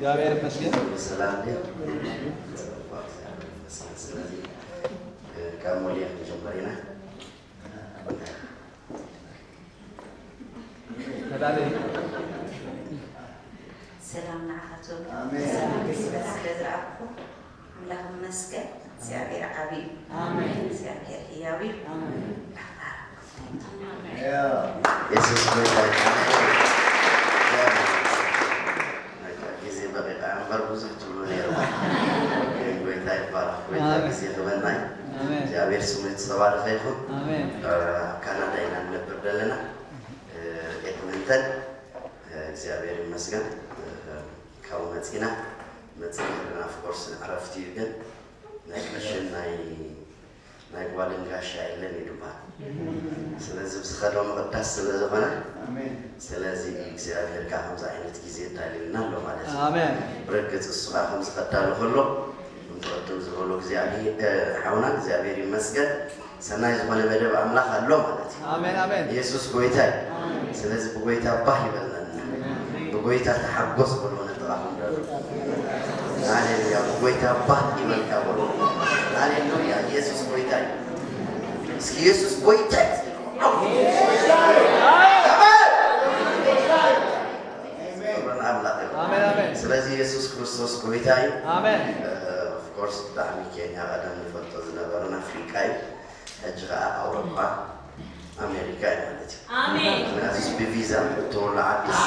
እግዚኣብሔር ይመስገን። ሰላም ድዩ? ስለዚ ካብ ሞልያ ክንጀምር ኢና። ተዳለይ ሰላም ንዓኻትኩም። ኣሜን። ሰላም ስለ ዝረኣኹ ኣምላኽ ይመስገን። እግዚኣብሔር ዓብዪ እዩ። ኣሜን። እግዚኣብሔር ህያው እዩ። ኣሜን። ኣምላኽ ባርኩም። የሱስ ጎይታ ይባረክ። ግዜ በቂዓ እምበር ብዙሕ ትብሉ ነይሩ። ግን ጎይታ ይባረክ። ጎይታ ኣሜን። ግዜ ክበና እዩ። ኣሜን። እግዚኣብሔር ስሙ ዝተባረከ ይኹን። ኣሜን። ኣብ ካናዳ ኢና ንነብር ዘለና። ኤድመንተን እግዚኣብሔር ይመስገን። ካብኡ መፂና መፅና ዘለና ኦፍኮርስ ዕረፍቲ እዩ። ግን ናይ ቀሽን ናይ ናይ ጓልን ጋሻ የለን እዩ ድባል። ስለዚ ብዝኸዶ ምቕዳስ ስለ ዝኾነ ስለዚ እግዚኣብሔር ከዓ ከምዚ ዓይነት ግዜ እዳልዩልና ኣሎ ማለት እዩ። ኣሜን። ብርግፅ እሱ ከዓ ከምዚ ከዳሉ ከሎ ከምቲ ቅድም ዝበሎ እግዚኣብሔር ሓውና እግዚኣብሔር ይመስገን። ሰናይ ዝኾነ መደብ ኣምላኽ ኣሎ ማለት እዩ። ኣሜን ኣሜን። ኢየሱስ ጎይታ እዩ። ስለዚ ብጎይታ ባህ ይበልና። ብጎይታ ተሓጎስ በሎ ነጥራኹም ደሎ። ሃሌሉያ። ብጎይታ ባህ ይበልካ በሎ። ሃሌሉያ። ኢየሱስ ጎይታ እዩ። እስኪ ኢየሱስ ጎይታ እዩ። ክብርን ኣምላኽ ይኹን። ኣሜን ኣሜን። ስለዚ ኢየሱስ ክርስቶስ ጎይታ እዩ። ኣሜን። ኦፍኮርስ ብጣዕሚ ኬንያ ቀደም ንፈልጦ ዝነበረን ኣፍሪቃ እዩ። ሕጂ ከዓ ኣውሮፓ ኣሜሪካ እዩ ማለት እዩ። ኣሜን። ምክንያቱስ ብቪዛ እተወሉ ዓድስ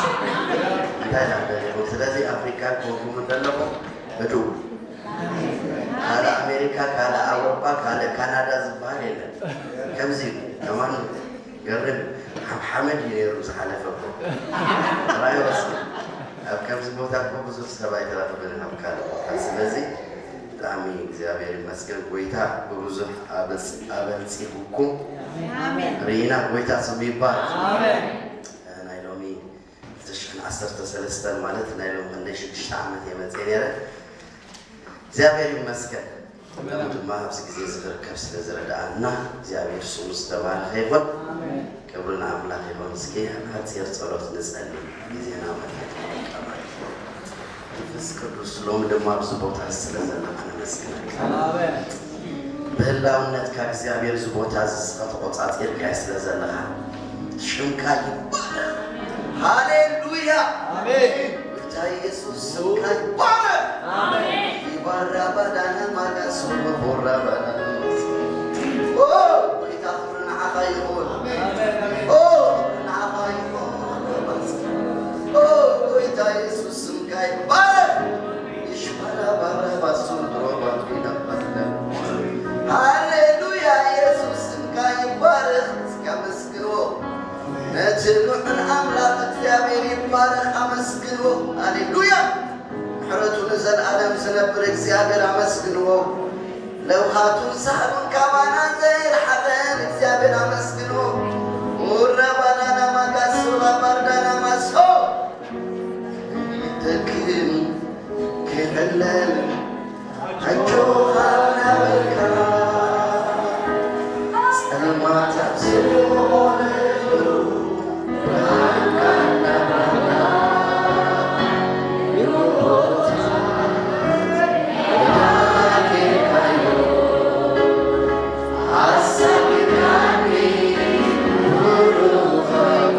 እንታይ ኢና ንደሊኹም? ስለዚ ኣፍሪካ ክወጉም እንደለኹም ህዱ ካልእ ኣሜሪካ ካልእ ኣውሮፓ ካልእ ካናዳ ዝበሃል የለን። ከምዚ እዩ። ከማን ገርም ሓ- ሓመድ እዩ ነይሩ ዝሓለፈ እኮ። ራእይ ወስድ ኣብ ከምዚ ቦታ እኮ ብዙሕ ሰብ ኣይተረኽብን ኣብ ካልእ ቦታ። ስለዚ ብጣዕሚ እግዚኣብሔር ይመስገን። ጎይታ ብብዙሕ ኣበልፅ- ኣበልፂጉኩም ኣሜን። ርኢና። ጎይታ ስሙ ይባረክ። ኣሜን። ናይ ሎሚ ክልተ ሽሕን ዓሰርተ ሰለስተን ማለት ናይ ሎሚ ክንደይ ሽዱሽተ ዓመት እየ መፅየ ነይረ። እግዚኣብሔር ይመስገን። ከምኡ ድማ ኣብዚ ግዜ እዚ ክርከብ ስለ ዝረዳኣና እግዚኣብሔር ስሙ ዝተባረኸ ይኹን። ክብሪ ንኣምላኽ ይኹን። እስኪ ሓፂር ጸሎት ንጸሊ። ግዜና መድረክ ንጥቀመሉ። መንፈስ ቅዱስ ሎሚ ድማ ኣብዚ ቦታ እዚ ስለ ዘለኻ ነመስግነካ። ኣሜን። ብህላውነትካ እግዚኣብሔር እዚ ቦታ እዚ እስኻ ተቖጻጺርካዮ ስለ ዘለኻ ሽምካ ይባረኽ። ሃሌሉያ። ኣሜን። ጎይታ ኢየሱስ ስምካ ይባረኽ። ኣሜን። ይባራ ባዳና ማጋሱ ቦራ ባዳና ኦ ጎይታ ክብሪ ንዓኻ ይኹን። ኦ ክብሪ ንዓኻ ይኹን። ኦ ጎይታ ኢየሱስ ስምካ ይባረኽ። ይሽባላ ባራ ባሱ ድሮ ባቱ ይነባለ። ሃሌሉያ ኢየሱስ ስምካ ይባረኽ። እስከ ኣመስግንዎ። ነቲ ልዑል ኣምላኽ እግዚኣብሔር ይባረኽ። ኣመስግንዎ። ሃሌሉያ። ምሕረቱ ንዘለኣለም ዝነብር እግዚኣብሔር ኣመስግንዎ። ለውሃቱን ሳህሉን ካባና ዘይረሓቐን እግዚኣብሔር ኣመስግንዎ። ኡረ ባዳና ማጋሶ ላባርዳና ማሶ ይደክም ክዕለል ኣጆኻ እናበልካ ጸልማት ኣብ ዝኾነሉ ብርሃንካ እናብራህና ንቦታ ወዳጌካዮ ኣሳጊዳኒ ብሩኻዮ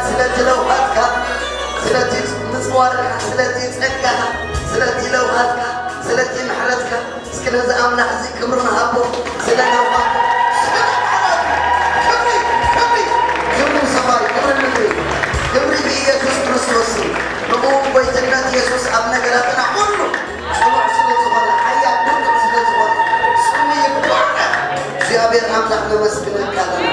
ስለቲ ለውሃትካ፣ ስለቲ ምጽዋርካ፣ ስለቲ ጸጋኻ፣ ስለቲ ለውሃትካ፣ ስለቲ ምሕረትካ፣ እስኪ ነዚ ኣምላኽ እዚ ክብሪ ንሃቦ። ስለ ለውሃቱ፣ ስለ ምሕረቱ፣ ክብሪ፣ ክብሪ፣ ክብሪ ሰማይ፣ ክብሪ ምድሪ፣ ክብሪ ብኢየሱስ ክርስቶስ ስም። ንዕኡ ጎይትነት የሱስ ኣብ ነገራትና ኩሉ ጽኑዕ ስለ ዝኾነ፣ ሓያል ብርቱዕ ስለ ዝኾነ፣ ስሙ ይባረኽ። እግዚኣብሔር ኣምላኽ ነመስግነካ ኣለና።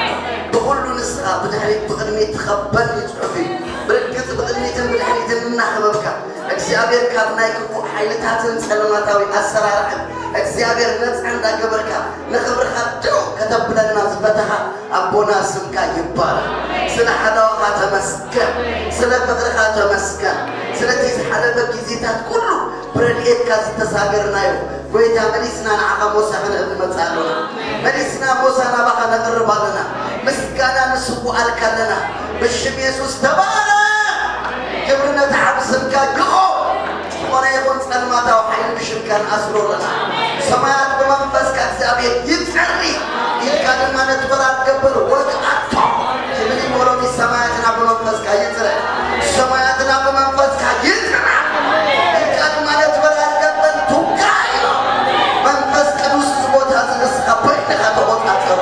ብኹሉ ንስኻ ብድሕሪት ብቕድሚት ትኸበኒ ጽሑፍ እዩ። ብርግጽ ብቕድሚትን ብድሕሪትን እናኸበብካ፣ እግዚኣብሔር ካብ ናይ ክፉእ ሓይልታትን ጸልማታዊ ኣሰራርሓን እግዚኣብሔር ነጻ እንዳገበርካ፣ ንኽብርኻ ደው ከተብለና ዝፈተኻ ኣቦና ስምካ ይባረኽ። ስለ ሓለዋኻ ተመስገን። ስለ ፍቕርኻ ተመስገን። ስለቲ ዝሓለፈ ግዜታት ኩሉ ብረድኤትካ ዝተሳገርናዮ ጎይታ፣ መሊስና ንዓኻ ሞሳ ክንህብ ንመጽእ ኣሎና። መሊስና ሞሳ ናባኻ ነቕርብ ኣለና። ምስጋና ንስውኣልካ ኣለና። ብሽም የሱስ ተባረኽ። ክብሪ ነቲ ዓቢ ስምካ ይኹን። ዝኾነ ይኹን ጸልማታዊ ሓይሊ ብሽምካ ንኣስሮ ኣለና። ሰማያት ብመንፈስካ እግዚኣብሔር ይጸሪ ኢልካ ድማ ነቲ በራድ ገበር ወግኣቶ። ክብሪ ሞሎኒ ሰማያትና ብመንፈስካ ይጽረ። ሰማያትና ብመንፈስካ ይጽረ ኢልካ ድማ ነቲ በራድ ገበር ትውጋእ ኢሎ። መንፈስ ቅዱስ እዚ ቦታ እዚ ንስኻ በይንኻ ተቖጻጸሮ።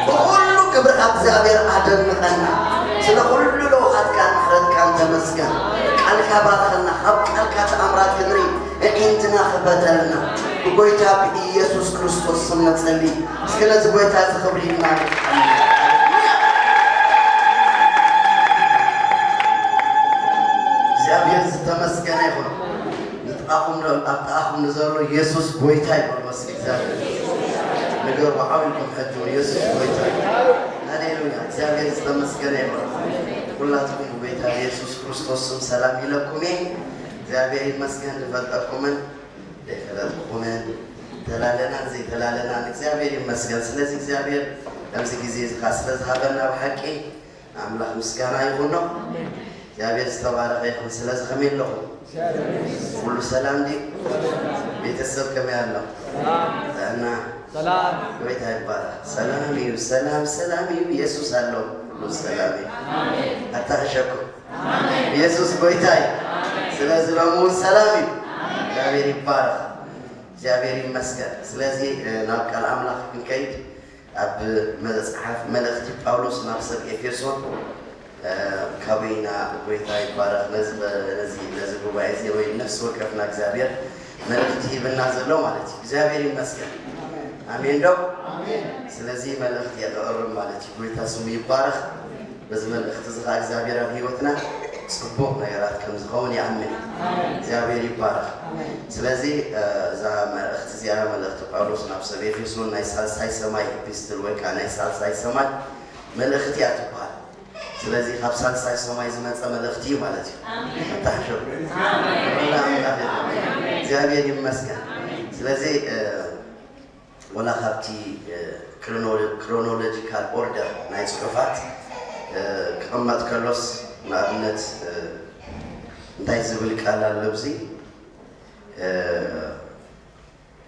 ብኹሉ ክብርኻ እግዚኣብሔር ኣደንቐና። ስለ ኩሉ ለውሃትካን ምሕረትካን ተመስገን። ቃልካ ባርኸና፣ ካብ ቃልካ ተኣምራት ክንርኢ ኣዒንትና ክፈተልና። ብጎይታ ብኢየሱስ ክርስቶስ ስም ንጸሊ። እስኪ ነዚ ጎይታ እዚ ክብሪ ኢልና ንስዓም። እግዚኣብሔር ዝተመስገነ ይኹን። ንጥቓኹም ዶ-፣ ኣብ ጥቓኹም ንዘሎ የሱስ ጎይታ ይበልዎ እስኪ እግዚኣብሔር። ንገርዎ ዓው ኢልኩም ሕጂ እውን የሱስ ጎይታ እዩ። ሃሌሉያ። እግዚኣብሔር ዝተመስገነ ይኹን። ኩላትኩም ብጎይታ የሱስ ክርስቶስ ስም ሰላም ኢለኩም እየ። እግዚኣብሔር ይመስገን። ዝፈልጠኩምን ዘይፈለጥኩምን፣ ተላለናን ዘይተላለናን እግዚኣብሔር ይመስገን። ስለዚ እግዚኣብሔር ኣብዚ ግዜ እዚ ኸዓ ስለ ዝሃበና ብሓቂ ኣምላኽ ምስጋና ይኹኖ። እግዚኣብሔር ዝተባረኸ ይኹን። ስለዚ ከመይ ኣለኹም? ኩሉ ሰላም ድዩ? ቤተሰብ ከመይ ኣሎ? ጥዕና? ሰላም። ጎይታ ይባረኽ። ሰላም እዩ፣ ሰላም፣ ሰላም እዩ። የሱስ ኣሎ፣ ኩሉ ሰላም እዩ። ኣታሕሸኩም። የሱስ ጎይታ እዩ። ስለዚ ሎሚ እውን ሰላም እዩ። እግዚኣብሔር ይባረኽ። እግዚኣብሔር ይመስገን። ስለዚ፣ እ፣ ናብ ቃል ኣምላኽ ክንከይድ፣ ኣብ መጽሓፍ መልእኽቲ ጳውሎስ ናብ ሰብ ኤፌሶን፣ እ፣ ካበይና ጎይታ ይባረኽ፣ ነዚ፣ ነዚ፣ ነዚ ጉባኤ እዚ ወይ ነፍሲ ወከፍና እግዚኣብሔር መልእኽቲ ሂብና ዘሎ ማለት እዩ። እግዚኣብሔር ይመስገን። ኣሜን ዶ? ኣሜን። ስለዚ መልእኽቲ እየ ክቕርብ ማለት እዩ። ጎይታ ስሙ ይባረኽ። በዚ መልእኽቲ እዚ ኸዓ እግዚኣብሔር ኣብ ህይወትና ጽቡቕ ነገራት ከም ዝኸውን ይኣምን እየ። እግዚኣብሔር ይባረኽ። ስለዚ፣ እ፣ እዛ መልእኽቲ እዚኣ፣ መልእኽቲ ጳውሎስ ናብ ሰብ ኤፌሶን፣ ናይ ሳልሳይ ሰማይ ኤፒስትል ወይ ከዓ ናይ ሳልሳይ ሰማይ መልእኽቲ እያ ትበሃል። ስለዚ ካብ ሳልሳይ ሰማይ ዝመጸ መልእኽቲ እዩ ማለት እዩ። ኣታሕሸው። ክብሪ ንኣምላኽ ይኹን። እግዚኣብሔር ይመስገን። ስለዚ፣ እ፣ ወላ ካብቲ፣ እ፣ ክሮኖ-፣ ክሮኖሎጂካል ኦርደር ናይ ጽሑፋት፣ እ፣ ክቕመጥ ከሎስ፣ ንኣብነት፣ እ፣ እንታይ ዝብል ቃል ኣሎ ኣብዚ? እ፣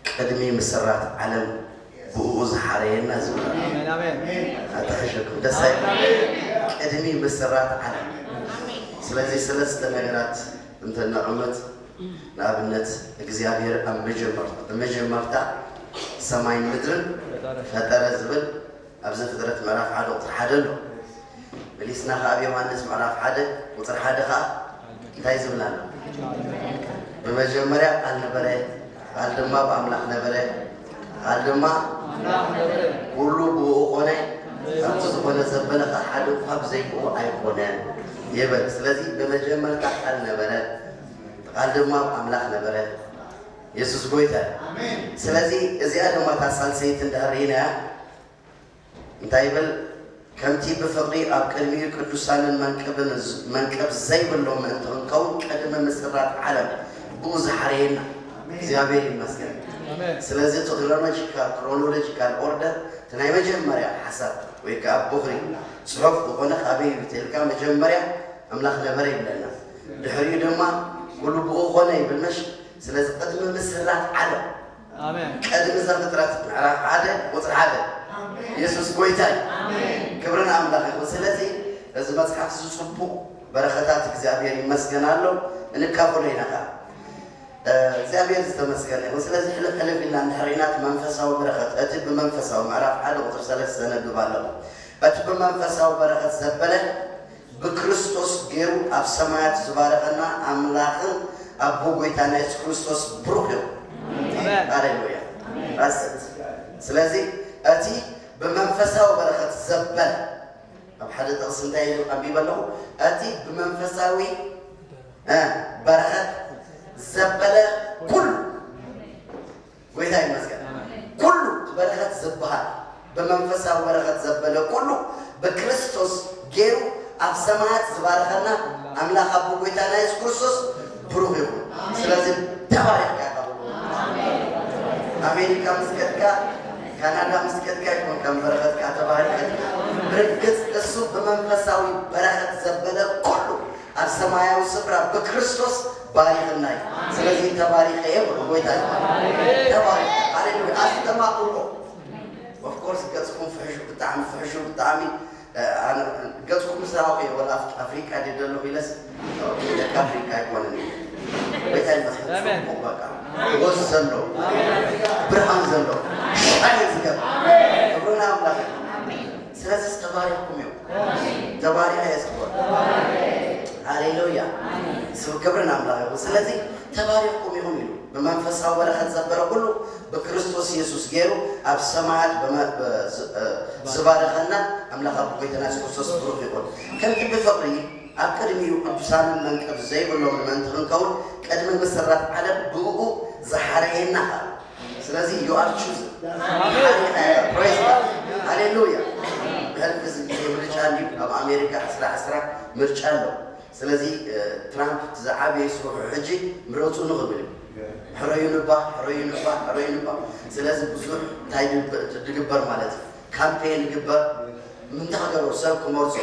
ቅድሚ ምስራት ዓለም ብእኡ ዝሓረየና ዝብል ኣሎ። ኣሜን፣ ኣሜን። ኣታሕሸኩም ደስ ኣይብል? ቅድሚ ምስራት ዓለም። ስለዚ ሰለስተ ነገራት እንተነቐመጥ፣ ንኣብነት እግዚኣብሔር ኣብ መጀመርታ፣ መጀመርታ ሰማይን ምድርን ፈጠረ ዝብል ኣብ ዘፍጥረት ምዕራፍ ሓደ ቁጽሪ ሓደ ኣሎ። መሊስና ከኣ ኣብ ዮሃንስ ምዕራፍ ሓደ ቁጽሪ ሓደ ከኣ እንታይ ዝብል ኣሎ? ብመጀመርያ ቃል ነበረ፣ ቃል ድማ ብኣምላኽ ነበረ፣ ቃል ድማ ኩሉ ብእኡ ኾነ፣ ከምቲ ዝኾነ ዘበለ ኸዓ ሓደ እኳ ብዘይ ብእኡ ኣይኮነን ይብል። ስለዚ ብመጀመርታ ቃል ነበረ፣ ቃል ድማ ኣብ ኣምላኽ ነበረ። የሱስ ጎይታ እዩ። ኣሜን። ስለዚ እዚኣ ድማ እታ ሳልሰይቲ እንድሕር ርኢናያ እንታይ ይብል? ከምቲ ብፍቕሪ ኣብ ቅድሚኡ ቅዱሳንን መንቅብን፣ መንቅብ ዘይብሎም ምእንቲ ክንከውን ቅድሚ ምስራት ዓለም ብኡ ዝሓረየና ኣሜን። እግዚኣብሔር ይመስገን። ኣሜን። ስለዚ እቲ ክሮኖሎጂካል፣ ክሮኖሎጂካል ኦርደር እቲ ናይ መጀመርያ ሓሳብ ወይ ከዓ ቦኽሪ ጽሑፍ ዝኾነ ካበይ እዩ ተልካ መጀመርያ ኣምላኽ ነበረ ይብለና። ድሕሪኡ ድማ ኩሉ ብኡ ኾነ ይብል። መሽ ስለዚ ቅድሚ ምስራት ዓለም ኣሜን። ቅድሚ ዘፍጥረት ምዕራፍ ሓደ ቁጽሪ ሓደ ኣሜን። የሱስ ጎይታ እዩ። ኣሜን። ክብሪ ንኣምላኽ ይኹን። ስለዚ እዚ መጽሓፍ እዚ ጽቡቕ በረኸታት እግዚኣብሔር ይመስገን ኣሎ፣ እንካፈሎ ኢና ኸዓ። እ፣ እግዚኣብሔር ዝተመስገነ ይኹን። ስለዚ ሕልፍ ሕልፍ ኢልና እንድሕር ኢና እቲ መንፈሳዊ በረኸት፣ እቲ ብመንፈሳዊ ምዕራፍ ሓደ ቁጽሪ ሰለስተ ዘነብብ ኣለኹ። እቲ ብመንፈሳዊ በረኸት ዘበለ ብክርስቶስ ገይሩ ኣብ ሰማያት ዝባረኸና ኣምላኽን ኣቦ ጎይታና የሱስ ክርስቶስ ብሩኽ ይኹን። ኣሜን። ሃሌሉያ። ኣሜን። ራስት። ስለዚ እቲ ብመንፈሳዊ በረኸት ዘበለ ኣብ ሓደ ጥቕሲ እንታይ ኢሉ ኣንቢበ ኣለኹ? እቲ ብመንፈሳዊ፣ እ፣ በረኸት ዘበለ ኩሉ፣ ጎይታ ይመስገን። ኩሉ እቲ በረኸት ዝበሃል ብመንፈሳዊ በረኸት ዘበለ ኩሉ ብክርስቶስ ገይሩ ኣብ ሰማያት ዝባረኸና ኣምላኽ ኣቦ ጎይታና የሱስ ክርስቶስ ብሩኽ ይኹን። ስለዚ ተባሪኽካ ኢኻ። ኣሜሪካ ምስ ከድካ፣ ካናዳ ምስ ከድካ ይኹን ከም በረኸትካ ተባሪኽካ። ብርግጽ እሱ ብመንፈሳዊ በረኸት ዘበለ ኩሉ ኣብ ሰማያዊ ስፍራ ብክርስቶስ ባሪኽና እዩ። ስለዚ ተባሪኸ እየ በሉ፣ ጎይታ ይባረክ። ተባሪኸ። ሃሌሉያ። ኣስተማቕርዎ። ኦፍ ኮርስ ገጽኩም ፍሕሹ፣ ብጣዕሚ ፍሕሹ፣ ብጣዕሚ፣ እ፣ ኣነ ገጽኩም ምስ ረኣኹ እየ ወላ ኣፍ-፣ ኣፍሪቃ ድየ ዘለኹ ኢለስ፣ ደቂ ኣፍሪቃ ኣይኮነን እየ። ጎይታ ይመስገን። ኣሜን። ጽቡቕ በቃ። ወዝ ዘሎ፣ ብርሃን ዘሎ፣ ሻይን ዝገብር። ክብሪ ንኣምላኽ ይኹን። ስለዚ ተባሪኽኩም እዮም። ተባሪኸ እየ ዝኽበር። ሃሌሉያ። ስም ክብሪ ንኣምላኽ ይኹን። ስለዚ ተባሪኽኩም ኢኹም ኢሉ ብመንፈሳዊ በረኸት ዘበለ ኩሉ ብክርስቶስ የሱስ ገይሩ ኣብ ሰማያት ብመ-፣ ብ-፣ ዝ-፣ እ፣ ዝባረኸና ኣምላኽ ኣቦ ጎይታና የሱስ ክርስቶስ ብሩኽ ይኹን። ከምቲ ብፍቕሪ ኣብ ቅድሚኡ ቅዱሳንን መንቀብ ዘይብሎምን ምእንቲ ክንከውን ቅድሚ ምስራት ዓለም ብእኡ ዝሓረየና ኸኣ። ስለዚ you are chosen። ኣሜን። Praise God። ሃሌሉያ። ብሕልፊ እዚ ግዜ ምርጫ እንድዩ። ኣብ ኣሜሪካ ዕስራ ዕስራ ምርጫ ኣሎ። ስለዚ፣ እ፣ ትራምፕ እቲ ዝዓበየ ስርሑ ሕጂ ምረጹኒ ክብል እዩ። ሕረዩኒ እባ፣ ሕረዩኒ እባ፣ ሕረዩኒ እባ። ስለዚ ብዙሕ እንታይ ድብ-፣ ድግበር ማለት እዩ። ካምፔን ይግበር። ምንታይ ክገብሩ ሰብ ክመርጹ።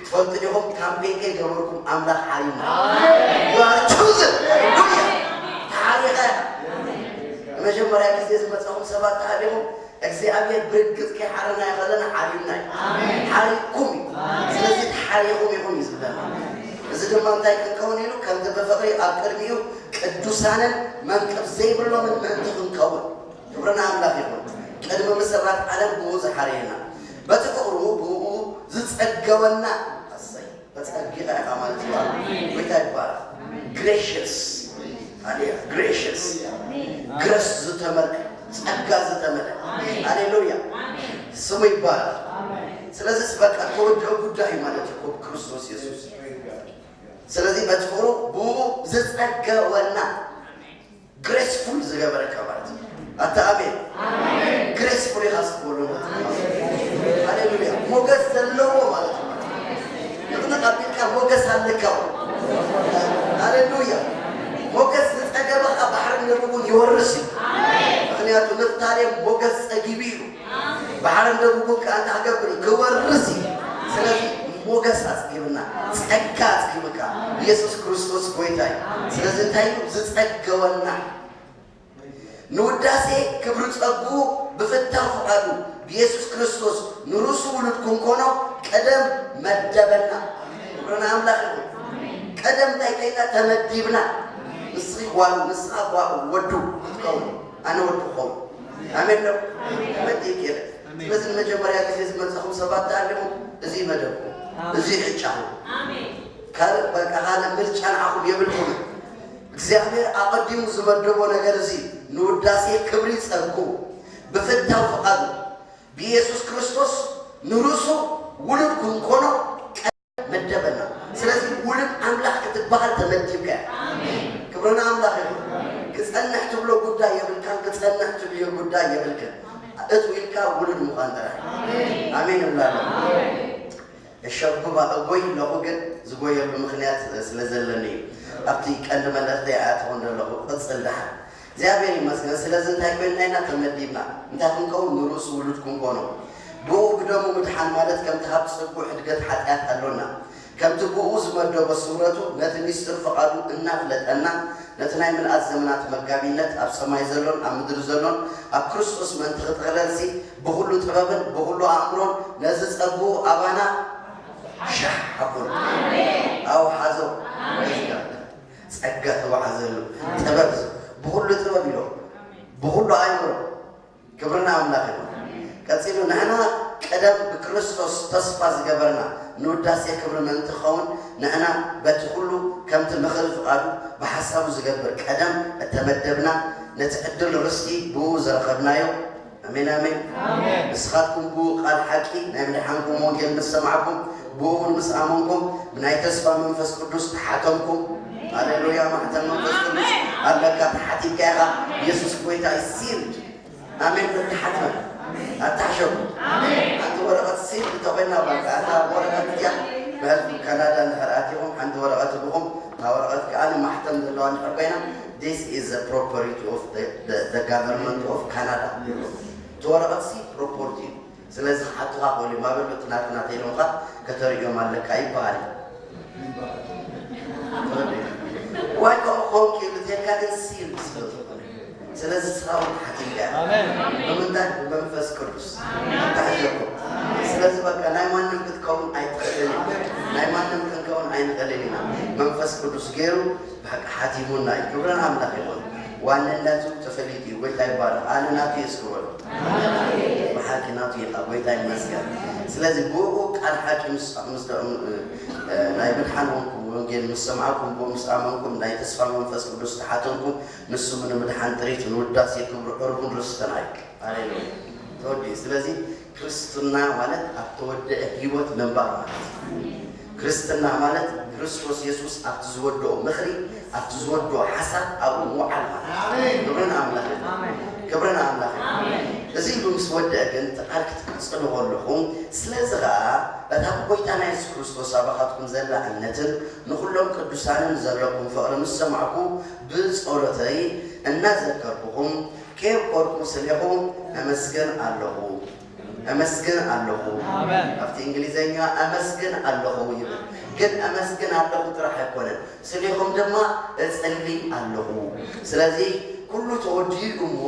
ትፈልጡ ዲኹም? ካምፔን ከይገበርኩም ኣምላኽ ሓሪምና። You are chosen። ሃሌሉያ። ተሓሪኻ ኢኻ። ንመጀመርያ ግዜ ዝመጻኹም ሰባት ተሃሊኹም እግዚኣብሔር ብርግጽ ከይሓረና ከለና ሓሪምና እዩ። ሓሪምኩም እዩ። ስለዚ ተሓሪኹም ኢኹም እዩ ዝብለና። እዚ ድማ እንታይ ክንከውን ኢሉ? ከምቲ ብፍቕሪ ኣብ ቅድሚኡ ቅዱሳንን መንቀብ ዘይብሎምን ምእንቲ ክንከውን። ክብሪ ንኣምላኽ ይኹን። ቅድሚ ምሰራት ዓለም ብኡ ዝሓረየና፣ በቲ ፍቕሩ ብኡ ዝጸገወና። ኣሰይ፣ ተጸጊኻ ኢኻ ማለት እዩ። ጎይታ ይባረኽ። ግሬሽየስ። ሃሌሉያ። ግሬሽየስ። ግረስ ዝተመልአ፣ ጸጋ ዝተመልአ። ሃሌሉያ። ስሙ ይባረኽ። ስለዚህ በቃ ተወደኦ ጉዳይ ማለት እኮ ክርስቶስ የሱስ። ስለዚህ በቲ ፍቕሩ ብኡ ዝጸገወና ግሬስፉል ዝገበረካ ማለት እዩ። ኣታ ኣሜን። ግሬስፉል ኢኻ እስኪ በሉ። ሃሌሉያ። ሞገስ ዘለዎ ማለት እዩ። ንቕንቕ ኣቢልካ ሞገስ ኣለካ። ሃሌሉያ። ሞገስ ዝጸገበ ኸኣ ባሕርን ደቡቡን ይወርስ እዩ። ምኽንያቱ ንፍታሌም ሞገስ ጸጊቡ እዩ። ባሕርን ደቡቡን ከኣ እንታይ ክገብር እዩ? ክወርስ እዩ። ስለዚ ሞገስ ኣጽጊብና፣ ጸጋ ኣጽጊብካ። ኢየሱስ ክርስቶስ ጎይታ እዩ። ስለዚ እንታይ እዩ? ዝጸገወና። ንውዳሴ ክብሪ ጸግኡ ብፍታው ፍቓዱ ብኢየሱስ ክርስቶስ ንርእሱ ውሉድ ክንኮኖ ቀደም መደበና። ክብሪ ንኣምላኽ ይኹን። ቀደም እንታይ ኮይና? ተመዲብና። ንስኺ ጓሉ፣ ንስኻ ጓሉ፣ ወዱ ክትከውን፣ ኣነ ወዱ ክኸውን። ኣሜን ዶ? መዲብ የለ። ስለዚ ንመጀመርያ ግዜ ዝመጻኹም ሰባት ተኣሊኹም፣ እዚ መደብኩም፣ እዚ ዕጫኹም። ካልእ በቃ፣ ካልእ ምርጫ ንዓኹም የብልኩምን። እግዚኣብሔር ኣቐዲሙ ዝመደቦ ነገር እዚ ንውዳሴ ክብሪ ጸግኡ ብፍታው ፍቓዱ ብኢየሱስ ክርስቶስ ንርእሱ ውሉድ ክንኮኖ መደበና። ስለዚ ውሉድ ኣምላኽ ክትበሃል ተመዲብካ ኢኻ። ክብሪ ንኣምላኽ ይኹን። ክጸንሕ ትብሎ ጉዳይ የብልካን፣ ክጸንሕ ትብልዮ ጉዳይ የብልክን። እትው ኢልካ ውሉድ ምዃን ጥራሕ። ኣሜን እብላለኹ። እሸብባ እጎይ ኣለኹ፣ ግን ዝጎየሉ ምኽንያት ስለ ዘለኒ እዩ። ኣብቲ ቀንዲ መልእኽተይ ኣያትኹን ዘለኹ፣ ቅጽል ደሓን። እግዚኣብሔር ይመስገን። ስለዚ እንታይ ኮይንና ኢና ተመዲብና? እንታይ ክንከውን? ንርእሱ ውሉድ ክንኮኖ። ብኡ ብደሙ ምድሓን ማለት ከምቲ ሃብቲ ጸግኡ ሕድገት ሓጢኣት ኣሎና። ከምቲ ብኡ ዝመደቦ ስምረቱ ነቲ ሚስጥር ፍቓዱ እናፍለጠና፣ ነቲ ናይ ምልኣት ዘመናት መጋቢነት ኣብ ሰማይ ዘሎን ኣብ ምድሪ ዘሎን ኣብ ክርስቶስ ምእንቲ ክጥቕለልሲ፣ ብኹሉ ጥበብን ብኹሉ ኣእምሮን ነዚ ጸግኡ ኣባና ሻሕ ሓቁን ኣውሓዞ። ጸጋ ተዋሕዘሉ። ጥበብ፣ ብኹሉ ጥበብ ኢሎ፣ ብኹሉ ኣእምሮ። ክብርና ኣምላኽ ይኹን። ቀጺሉ ንሕና ቀደም ብክርስቶስ ተስፋ ዝገበርና ንውዳሴ ክብሪ ምእንቲ ክኸውን፣ ንሕና በቲ ኩሉ ከምቲ ምኽሪ ፍቓዱ ብሓሳቡ ዝገብር ቀደም እተመደብና፣ ነቲ ዕድል ርስቲ ብኡ ዝረኸብናዮ። ኣሜን፣ ኣሜን። ኣሜን። ንስኻትኩም ብኡ ቃል ሓቂ ናይ ምድሓንኩም ወንጌል ምስ ሰማዕኩም፣ ብኡ እውን ምስ ኣመንኩም፣ ብናይ ተስፋ መንፈስ ቅዱስ ተሓተምኩም። ሃሌሉያ። ማሕተም መንፈስ ቅዱስ ኣለካ፣ ተሓቲምካ ኢኻ። ኢየሱስ ጎይታ እዩ። ሲልድ። ኣሜን። ተሓትመ። ኣታሕሸኩም። ሓንቲ ወረቐት ሲልድ እንተኾይና፣ በቃ እታ ወረቐት እዚኣ ብሕልፊ ካናዳ እንድሕር ኣቲኹም፣ ሓንቲ ወረቐት ብኹም፣ እታ ወረቐት ከኣ ማሕተም ዘለዋ እንድሕር ኮይና፣ this is the property of the, the, the government of Canada። እቲ ወረቐት ሲ ፕሮፖርቲ እዩ። ስለዚ ክሓቱኻ ክእሉ እዮም። ኣበሉ እቲ ናትና ተይሎምካ ከተርእዮም ኣለካ ይበሃል እዩ። ዋይ ከምኡ ክኸውን ክኢሉ ተልካ ግን ሲል ስለ ዝኾነ። ስለዚ ስራውን ሓቲምካ ኢኻ። ኣሜን። ብምንታይ? ብመንፈስ ቅዱስ። ኣሜን። ኣታሕዘኩም። ስለዚ በቃ ናይ ማንም ክትከውን ኣይትኽእልን ኢኻ። ናይ ማንም ክንከውን ኣይንኽእልን ኢና። መንፈስ ቅዱስ ገይሩ ብሓቂ ሓቲሙና እዩ። ክብርን ኣምላኽ ይኹን። ዋንነቱ ተፈሊጡ እዩ። ጎይታ ይባረኽ። ኣነ ናቱ እየ እስኪ በሉ። ብሓቂ ናቱ ኢኻ። ጎይታ ይመስገን። ስለዚ ብኡ ቃል ሓቂ ምስ ምስ እ፣ ናይ ምድሓን ወንጌል ምስ ሰማዕኩም፣ ብኡ ምስ ኣመንኩም፣ ናይ ተስፋ መንፈስ ቅዱስ ተሓተምኩም፣ ንሱ ንምድሓን ጥሪት ንውዳሴ ክብሩ ዕርቡን ርስትናይ። ሃሌሉያ። ተወዲኡ። ስለዚ ክርስትና ማለት ኣብ ተወደአ ህይወት ምንባር ማለት እዩ። ክርስትና ማለት ክርስቶስ የሱስ ኣብቲ ዝወደኦ ምኽሪ፣ ኣብቲ ዝወደኦ ሓሳብ ኣብኡ ምውዓል ማለት እዩ። ኣሜን። ክብርን ኣምላኽ እዩ። ኣሜን። ክብርን ኣምላኽ እዩ። ኣሜን። እዚ ኢሉ ምስ ወደአ ግን እቲ ቃል ክትቅጽሉ ከለኹም፣ ስለዚ ኸኣ እታ ብጎይታና የሱስ ክርስቶስ ኣባኻትኩም ዘላ እምነትን ንኹሎም ቅዱሳንን ዘለኩም ፍቕሪ ምስ ሰማዕኩ፣ ብጸሎተይ እናዘከርኩኹም ከየብቆርኩ ስሌኹም እመስግን ኣለኹ። እመስግን ኣለኹ። ኣሜን። ኣብቲ እንግሊዘኛ እመስግን ኣለኹ ይብል። ግን እመስግን ኣለኹ ጥራሕ ኣይኮነን። ስሌኹም ድማ እጽሊ ኣለኹ። ስለዚ ኩሉ ተወዲኡ እሞ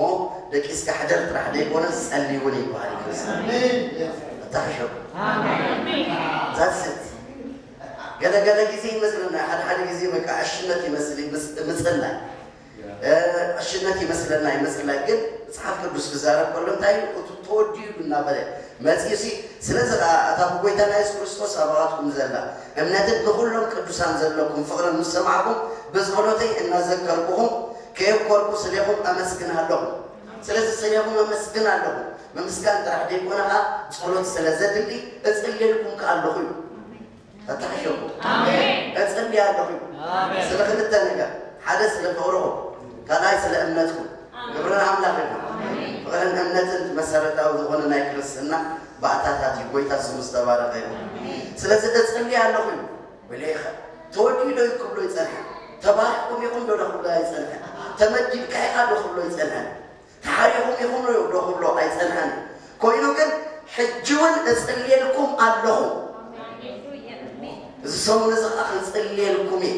ደቂስካ ሕደር ጥራሕ ደይኮነ ጸሊ እውን ይበሃል እዩ ክርስትያን። ኣሜን። ኣታሕሸኩ። ኣሜን። That's it። ገለ ገለ ግዜ ይመስለና፣ ሓደ ሓደ ግዜ በቃ ዕሽነት ይመስል እዩ፣ ምስ-፣ ምጽላይ። እ፣ ዕሽነት ይመስለና እዩ ምጽላይ፣ ግን መጽሓፍ ቅዱስ ክዛረብ ከሎ እንታይ እዩ? እቲ ተወዲኡ እናበለ መጺኡ ሲ፣ ስለዚ ኸኣ እታ ብጎይታና የሱስ ክርስቶስ ኣባኻትኩም ዘላ እምነትን ንኹሎም ቅዱሳን ዘለኩም ፍቕርን ምስ ሰማዕኩም፣ ብጸሎተይ እናዘከርኩኹም ከየብኮርኩ ስሌኹም ኣመስግን ኣለኹ። ስለዚ ስሌኹም ኣመስግን ኣለኹ። ምምስጋን ጥራሕ ደይኮነ ኸኣ ጸሎት ስለ ዘድሊ እጽልየልኩም ከኣ ኣለኹ እዩ። ኣታሕሸኩም። ኣሜን። እጽሊ ኣለኹ። ኣሜን። ስለ ክልተ ነገር፣ ሓደ ስለ ፍቕርኹም፣ ካልኣይ ስለ እምነትኩም። ኣሜን። ክብሪ ንኣምላኽ ይኹን። ኣሜን። ፍቕርን እምነትን እቲ መሰረታዊ ዝኾነ ናይ ክርስትና ባእታታት እዩ። ጎይታ ስሙ ዝተባረኸ ይኹን። ኣሜን። ስለዚ እጽሊ ኣለኹ እዩ። ወይለኻ ተወዲኡ ዶ ክብሎ ይጸንሐ? ተባሪኽኩም ኢኹም ዶ ክብሎ ይጸንሐ? ተመዲብካ ኢኻ ዶ ክብሎ ይጸንሐ? ተሓሪኹም ኢኹም ዶ ክብሎ ኣይጸንሐን። ኮይኑ ግን ሕጂ እውን እጽልየልኩም ኣለኹ። እዚ ሰሙን እዚ ኸዓ ክንጽልየልኩም እዩ።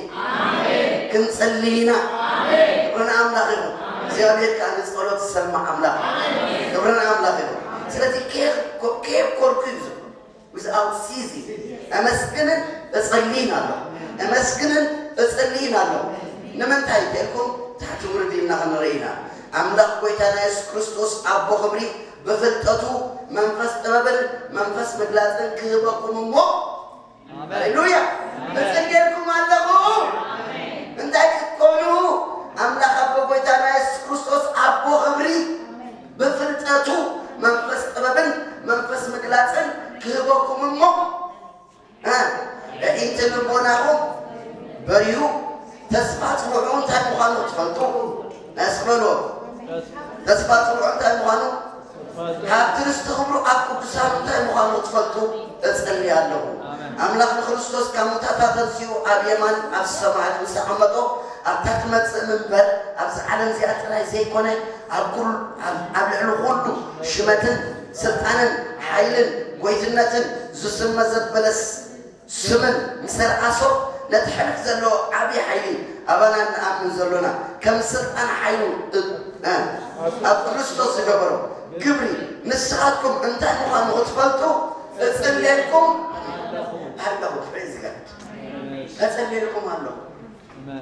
ክንጽልይ ኢና። ክብሪ ንኣምላኽ ይኹን። እግዚኣብሔር ከዓ ንጸሎት ዝሰምዕ ኣምላኽ እዩ። ክብሪ ንኣምላኽ ይኹን። ስለዚ ከየብ-፣ ከየብኮርኩ እዩ ዝብሎ። Without ceasing። ኣመስግንን እጽልይን ኣሎ። ኣመስግንን እጽልይን ኣሎ። ንምንታይ ኢልኩም ትሕቲ ውርድ ኢልና ክንርኢ ኢና። ኣምላኽ ጎይታና የሱስ ክርስቶስ ኣቦ ክብሪ ብፍልጠቱ መንፈስ ጥበብን መንፈስ ምግላጽን ክህበኩም እሞ፣ ኣሜን። ሃሌሉያ። ኣሜን። እጽልየልኩም ኣለኹ። እንታይ ክትኮኑ? ኣምላኽ ኣቦ ጎይታና የሱስ ክርስቶስ ኣቦ ክብሪ ብፍልጠቱ መንፈስ ጥበብን መንፈስ ምግላጽን ክህበኩም እሞ፣ እ፣ ኣዒንቲ ልቦናኹም በሪሁ፣ ተስፋ ጽውዑ እንታይ ምዃኑ ክትፈልጡ። እስኪ በልዎ። ተስፋ ጽውዑ እንታይ ምዃኑ፣ ሃብቲ ርስቲ ክብሩ ኣብ ቅዱሳኑ እንታይ ምዃኑ ክትፈልጡ እጸሊ ኣለኹ። ኣሜን። ኣምላኽ ንክርስቶስ ካብ ሙታታ ተንሲኡ ኣብ የማን ኣብ ሰማያት ምስ ኣቐመጦ፣ ኣብታ ትመጽእ እምበር ኣብዚ ዓለም እዚኣ ጥራይ ዘይኮነ፣ ኣብ ኩሉ፣ ኣብ፣ ኣብ ልዕሊ ኩሉ ሽመትን ስልጣንን ሓይልን ጎይትነትን ዝስመ ዘበለስ ስምን ምስ ኣርኣሶ፣ ነቲ ሕልፍ ዘሎ ዓብዪ ሓይሊ ኣባና እንኣምን ዘሎና፣ ከም ስልጣን ሓይሉ እ-፣ እ-፣ ኣብ ክርስቶስ ዝገበሮ ግብሪ ንስኻትኩም እንታይ ምዃኑ ክትፈልጡ እጽልየልኩም። ኣለኹ፣ ድሕሪ ዝገድ። ከጸልየልኩም ኣለኹ።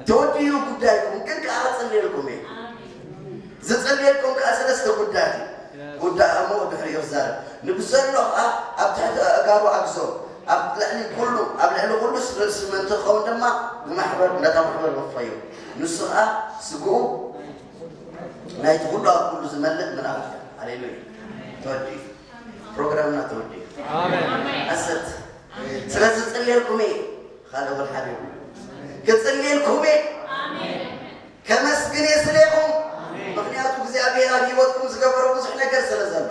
ተወዲኡ ጉዳይኩም፣ ግን ከኣ ከጸልየልኩም እየ። ዝጸልየልኩም ከኣ ሰለስተ ጉዳያት እዩ። ጉዳይ እሞ ድሕሪኡ ክዛረብ። ንብዘሎ ከኣ ኣብ ትሕቲ ኣእጋሩ ኣግዞ። ኣብ ልዕሊ ኩሉ፣ ኣብ ልዕሊ ኩሉ ስለ ስመንቲ ክኸውን ድማ ንማሕበር፣ ነታ ማሕበር ወፈዮ። ንሱ ከኣ ስግኡ ናይቲ ኩሉ ኣብ ኩሉ ዝመልእ መልኣክ እዩ። ሃሌሉያ። ተወዲኡ። ፕሮግራምና ተወዲኡ። ኣሜን። ኣሰት። ስለዚ ጽልየልኩም እየ። ካልእ ወላ ሓደ የብሉ። ክጽልየልኩም እየ። ከመስግን እየ ስሌኹም። ምኽንያቱ እግዚኣብሔር ኣብ ህይወትኩም ዝገበሮ ብዙሕ ነገር ስለ ዘሎ።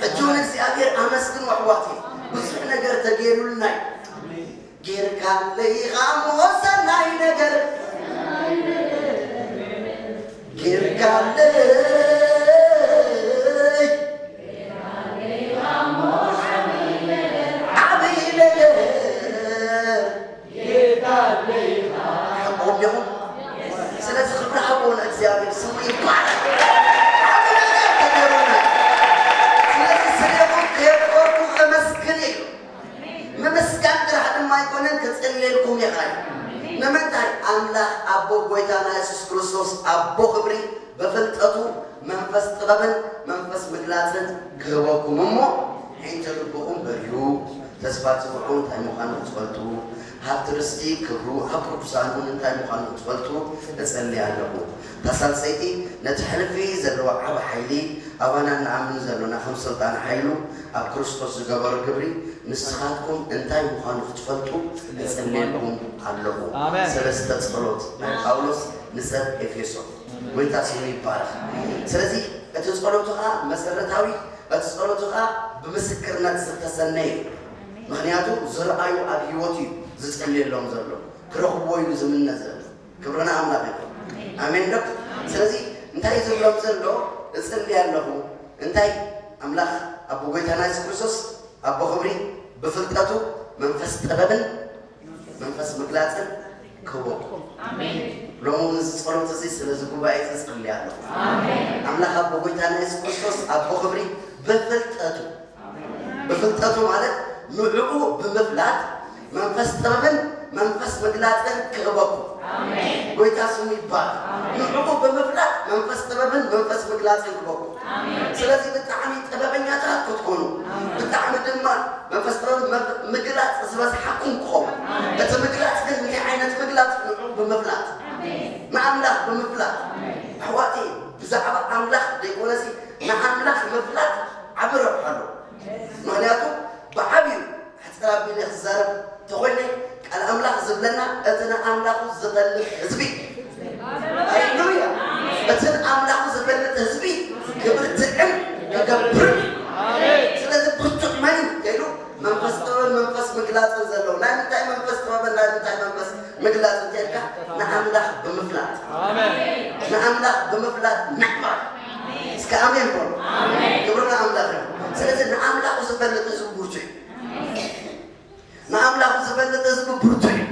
ሕጂ እውን እግዚኣብሔር ኣመስግን ኣሕዋተይ። ብዙሕ ነገር ተገይሩልና እዩ። ጌርካለይ ኢኻ እሞ ሰናይ ነገር። ጌርካለይ ዓብይ ነገር። ሓቆም ዲኹም? ስለዚ ክብሪ ሃቦ ንእግዚኣብሔር ስሙ ይባረክ። ዓቢ ነገር ተገይሩና። ስለዚ ስሌኹም ከየፍቀርኩ ከመስግን እዩ። ምምስጋን ጥራሕ ድማ ኣይኮነን፣ ክጽልየልኩም ይኽእል። ንምንታይ? ኣምላኽ ኣቦ ጎይታና የሱስ ክርስቶስ ኣቦ ክብሪ ብፍልጠቱ መንፈስ ጥበብን መንፈስ ምግላጽን ክህበኩም እሞ፣ ዒንቲ ልብኹም በርዩ፣ ተስፋ ጽውዑ እንታይ ምዃኑ ክትፈልጡ፣ ሃብቲ ርስቲ ክብሩ ኣብ ቅዱሳን እውን እንታይ ምዃኑ ክትፈልጡ እጸሊ ኣለኹ። እታ ሳልሰይቲ፣ ነቲ ሕልፊ ዘለዎ ዓቢ ሓይሊ፣ ኣባና ንኣምን ዘሎና ከም ስልጣን ሓይሉ ኣብ ክርስቶስ ዝገበሮ ግብሪ፣ ንስኻትኩም እንታይ ምዃኑ ክትፈልጡ እጽልየልኩም ኣለኹ። ኣሜን። ሰለስተ ጸሎት ናይ ጳውሎስ ንሰብ ኤፌሶ። ጎይታ ስሙ ይባረኽ። ስለዚ እቲ ጸሎቱ ኸኣ መሰረታዊ፣ እቲ ጸሎቱ ኸኣ ብምስክርነት ዝተሰነየ እዩ። ምኽንያቱ ዝረኣዩ ኣብ ህይወቱ እዩ ዝጽልየሎም ዘሎ፣ ክረኽብዎ እዩ ዝምነ ዘሎ። ክብሪ ንኣምላኽ ይኹን። ኣሜን ዶ? ስለዚ እንታይ እዩ ዝብሎም ዘሎ? እጽሊ ኣለኹ። እንታይ? ኣምላኽ ኣቦ ጎይታና የሱስ ክርስቶስ ኣቦ ክብሪ ብፍልጠቱ መንፈስ ጥበብን መንፈስ ምግላጽን ክህበኩም። ኣሜን። ሎሚ እውን እዚ ጸሎት እዚ ስለዚ ጉባኤ እዚ እጽሊ ኣለኹ። ኣሜን። ኣምላኽ ኣቦ ጎይታና የሱስ ክርስቶስ ኣቦ ክብሪ ብፍልጠቱ፣ ብፍልጠቱ ማለት ንዕኡ ብምፍላጥ መንፈስ ጥበብን መንፈስ ምግላጽን ክህበኩም። ኣሜን። ጎይታ ስሙ ይባረክ። ኣሜን። ንዕኡ ብምፍላጥ መንፈስ ጥበብን መንፈስ ምግላጽን ክህበኩም። ኣሜን። ስለዚ ብጣዕሚ ጥበበኛታት ክትኮኑ፣ ኣሜን። ብጣዕሚ ድማ መንፈስ ጥበብ መግ-፣ ምግላጽ ዝበዝሓኩም ክኸውን። ኣሜን። እቲ ምግላጽ ግን እንታይ ዓይነት ምግላጽ? ንዕኡ ብምፍላጥ። ኣሜን። ንኣምላኽ ብምፍላጥ። ኣሜን። ኣሕዋተይ፣ ብዛዕባ ኣምላኽ ዘይኮነሲ ንኣምላኽ ምፍላጥ ዓቢ ረብሓ ኣለዎ። ምኽንያቱ ብዓብዩ ኣሕጽር ኣቢለ ክዛረብ እንተኾይነ፣ ቃል ኣምላኽ ዝብለና፣ እቲ ንኣምላኹ ዝፈልጥ ህዝቢ፣ ሃሌሉያ፣ እቲ ንኣምላኹ ዝፈልጥ ህዝቢ ክብርትዕን ክገብርን እዩ። ስለዚ ብርቱዕ መን እዩ ተይሉ፣ መንፈስ ጥበብን መንፈስ ምግላጽን ዘለዎ። ናይ ምንታይ መንፈስ ጥበብን ናይ ምንታይ መንፈስ ምግላጽን ተይልካ፣ ንኣምላኽ ብምፍላጥ፣ ኣሜን። ንኣምላኽ ብምፍላጥ ምዕባል። እስከ ኣሜን በሉ። ክብሪ ንኣምላኽ እዩ። ስለዚ ንኣምላኹ ዝፈልጥ ህዝቢ ብርቱዕ እዩ። ንኣምላኹ ዝፈልጥ ህዝቢ ብርቱዕ እዩ።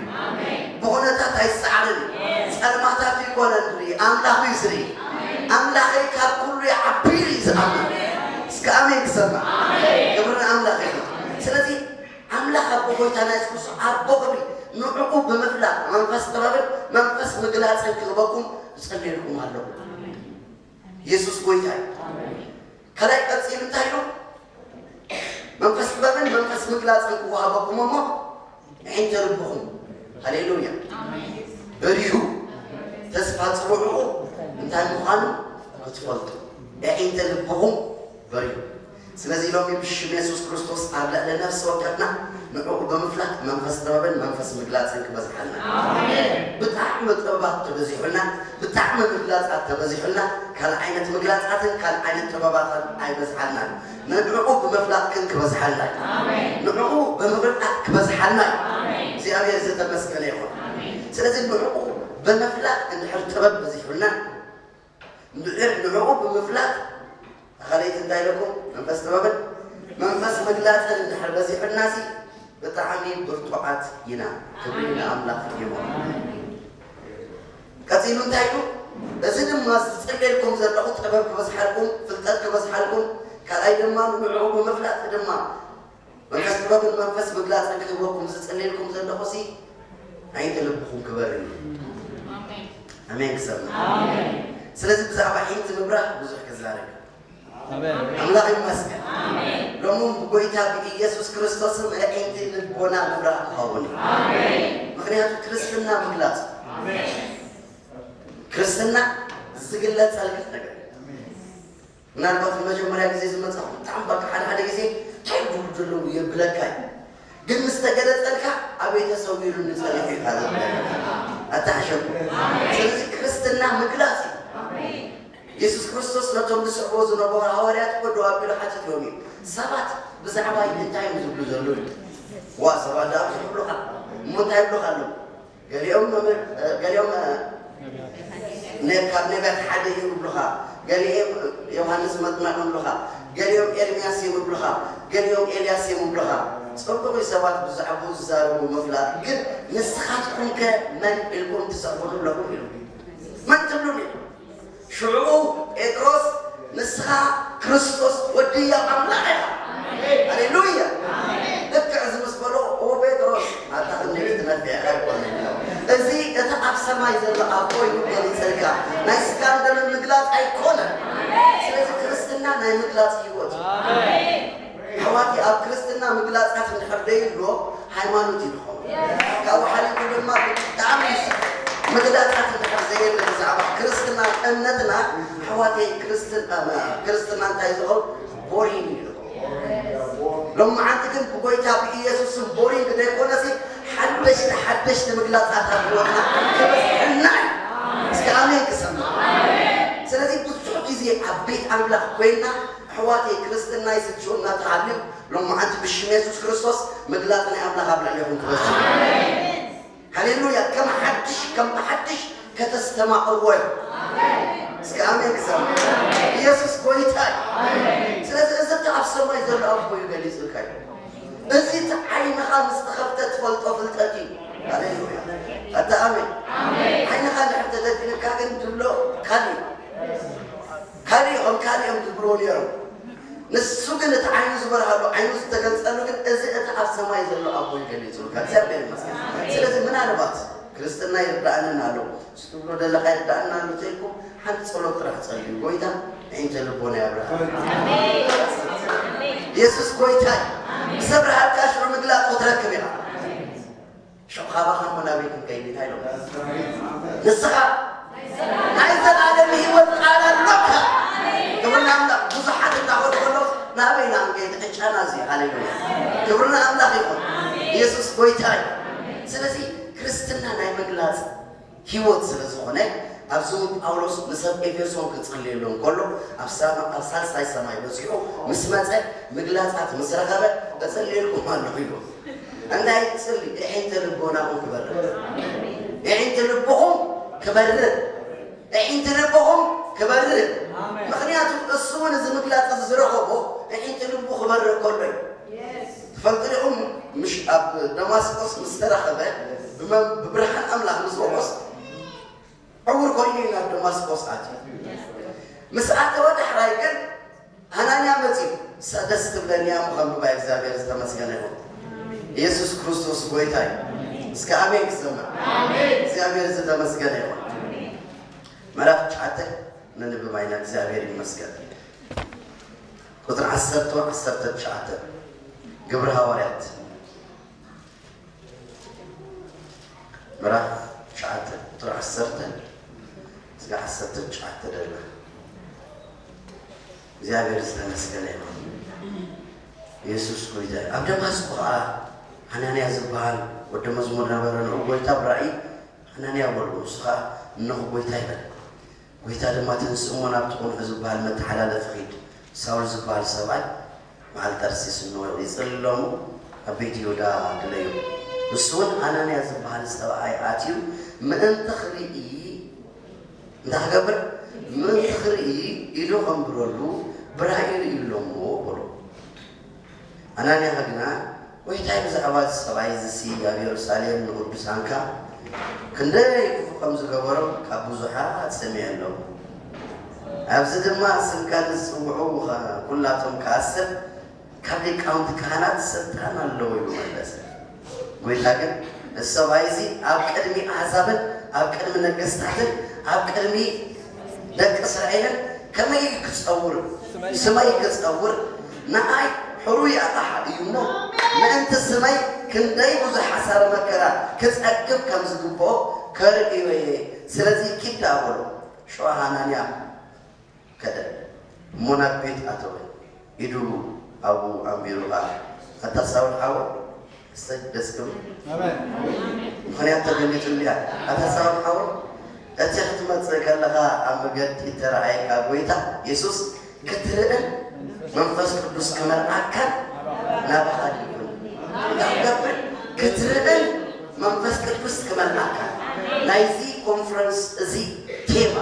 ብኹነታት ኣይሰዓርን እዩ። ጸልማታት ኣይኮነን ዝርኢ፣ ኣምላኹ እዩ ዝርኢ። ኣምላኸይ ካብ ኩሉ ይዓቢ እዩ ዝኣምን። እስከ ኣሜን ክሰማዕ። ክብሪ ንኣምላኽ እዩ። ስለዚ ኣምላኽ ኣቦ ጎይታና የሱስ ክርስቶስ ኣቦ ክብሪ ንዕኡ ብምፍላጥ መንፈስ ጥበብን መንፈስ ምግላጽን ክህበኩም እጸልየልኩም ኣለኹ። የሱስ ጎይታ እዩ። ካልኣይ ቀጺሉ እንታይ ኢሉ? መንፈስ ጥበብን መንፈስ ምግላጽን ክወሃበኩም እሞ፣ ኣዒንተ ልብኹም፣ ሃሌሉያ፣ በሪሁ፣ ተስፋ ጽውዕኡ እንታይ ምዃኑ ክትፈልጡ፣ ኣዒንተ ልብኹም በሪሁ። ስለዚ ሎሚ ብሽም የሱስ ክርስቶስ ኣብ ልዕሊ ነፍሲ ወከፍና ንዕኡ ብምፍላጥ መንፈስ ጥበብን መንፈስ ምግላጽን ክበዝሓልና። ኣሜን። ብጣዕሚ ጥበባት ተበዚሑልና፣ ብጣዕሚ ምግላጻት ተበዚሑልና፣ ካልእ ዓይነት ምግላጻትን ካልእ ዓይነት ጥበባትን ኣይበዝሓልናን። ንዕኡ ብምፍላጥ ግን ክበዝሓልና እዩ። ኣሜን። ንዕኡ ብምፍላጥ ክበዝሓልና እዩ። ኣሜን። እግዚኣብሔር ዝተመስገነ ይኹን። ኣሜን። ስለዚ ንዕኡ ብምፍላጥ እንድሕር ጥበብ በዚሑልና፣ እንድሕር ንዕኡ ብምፍላጥ፣ ኣኸለይቲ እንታይ ኢለኩም? መንፈስ ጥበብን መንፈስ ምግላጽን እንድሕር በዚሑልናሲ፣ ብጣዕሚ ብርቱዓት ኢና። ክብሪ ንኣምላኽ ይኹን። ቀጺሉ እንታይ ኢሉ? እዚ ድማ ዝጽልየልኩም ዘለኹ ጥበብ ክበዝሓልኩም፣ ፍልጠት ክበዝሓልኩም፣ ካልኣይ ድማ ንዕኡ ብምፍላጥ ድማ መንፈስ ጥበብን መንፈስ ምግላጽን ክህበኩም ዝጽልየልኩም ዘለኹ ሲ፣ ዓይንቲ ልብኹም ክበርህ እዩ። ኣሜን። ኣሜን ክሰምዕ። ስለዚ ብዛዕባ ዓይንቲ ምብራህ ብዙሕ ክዛረብ። ኣሜን። ኣምላኽ ይመስገን። ሎሚ እውን ብጎይታ ብኢየሱስ ክርስቶስም ዓይንቲ ልቦና ምብራህ ክኸውን እዩ። ምኽንያቱ ክርስትና ምግላጽ፣ ክርስትና ዝግለጸልካ ነገር። ምናልባት ንመጀመርያ ግዜ ዝመጻኹም ብጣዕሚ በቃ ሓደ ሓደ ግዜ እንታይ ይብሉ ዘለዉ የብለካ እዩ። ግን ምስ ተገለጸልካ ኣበይ ተሰዊሩኒ ጸኒሑ እዩ ካለ ኣታሓሸኩ። ስለዚ ክርስትና ምግላጽ እዩ። የሱስ ክርስቶስ ነቶም ዝስዕቦ ዝነበሩ ሃዋርያት እኮ ደው ኣቢሉ ሓቲትዎም እዩ። ሰባት ብዛዕባይ እንታይ እዮም ዝብሉ ዘለዉ? ዋ ሰባት ደኣ ብዙሕ ይብሉኻ እሞ እንታይ ይብሉኻ ኣለዉ? ገሊኦም መምህር ገሊኦም ካብ ነቢያት ሓደ እዮም ይብሉኻ፣ ገሊኦም ዮሃንስ መጥምቕ ይብሉኻ፣ ገሊኦም ኤርምያስ እዮም ይብሉኻ፣ ገሊኦም ኤልያስ እዮም ይብሉኻ። ጽቡቕ እዩ ሰባት ብዛዕባኡ ዝዛረቡ ምፍላጥ፣ ግን ንስኻትኩም ከ መን ኢልኩም ትስዕቡሉ ኣለኹም ኢሉ መን ትብሉኒ? ሽዑ ጴጥሮስ ንስኻ ክርስቶስ ወዲ ህያው ኣምላኽ ኢኻ። ሃሌሉያ። ልክዕ እዚ ምስ በሎ ኦ ጴጥሮስ ኣታ ክንደይ ክትነፍዕ ኢኻ ኣይኮነን ኢሎ። እዚ እቲ ኣብ ሰማይ ዘሎ ኣቦ እዩ ገሊጸልካ። ናይ ስጋን ደምን ምግላጽ ኣይኮነን። ስለዚ ክርስትና ናይ ምግላጽ ህይወት እዩ። ኣሕዋተይ ኣብ ክርስትና ምግላጻት እንድሕር ደይሎ ሃይማኖት እዩ ዝኸውን። ካብኡ ሓሊፉ ድማ ብጣዕሚ ምግላጻት እንድሕር ዘየለ ብዛዕባ ክርስትና እምነትና ኣሕዋተይ ክርስትና እንታይ ዝኸውን ቦሪንግ እዩ ዝኸውን። ሎማዓንቲ ግን ብጎይታ ብኢየሱስ ስም ቦሪንግ ዘይኮነሲ ሓደሽቲ ሓደሽቲ ምግላጻት ኣብ ህይወትና ክበዝሐልና እዩ። እስኪ ኣሜን ክሰማ። ስለዚ ብዙሕ ግዜ ኣብ ቤት ኣምላኽ ኮይና ኣሕዋተይ ክርስትና ይስልችወና ተሃልዩ ሎማዓንቲ ብሽም የሱስ ክርስቶስ ምግላጽ ናይ ኣምላኽ ኣብ ልዕሌኹም ክበዝሕ። ሃሌሉያ። ከም ሓድሽ ከም ብሓድሽ ከተስተማቕርዎ እዩ። እስኪ ኣሜን ክሰማ። ኢየሱስ ጎይታ እዩ። ስለዚ እዚ እቲ ኣብ ሰማይ ዘሎ ኣቦ እዩ ገሊጹልካ እዩ። እዚ እቲ ዓይንኻ ምስ ተኸፍተ ትፈልጦ ፍልጠት እዩ። ሃሌሉያ። ኣታ ኣሜን። ዓይንኻ ድሕር ተደፊንካ ግን ትብሎ ካልእ እዩ። ካልእ ከም ካልእ እዮም ዝብልዎ ነይሮም። ንሱ ግን እቲ ዓይኑ ዝበርሃሉ ዓይኑ ዝተገልጸሉ ግን እዚ እቲ ኣብ ሰማይ ዘሎ ኣቦ ይገሊጹልካ። እግዚኣብሔር ይመስገን። ስለዚ ምናልባት ክርስትና ይርዳእንን ኣሎ፣ እሱ ትብሎ ዘለኻ ይርዳእና ኣሎ ተይልኩም ሓንቲ ጸሎት ጥራሕ ጸልዩ፣ ጎይታ ኣዒንተ ልቦና ያብርሃ። የሱስ ጎይታ እዩ። ምስ ኣብርሃልካ ሽዑ ምግላጥ ክትረክብ ኢኻ። ሽዑ ካባኻ እሞ ናበይ ክንከይድ ኢና ኢሎም። ንስኻ ናይ ዘላለም ህይወት ቃል ኣሎካ። ክብሪ ንኣምላኽ። ብዙሓት እንዳኸዱ ከለውስ ናበይ ኢና ክንከይድ? ዕጫና እዚ። ሃሌሉያ። ክብሪ ንኣምላኽ ይኹን። ኢየሱስ ጎይታ እዩ። ስለዚ ክርስትና ናይ ምግላጽ ህይወት ስለ ዝኾነ ኣብዚ እውን ጳውሎስ ንሰብ ኤፌሶን ክጽልየሎም ከሎ ኣብ ሳልሳይ ሰማይ በጺሑ ምስ መጸ ምግላጻት ምስ ረኸበ እጽልየልኩም ኣለኹ ኢሉ። እንታይ ጽሊ? ኣዒንቲ ልቦናኹም ክበርህ። ኣዒንቲ ልብኹም ክበርህ። ኣዒንቲ ልብኹም ክበርህ። ምኽንያቱ እሱ እውን እዚ ምግላጽ እዚ ዝረኸቦ ኣዒንቲ ልቡ ክበርህ ከሎ እዩ። ትፈልጡ ዲኹም? ምሽ ኣብ ደማስቆስ ምስ ተረኸበ ብመን- ብብርሃን ኣምላኽ ምስ ወቆስ ዕውር ኮይኑ እዩ ናብ ደማስቆስ ኣትዩ። ምስ ኣተወ ዳሕራይ ግን ሃናንያ መጺኡ። እሳ ደስ ትብለኒ እያ እሞ ከንብባ እግዚኣብሔር ዝተመስገነ ይኹን። ኢየሱስ ክርስቶስ ጎይታ እዩ። እስከ ኣሜን ክሰማ። እግዚኣብሔር ዝተመስገነ ይኹን። ምዕራፍ ትሽዓተ ነንብብ ኣይና እግዚኣብሔር ይመስገን። ቁፅሪ ዓሰርተ ዓሰርተ ትሽዓተ ግብሪ ሃዋርያት ምዕራፍ ትሽዓተ ቁፅሪ ዓሰርተ እስከ ዓሰርተ ትሽዓተ ደላ እግዚኣብሔር ዝተመስገነ ይኹን። ኢየሱስ ጎይታ እዩ። ኣብ ደማስቆ ኸዓ ሃናንያ ዝበሃል ወዲ መዝሙር ነበረ። ንዑ ጎይታ ብራእይ ሃናንያ በሎ። ንሱ ኸዓ እነሆ ጎይታ ይበል። ጎይታ ድማ ተንስእ እሞ ናብቲ ቁኑዕ ዝበሃል መተሓላለፊ ኺድ። ሳውል ዝበሃል ሰብኣይ በዓል ጠርሴስ እነሆ ይጽልሎ እሞ ኣብ ቤት ይሁዳ ድለዮ። ንሱ እውን ኣናንያ ዝበሃል ሰብኣይ ኣትዩ ምእንቲ ኽርኢ እንታይ ክገብር? ምእንቲ ክርኢ ኢዱ ከንብረሉ ብራእይ ርእዩ ኣሎ እሞ በሎ። ኣናንያ ግና፣ ጐይታይ፣ ብዛዕባ እዚ ሰብኣይ እዚሲ ኣብ የሩሳሌም ንቕዱሳንካ ክንደይ ክፉእ ከም ዝገበሮም ካብ ብዙሓት ሰሚዐ ኣለኹ። ኣብዚ ድማ ስምካ ንዝጽውዑ ኹላቶም ክኣስር ካብ ሊቃውንቲ ካህናት ስልጣን ኣለዎ ኢሉ መለሰ። ጎይታ ግን፣ "እዚ ሰብኣይ እዚ ኣብ ቅድሚ ኣሕዛብን ኣብ ቅድሚ ነገስታትን ኣብ ቅድሚ ደቂ እስራኤልን ከመይ ክጸውር፣ ስመይ ክጸውር፣ ንኣይ ሕሩይ ኣቕሓ እዩ እሞ፣ ምእንቲ ስመይ ክንደይ ብዙሕ ሓሳረ መከራ ክጸግብ ከም ዝግብኦ ከርእዮ እየ። ስለዚ ኪድ ደኣ በሎ።" ሸዋ ሃናንያ ከደ። እሞ ናብ ቤት ኣተወ። ኢዱ ኣብኡ ኣንቢሩ ኸኣ፣ "ኣታ ሳውል ሓወይ"፣ እሰይ፣ ደስ ክብል። ኣሜን። ምኽንያት ተገሊጹ እንድያ። "ኣታ ሳውል ሓወይ፣ እቲ ክትመጽእ ከለኻ ኣብ መገዲ እተረኣየካ ጎይታ የሱስ ክትርእን መንፈስ ቅዱስ ክመልኣካን ናባኻ ልኢኹኒ። እንታይ ክገብር? ክትርእን መንፈስ ቅዱስ ክመልኣካን። ናይዚ ኮንፈረንስ እዚ ቴማ፣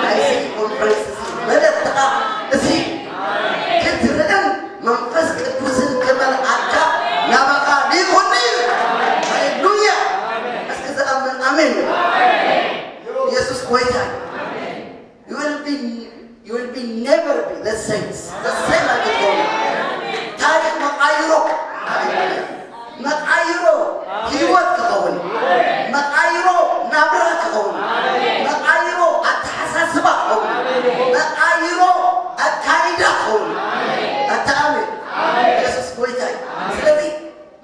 ናይዚ ኮንፈረንስ እዚ መልእኽትኻ እዚ ክትርእን መንፈስ ቅዱስን ክመልኣካ ናባኻ ልኢኹኒ። ሃሌሉያ። እስኪ ዝኣምን ኣሜን። የሱስ ጎይታ እዩ። You will be, you will be never be the same. The same ኣይትኸውን። ታሪኽ መቓይሮ፣ መቓይሮ ህይወት ክኸውን፣ መቓይሮ ናብራ ክኸውን፣ መቓይሮ ኣተሓሳስባ ክኸውን፣ መቓይሮ ኣካይዳ ክኸውን። ኣታ ኣሜን። የሱስ ጎይታ እዩ። ስለዚ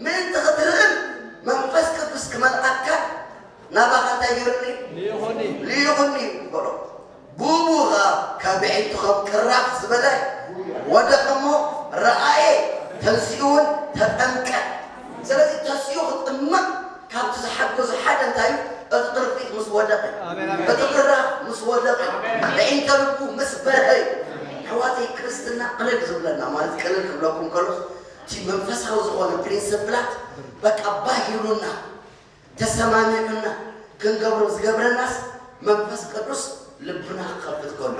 ምእንቲ ክትርእን መንፈስ ቅዱስ ክመልኣካ ናባኻ እንታይ ገይሩኒ? ልኢኹኒ። ልኢኹኒ በሎ። ብኡ ኸዓ ካብ ኣዒንቱ ከም ቅራፍ ዝበለ ወደቐ እሞ ረኣየ፣ ተንሲኡ እውን ተጠምቀ። ስለዚ ተንሲኡ ክጥመቕ ካብቲ ዝሓገዞ ሓደ እንታይ እዩ? እቲ ቅርፊት ምስ ወደቐ፣ ኣሜን፣ ኣሜን። እቲ ቅራፍ ምስ ወደቐ፣ ኣዒንተ ልቡ ምስ በርሀ እዩ። ኣሕዋተይ፣ ክርስትና ቅልል ዝብለና፣ ማለት ቅልል ክብለኩም ከሎ እቲ መንፈሳዊ ዝኾነ ፕሪንስፕላት በቃ ባህ ኢሉና ተሰማሚዑና ክንገብሮ ዝገብረናስ መንፈስ ቅዱስ ልብና ክኸፍት ከሎ።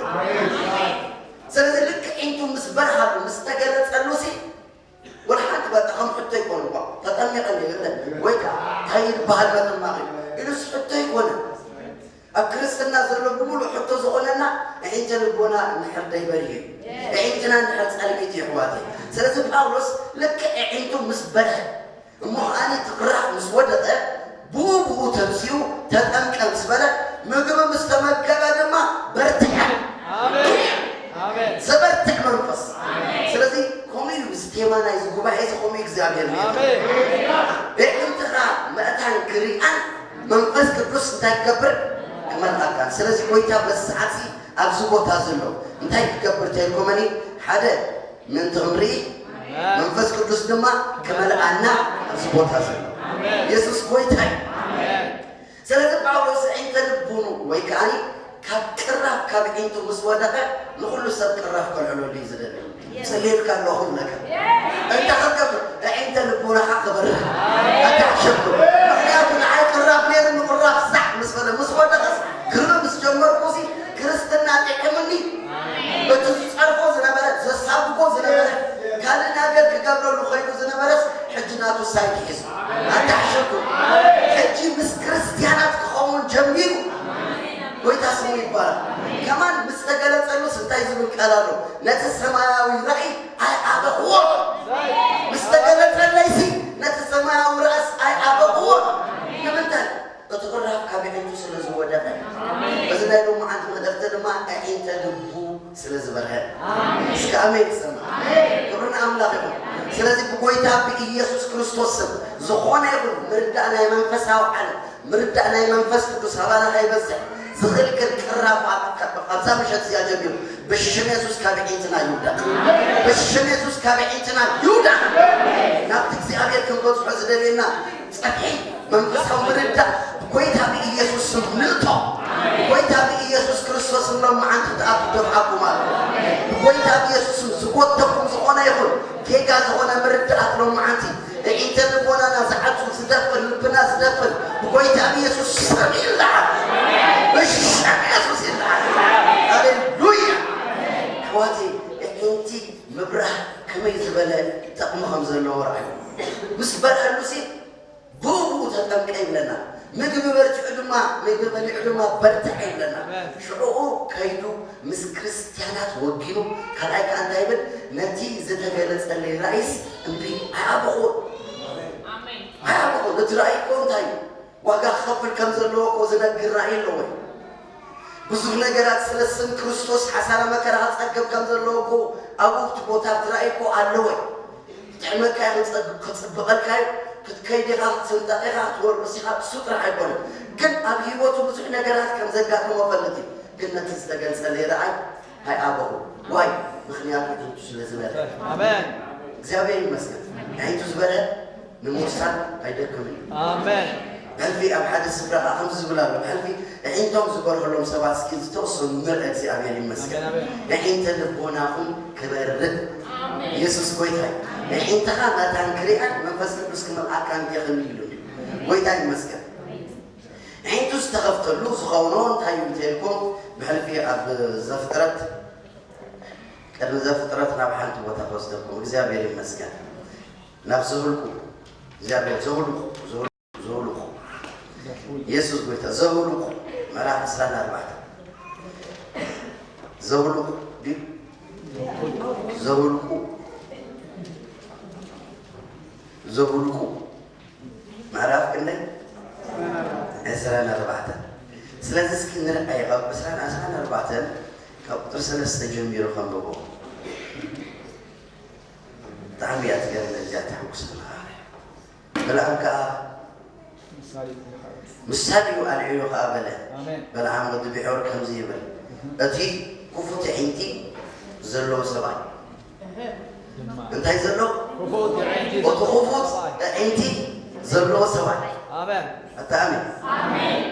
ስለዚ ልክዕ ኣዒንቱ ምስ በርሃሉ፣ ምስ ተገለጸሉ ሲ፣ ወላ ሓንቲ በቃ ከም ሕቶ ኣይኮነን እኳ፣ "ተጠሚቐ እንድየ" ይብለ፣ ወይ ከዓ "እንታይ ይበሃል መጠማቒ?" ኢሉስ ሕቶ ኣይኮነን። ኣብ ክርስትና ዘሎ ብምሉእ ሕቶ ዝኾነና ኣዒንተ ልቦና እንድሕር ደይበርህ እዩ። ኣዒንትና እንድሕር ጸልሚት እዩ፣ ኣሕዋተይ። ስለዚ ጳውሎስ ልክዕ ኣዒንቱ ምስ በርሀ፣ እሞ ከኣኒ እቲ ቅራፍ ምስ ወደቐ፣ ብኡ ብኡ ተንሲኡ ተጠምቀ ምስ በለ፣ ምግቢ ምስ ተመገበ ድማ በርትዐ። ኣሜን። ኣሜን። ዘበርትዕ መንፈስ። ኣሜን። ስለዚ ከምኡ እዩ፣ እዚ ቴማ ናይዚ ጉባኤ እዚ ከምኡ እዩ እግዚኣብሔር ነይሩ። ኣሜን። ኣዒንትኻ ምእታን ክሪኣን መንፈስ ቅዱስ እንታይ ክገብር? ክመልኣካ። ስለዚ ጎይታ በዚ ሰዓት እዚ ኣብዚ ቦታ ዘሎ እንታይ ክገብር ተልኮመኒ? ሓደ ምእንቲ ክንርኢ፣ ኣሜን። መንፈስ ቅዱስ ድማ ክመልኣና ኣብዚ ቦታ ዘሎ። ኣሜን። የሱስ ጎይታ እዩ። ኣሜን። ስለዚ ጳውሎስ ኣዒንተ ልቡኑ ወይ ከኣኒ ካብ ቅራፍ ካብ ኣዒንቱ ምስ ወደቐ ንኹሉ ሰብ ቅራፍ ከልዕለሉ እዩ ዝደሊ። የስ። ጽልየልካ ኣለኹ እብለካ። የስ። እንታይ ክገብር? ኣዒንተ ልቡናኻ ክበርህ። ኣሜን። ኣታሕሸኩም። ምኽንያቱ ንዓይ ቅራፍ ነይሩ፣ ንቅራፍ ሳዕ ምስ በለ፣ ምስ ወደቐስ ክርኢ ምስ ጀመርኩ እዚ ክርስትና ጥዕምኒ። ኣሜን። በቲ ዝጸርፎ ዝነበረ፣ ዘሳብጎ ዝነበረ፣ ካልእ ነገር ክገብረሉ ኾይኑ ዝነበረስ ሕጂ ናቱ ሳይድ ሒዙ። ኣታሕሸኩም። ሕጂ ምስ ክርስትያናት ክኸውን ጀሚሩ። ጎይታ ስሙ ይባረክ። ከማን ምስ ተገለጸሉስ እንታይ ዝብል ቃል ኣሎ? "ነቲ ሰማያዊ ራእይ ኣይኣበኽዎ." ምስ ተገለጸለይሲ ነቲ ሰማያዊ ራእስ ኣይኣበኽዎ። ንምንታይ? እቲ ቅራፍ ካብ ኣዒንቱ ስለ ዝወደቐ። ኣሜን። እዚ ናይ ሎማዓንቲ መልእኽቲ ድማ ኣዒንተ ልቡ ስለ ዝበርሀ። ኣሜን። እስከ ኣሜን ይሰማዕ። ኣሜን። ክብሪ ንኣምላኽ ይኹን። ስለዚ ብጎይታ ብኢየሱስ ክርስቶስ ስም ዝኾነ ይኹን ምርዳእ ናይ መንፈሳዊ ዓለም፣ ምርዳእ ናይ መንፈስ ቅዱስ ኣባና ከይበዝሕ ዝኽልክል ቅራፍ ኣብ-፣ ካብ-፣ ካብዛ ምሸት እዚኣ ጀሚሩ ብሽም የሱስ ካብ ኣዒንትና ይውደቕ። ብሽም የሱስ ካብ ኣዒንትና ይውደቕ። ናብቲ እግዚኣብሔር ክንበጽሖ ዝደልየና ጸፍሒ መንፈሳዊ ምርዳእ ብጎይታ ብኢየሱስ ስም ንእቶ። ብጎይታ ብኢየሱስ ክርስቶስ ስም ሎማዓንቲ ክትኣቱ ደፍዓኩም ኣሎ። ብጎይታ ብኢየሱስ ስም ዝጎተኩም ዝኾነ ይኹን ጌጋ ዝኾነ ምርዳእት ሎማዓንቲ ኣዒንተ ልቦናና ዝዓጹ ዝደፍን ልብና ዝደፍን ብጎይታ ብኢየሱስ ስም ይለዓል። ብሽም የሱስ ይለዓል። ሃሌሉያ። ኣሕዋተይ፣ ኣዒንቲ ምብራህ ከመይ ዝበለ ጥቕሚ ከም ዘለዎ ረኣዩ። ምስ በርሀሉሲ ብኡ ብኡ ተጠምቀ ይብለና። ምግቢ በልቲዑ ድማ፣ ምግቢ በሊዑ ድማ በርትዕ ይብለና። ኣሜን። ሽዑኡ ከይዱ ምስ ክርስትያናት ወጊኑ፣ ካልኣይ ከኣ እንታይ ይብል? "ነቲ ዝተገለጸለይ ራእይስ እምቢ ኣይኣበኹን። ኣሜን። ኣይኣበኹን። እቲ ራእይ እኮ እንታይ እዩ? ዋጋ ክኸፍል ከም ዘለዎ እኮ ዝነግር ራእይ ኣለዎ። ብዙሕ ነገራት ስለ ስም ክርስቶስ ሓሳረ መከራ ክጸግብ ከም ዘለዎ እኮ ኣብኡ እቲ ቦታ እቲ ራእይ እኮ ኣለዎ። ክትሕመካ እዩ፣ ክጸግ-፣ ክጽብቐልካ እዩ፣ ክትከይድ ኢኻ፣ ክትስንጠቕ ኢኻ፣ ክትወርስ ኢኻ፣ እሱ ጥራሕ ኣይኮነን። ግን ኣብ ህይወቱ ብዙሕ ነገራት ከም ዘጋጥሞ ፈልጥ እዩ። ግን ነቲ ዝተገልጸለይ ራእይ ኣይኣበኹን። ዋይ? ምኽንያቱ ጥንቱ ስለ ዝበለ። ኣሜን። እግዚኣብሔር ይመስገን። ኣዒንቱ ዝበለ ንምውሳን ኣይደክምን እዩ። ኣሜን። ብሕልፊ ኣብ ሓደ ስፍራ ኸዓ ከምዚ ዝብል ኣሎ። ብሕልፊ ኣዒንቶም ዝበርሀሎም ሰባት እስኪ ዝተወሰኑ ንርአ። እግዚኣብሔር ይመስገን። ኣሜን፣ ኣሜን። ኣዒንተ ልቦናኹም ክበርህ። ኣሜን። ኢየሱስ ጎይታ እዩ። ኣዒንትኻ መታን ክሪኣን መንፈስ ቅዱስ ክመልኣካን የኽእል እዩ። ጎይታ ይመስገን። ኣዒንቱ ዝተኸፍተሉ ዝኾኖ እንታይ እዩ እንተልኩም፣ ብሕልፊ ኣብ ዘፍጥረት፣ ቅድሚ ዘፍጥረት ናብ ሓንቲ ቦታ ክወስደኩም። እግዚኣብሔር ይመስገን። ናብ ዘሁልቁ፣ እግዚኣብሔር ዘሁልቁ፣ ዘሁልቁ፣ ዘሁልቁ። ኢየሱስ ጎይታ። ዘሁልቁ ምዕራፍ ዕስራን ኣርባዕተን። ዘሁልቁ ድዩ? ዘሁልቁ፣ ዘሁልቁ ምዕራፍ ክንደይ? ዕስራን ኣርባዕተን። ስለዚ እስኪ ንርኣይ፣ ካብ ዕስራን፣ ዕስራን ኣርባዕተን፣ ካብ ቁፅሪ ሰለስተ ጀሚሩ ከንብቦ። ብጣዕሚ እያ ትገርመኒ እዚኣ፣ ተሐጉሰና። በለዓም ከኣ ምሳሌ እዩ ኣልዒሉ ከኣ በለ። ኣሜን። በለዓም ወዲ ቢዖር ከምዚ ይብል፣ እቲ ክፉት ኣዒንቲ ዘለዎ ሰብኣይ። ድማ እንታይ ዘሎ? ክፉት ኣዒንቲ እቲ ክፉት ኣዒንቲ ዘለዎ ሰብኣይ። ኣሜን። ኣታ ኣሜን። ኣሜን።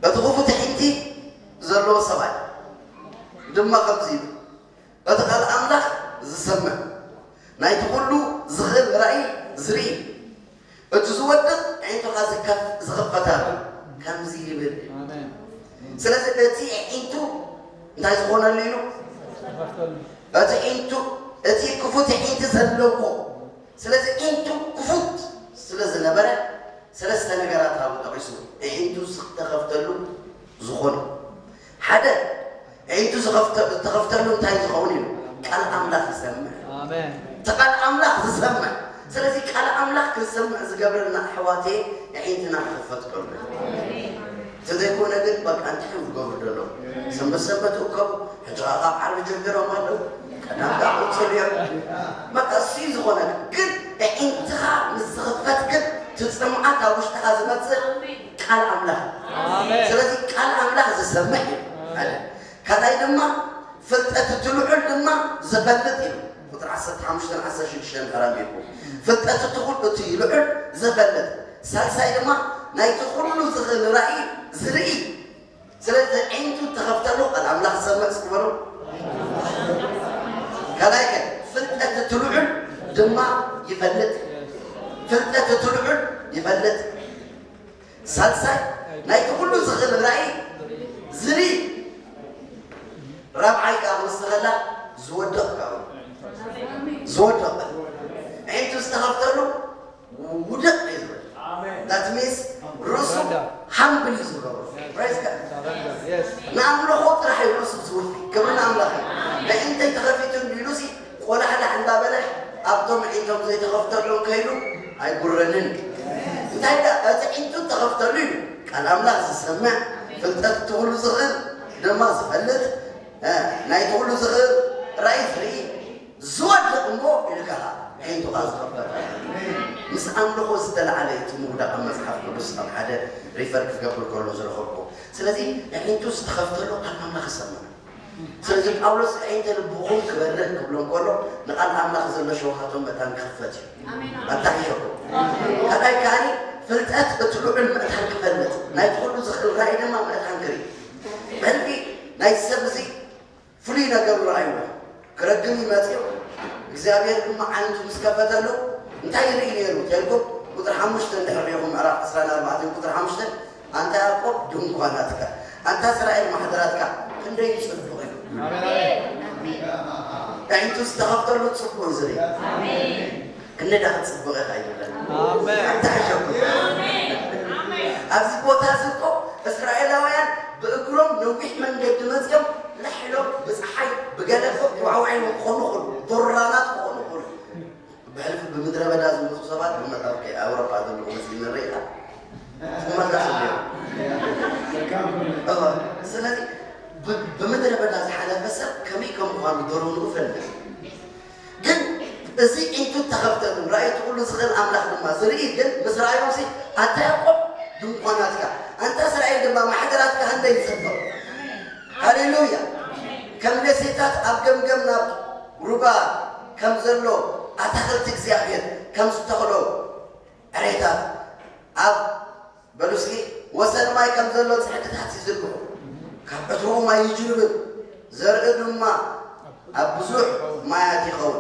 እቲ ክፉት ኣዒንቲ ዘለዎ ሰብኣይ ድማ ከምዚ ይብል፣ እቲ ቃል ኣምላኽ ዝሰምዕ፣ ናይቲ ኩሉ ዝኽእል ራእይ ዝርኢ፣ እቲ ዝወድቕ ኣዒንቱ ኸዓ ዝከፍ-፣ ዝኽፈታሉ ከምዚ ይብል። ኣሜን። ስለዚ እቲ ኣዒንቱ እንታይ ዝኾነሉ ኢሉ? ዝኸፍተሉ። እቲ ኣዒንቱ፣ እቲ ክፉት ኣዒንቲ ዘለዎ። ስለዚ ኣዒንቱ ክፉት ስለ ዝነበረ ሰለስተ ነገራት ኣብኡ ጠቒሱ። ኣዒንቱ ዝተኸፍተሉ ዝኾነ ሓደ፣ ኣዒንቱ ዝኸፍተ-፣ ዝተኸፍተሉ እንታይ ዝኸውን እዩ? ቃል ኣምላኽ ይሰምዕ። ኣሜን። እቲ ቃል ኣምላኽ ዝሰምዕ። ስለዚ ቃል ኣምላኽ ክንሰምዕ ዝገብረና ኣሕዋተይ፣ ኣዒንትና ክኽፈት ከሎ። እንተዘይኮነ ግን በቃ እንታይ እዮም ዝገብሩ ዘለዉ? ሰንበት ሰንበት ይእከቡ፣ ሕጂ ኸዓ ካብ ዓርቢ ጀሚሮም ኣለዉ። ቀዳም ከዓ ቅጽል እዮም። በቃ እሱ እዩ ዝኾነ። ግን ኣዒንትኻ ምስ ዝኽፈት ግን እቲ ጽምዓት ኣብ ውሽጥኻ ዝመጽእ ቃል ኣምላኽ። ኣሜን። ስለዚ ቃል ኣምላኽ ዝሰምዕ እዩ። ኣሜን። ሓደ። ካልኣይ ድማ ፍልጠት እቲ ልዑል ድማ ዝፈልጥ እዩ። ቁፅሪ ዓሰርተ ሓሙሽተን ዓሰርተ ሽዱሽተን ድሕር ኣንቢብኩም። ፍልጠት እቲ ኩሉ እቲ ልዑል ዝፈልጥ። ሳልሳይ ድማ ናይቲ ኩሉ ዝኽእል ራእይ ዝርኢ። ስለዚ ኣዒንቱ እተኸፍተሉ ቃል ኣምላኽ ዝሰምዕ እስኪ በሉ። ካልኣይ ከ ፍልጠት እቲ ልዑል ድማ ይፈልጥ። ፍልጠት እቲ ልዑል ይፈልጥ። ሳልሳይ ናይቲ ኩሉ ዝኽእል ራእይ ዝርኢ። ራብዓይ ከዓ ክወስድ ከላ ዝወድቕ ከዓ እዩ። ዝወድቕ። ኣዒንቱ ዝተኸፍተሉ ውድቕ እዩ ዝብል። ኣሜን። That means ርእሱ surrender። Humble እዩ ዝገብሮ። Praise God። Surrender። Yes። ንኣምልኾ ጥራሕ እዩ ርእሱ ዝውፊ። ክብሪ ንኣምላኽ እዩ። ኣዒንተይ ተኸፊቱ ኢሉ ሲ ቆላሕላሕ እንዳበለ ኣብቶም ኣዒንቶም ዘይተኸፍተሎም ከይዱ ኣይጉረንን እዩ። እንታይ ደኣ፣ እቲ ኣዒንቱ ተኸፍተሉ እዩ። ቃል ኣምላኽ ዝሰምዕ፣ ፍልጠት እቲ ኩሉ ዝኽእል ድማ ዝፈልጥ፣ እ፣ ናይቲ ኩሉ ዝኽእል ራእይ ዝርኢ፣ ዝወድቕ እሞ ኢልካ ኣዒንቱ ከኣ ዝኸፈት። ምስ ኣምልኾ ዝተለዓለ እቲ ምውዳቕ ኣብ መጽሓፍ ቅዱስ ኣብ ሓደ ሪፈር ክገብር ከሎ ዝረኸብኩ። ስለዚ ኣዒንቱ ዝተኸፍተሉ ቃል ኣምላኽ ይሰምዕ። ስለዚ ጳውሎስ ኣዒንተ ልብኹም ክበርህ ክብሎም ከሎ ንቃል ኣምላኽ ዘሎ ሸውሃቶም መታን ክኽፈት እዩ። ኣሜን። ኣታሒዘኩም። ኣሜን። ካልኣይ ከኣ ፍልጠት እቲ ልዑል መእታን ክፈልጥ፣ ናይ ኩሉ ዝኽእል ራእይ ድማ መእታን ክርኢ። ሕልሚ ናይ ሰብ እዚ ፍሉይ ነገሩ ረኣይዎ። ክረግም ይመጽእ። እግዚኣብሔር ድማ ዓይነቱ ምስ ከፈተሉ እንታይ ይርኢ ነይሩ ተልኩም? ቁጥሪ ሓሙሽተ እንድሕር ሪኢኹም ምዕራፍ ዕስራን ኣርባዕተን ቁጥሪ ሓሙሽተ ኣንታ ያዕቆብ ድንኳናትካ፣ ኣንታ እስራኤል ማሕደራትካ ክንደይ ጽቡቕ እዩ። ኣሜን። ኣዒንቱ ዝተኸፍተሉ ጽቡቕ እዩ ዝርኢ። ኣሜን። ክንደይ ደኣ ጽቡቕ ኢኻ ይብለና። ኣሜን። ኣታ ሕሸኩ። ኣሜን። ኣሜን። ኣብዚ ቦታ እዚ እኮ እስራኤላውያን ብእግሮም ነዊሕ መንገዲ መፂኦም፣ ላሕ ኢሎም ብፀሓይ ብገለ እኮ ተዋዕዋዒ ክኾኑ ይኽእሉ፣ ዶራናት ክኾኑ ይኽእሉ። ብሕልፊ ብምድረ በዳ ዝመፁ ሰባት ብመ-፣ ኦኬ፣ ኣውሮፓ ዘለዉ መስሊ ንርኢ ኢና። ትመለሱ እዮም። እወ፣ ስለዚ ብ-፣ ብምድረ በዳ ዝሓለፈ ሰብ ከመይ ከም ምዃኑ ደርሁ ንፈልጥ። ግን እዚ ዒንቱ ተኸፍተሉ፣ ራእይ እቲ ኩሉ ዝኽእል ኣምላኽ ድማ ዝርኢ፣ ግን ምስ ረኣዮምሲ፣ ኣታ ያዕቆብ ድንኳናትካ፣ ኣንታ እስራኤል ድማ ማሕደራትካ ክንደይ ይጽብቕ። ሃሌሉያ። ከም ደሴታት ኣብ ገምገም ናብ ሩባ ከም ዘሎ ኣታኽልቲ እግዚኣብሔር ከም ዝተኽሎ ዕሬታት ኣብ፣ በሉ እስኪ፣ ወሰን ማይ ከም ዘሎ ጽሕድታት ይዝርግሑ፣ ካብ ዕትሮኡ ማይ ይጅርብብ፣ ዘርኢ ድማ ኣብ ብዙሕ ማያት ይኸውን።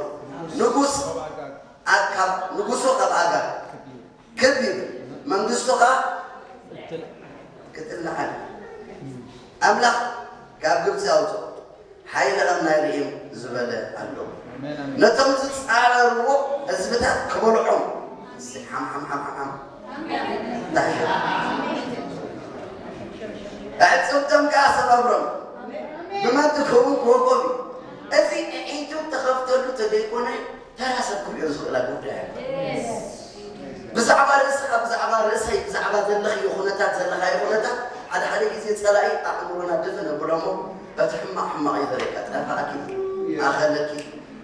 ንጉስ ኣካብ፣ ንጉሱ ካብ ኣጋር ክብ ይብል፣ መንግስቱ ኸኣ ክትልዓል። ኣምላኽ ካብ ግብጺ ኣውጽኦ፣ ሓይሊ ከም ናይ ርሒም ዝበለ ኣሎ። ኣሜን፣ ኣሜን። ነቶም ዝጻረርዎ ህዝብታት ክበልዖም፣ እስቲ ሓም፣ ሓም፣ ሓም፣ ሓም፣ ሓም። እንታይ እዩ? ኣዕጽምቶም ከኣ ሰባብሮም። ብመን ክኸውን ክወቆም እዩ። እዚ ኣዒንቱ ተኸፍተሉ ተደይኮነ፣ ተራ ሰብ ክርእዮ ዝኽእላ ጉዳይ ኣይኮነን። ብዛዕባ ርእስኻ፣ ብዛዕባ ርእሰይ፣ ብዛዕባ ዘለኽዮ ኩነታት፣ ዘለኻዮ ኩነታት፣ ሓደ ሓደ ግዜ ጸላኢ ኣእምሮና ድፍን ኣብሎ እሞ፣ እቲ ሕማቕ ሕማቕ እዩ ዘርእየካ፣ ጠፋእኪ፣ ኣኸለኪ፣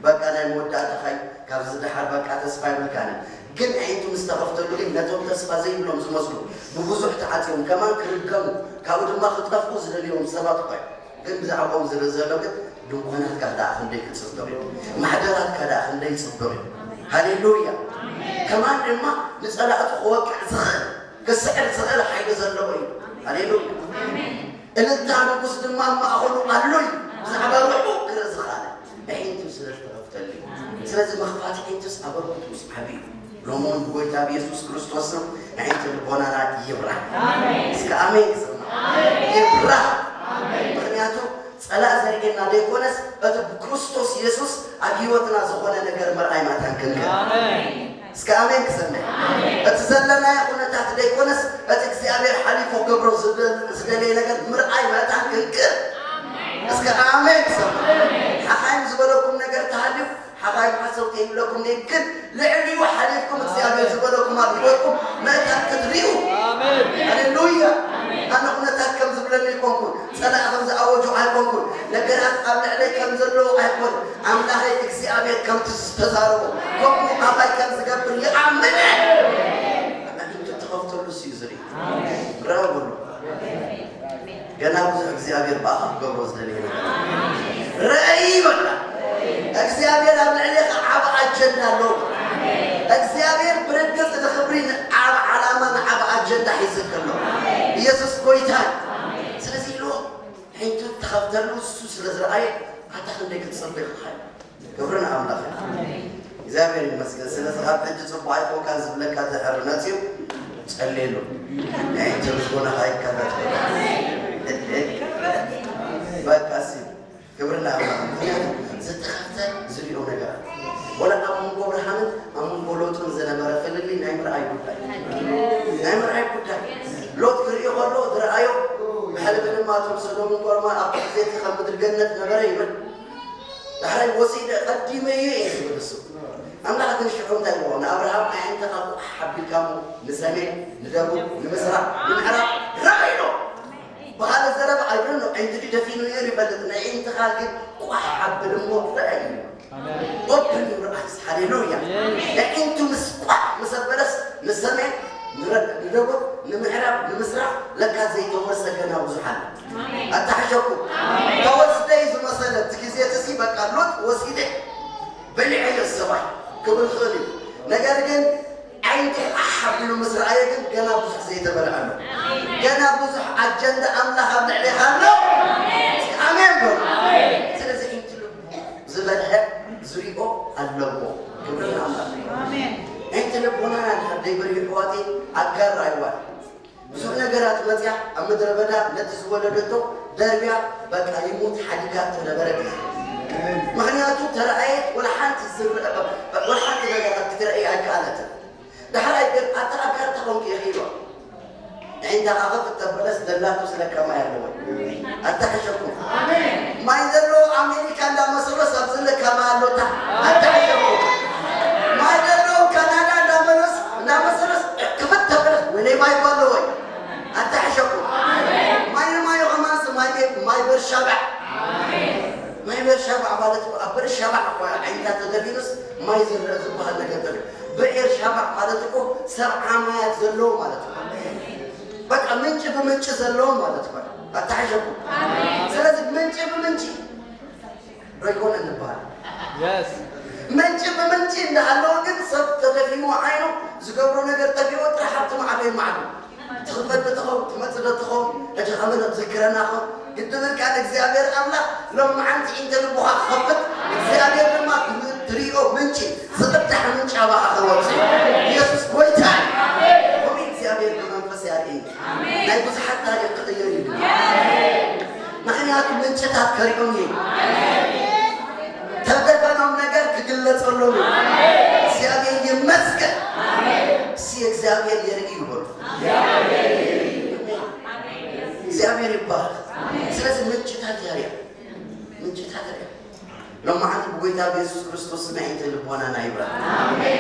በቃ ናይ መወዳእታኻ እዩ፣ ካብዚ ዝደሓር በቃ ተስፋ የብልካን። ግን ኣዒንቱ ምስ ተኸፍተሉ ግን ነቶም ተስፋ ዘይብሎም ዝመስሉ፣ ብብዙሕ ተዓጽዮም፣ ከማን ክርገሙ፣ ካብኡ ድማ ክጠፍኡ ዝደልዮም ሰባት እኳ እዩ። ግን ብዛዕባኦም ዝርእ ዘሎ ግን ድንኳናትካ ደኣ ክንደይ ክጽብቕ እዩ፣ ማሕደራትካ ደኣ ክንደይ ይጽብቕ እዩ። ሃሌሉያ። ከማን ድማ ንጸላእቱ ክወቅዕ ዝኽእል፣ ክስዕር ዝኽእል ሓይሊ ዘለዎ እዩ። ሃሌሉያ። እልልታ ንጉስ ድማ ኣብ ማእኸሉ ኣሎ እዩ። ብዛዕባ ርሑቕ ክርኢ ዝኽኣለ ኣዒንቱ ስለ ዝተኸፍተሉ እዩ። ስለዚ መኽፋቲ ኣዒንቱስ ኣበርክቶስ ዓቢ እዩ። ሎሚ እውን ብጎይታ ብየሱስ ክርስቶስ ስም ኣዒንቲ ልቦናና ይብራህ። ኣሜን። እስከ ኣሜን ክሰማ። ኣሜን። ይብራህ። ኣሜን። ምኽንያቱ ጸላእ ዘርእየና ዘይኮነስ፣ እቲ ብክርስቶስ የሱስ ኣብ ህይወትና ዝኾነ ነገር ምርኣይ መታን ክንክእል። ኣሜን። እስከ ኣሜን ክሰማ። ኣሜን። እቲ ዘለናዮ ኩነታት ዘይኮነስ፣ እቲ እግዚኣብሔር ሓሊፉ ክገብሮ ዝደ-፣ ዝደለየ ነገር ምርኣይ መታን ክንክእል። ኣሜን። እስከ ኣሜን ክሰማ። ኣሜን። ሓኻይም ዝበለኩም ነገር ተሃልዩ፣ ሓኻይም ሓሰውቲ ይብለኩም ግን ልዕሊኡ ሓሊፍኩም እግዚኣብሔር ዝበለኩም ኣብ ህይወትኩም ምእንታን ክትርእዩ። ኣሜን። ሃሌሉያ። ኣነ ኩነታት ከም ዝብለኒ ኣይኮንኩን፣ ጸላኢ ከም ዝኣወጆ ኣይኮንኩን፣ ነገራት ኣብ ልዕለይ ከም ዘለዎ ኣይኮን፣ ኣምላኸይ እግዚኣብሔር ከምቲ ዝተዛረቦ ከምኡ ኣባይ ከም ዝገብር ይኣምን። ኣዒንቱ ተኸፍተሉ እዩ ዝርኢ። ርአ በሉ። ገና ብዙሕ እግዚኣብሔር ብኣኻ ክገብሮ ዝደለየ ነገር ኣሎ። ርኣይ በቃ። እግዚኣብሔር ኣብ ልዕሌኻ ዓቢ ኣጀንዳ ኣለዎ። እግዚኣብሔር ብርግጽ ንኽብሪ ንዓቢ ዓላማ ንዓቢ ኣጀንዳ ሒዙ ኣሎ። ኢየሱስ ጎይታ እዩ። ስለዚ ኢሉ ኣዒንቱ ተኸፍተሉ እሱ ስለ ዝረኣየ ኣታ ክንደይ ክትጽብቕ ኢኻ። ክብሪ ንኣምላኽ። እግዚኣብሔር ይመስገን። ስለዚ ካብ ሕጂ ጽቡቕ ኣይኮንካን ዝብለካ ድሕሪ መጺኡ ጸልየሉ። ናይ ትርጉና ኣይከፈት። በቃ ሲ ክብሪ ንኣምላኽ። ምኽንያቱ ዝተኸፍተ ዝሪኦ ነገር ኣሎ። ወላ ኣብ መንጎ ኣብርሃምን ኣብ መንጎ ሎጥን ዝነበረ ፍልልይ ናይ ምርኣይ ጉዳይ። ናይ ምርኣይ ጉዳይ። ሎጥ ክርኢ ከሎ ዝረኣዮ ብሕልሚ ድማ እቶም ሰዶምን ጎርማን ኣብቲ ግዜ እቲ ከም ምድሪ ገነት ነበረ ይብል። ዳሕራይ ወሲደ ቀዲመዮ እየ ዝብል እሱ። ኣምላኽ ግን ሽዑ እንታይ ኢልዎ? ንኣብርሃም ኣዒንትኻ ቋሕ ኣቢልካ እሞ ንሰሜን፣ ንደቡብ፣ ንምስራቕ፣ ንምዕራብ ርኣ ኢሎ። ብኻልእ ዘረባ ኣይደኖ ኣዒንቱ ድዩ ደፊኑ ነይሩ ይፈልጥ፣ ንኣዒንትኻ ግን ቋሕ ኣብል እሞ ርኣ ኢሉ። ኣሜን። Open your eyes። ሃሌሉያ። ኣሜን። ኣዒንቱ ምስ ቋሕ ምስ ኣበለስ ንሰሜን፣ ንረ-፣ ንደቡብ፣ ንምዕራብ፣ ንምስራቕ ለካ ዘይተወርሰ ገና ብዙሕ ኣሎ። ኣሜን። ኣታሕሸኩም። ኣሜን። ተወስደ እዩ ዝመሰለ እቲ ግዜ እቲ ሲ በቃ ሎጥ ወሲደ በሊዐዮ ሰብኣይ ክብል ይኽእል እዩ። ነገር ግን ኣዒንቱ ቋሕ ኣቢሉ ምስ ረኣየ ግን ገና ብዙሕ ዘይተበልዐ ኣሎ። ኣሜን። ገና ብዙሕ ኣጀንዳ ኣምላኽ ኣብ ልዕሌኻ ኣሎ። ኣሜን። እስኪ ኣሜን በሉ። ኣሜን። ስለዚ ኣዒንቱ ልቡ ዝበልሐ ዝሪኦ ኣለዎ። ክብሪ ንኣምላኽ። ኣሜን። ኣዒንቲ ልቦናና እንድሕር ደይበርሁ ኣሕዋተይ ኣጋር ኣይዋል። ብዙሕ ነገራት መፅያ ኣብ ምድረ በዳ ነቲ ዝወለደቶ ደርብያ በቃ ይሙት ሓዲጋቶ ነበረት። ምኽንያቱ ተረኣየት ወላ ሓንቲ ዝረአ፣ ወላ ሓንቲ ነገራት ክትረኣይ ኣይከኣለትን። ዳሕራይ ግን ኣታ ኣጋር ተኾንኪ ኢኺ ኢልዋ። ንዒንታ ከፍት ተበለስ ደላቱ ስለካ ማይ ኣለዎ። ኣታሕሸኩም። ማይ ዘለዎ ኣሜሪካ እንዳመሰሎ ሰብ ዝለካ ማይ ኣሎታ። ኣታሕሸኩም። ማይ ዘለዎ ካናዳ እንዳመለስ እንዳመሰሎስ ክፍት ተበለስ ወለይ ማይ ባለወይ። ኣታሕሸኩም። ማይ ንማዩ ከማንስ ማይ ቤት ማይ በርሻባዕ። ማይ በርሻባዕ ማለት እኮ ኣብ በርሻባዕ እኮ ዓይንታ ተደፊኑስ ማይ ዝረአ ዝበሃል ነገር ተሎ። በኤርሻባዕ ማለት እኮ ሰብዓ ማያት ዘለዎ ማለት እዩ። በቃ ምንጭ ብምንጭ ዘለዎ ማለት እዩ። ኣታሕሸኩም። ስለዚህ ምንጭ ብምንጭ ዶ ይኮነ እንበሃል። Yes. ምንጭ ብምንጭ እንዳሃለወ ግን ሰብ ተደፊኑ ዓይኑ ዝገብሮ ነገር ጠፊኡ ጥራሕ ሃብቲ ማዕዶ ይማዕዶ። ትኽፈት ትኸውን ትመጽእ ዶ ትኸውን ሕጂ ከመ ዘክረና ኹን ግድብል ቃል እግዚኣብሔር ኣምላኽ ሎም መዓንቲ ኢንተ ልቡኻ ክኸፍት እግዚኣብሔር ድማ ትሪኦ ምንጭ ዝቕዳሕ ምንጭ ኣባኻ ክወፅእ ኢየሱስ ጎይታ እዩ። ከምኡ እግዚኣብሔር ብመንፈስ ያርእኒ ናይ ብዙሓት ታሪክ ክቕየር እዩ። ምክንያቱ ምንጭታት ከሪኦም እዩ። ተደፈኖም ነገር ክግለጸሎም እዩ። እግዚኣብሔር ይመስገን። እሲ እግዚኣብሔር የርኢ ይበሉ። እግዚኣብሔር ይባረክ። ስለዚህ ምንጭታት ያርያ ምንጭታት ያርያ ሎማዓንቲ ብጎይታ ብየሱስ ክርስቶስ ስም ኣዒንቲ ልቦናና ይብራህ።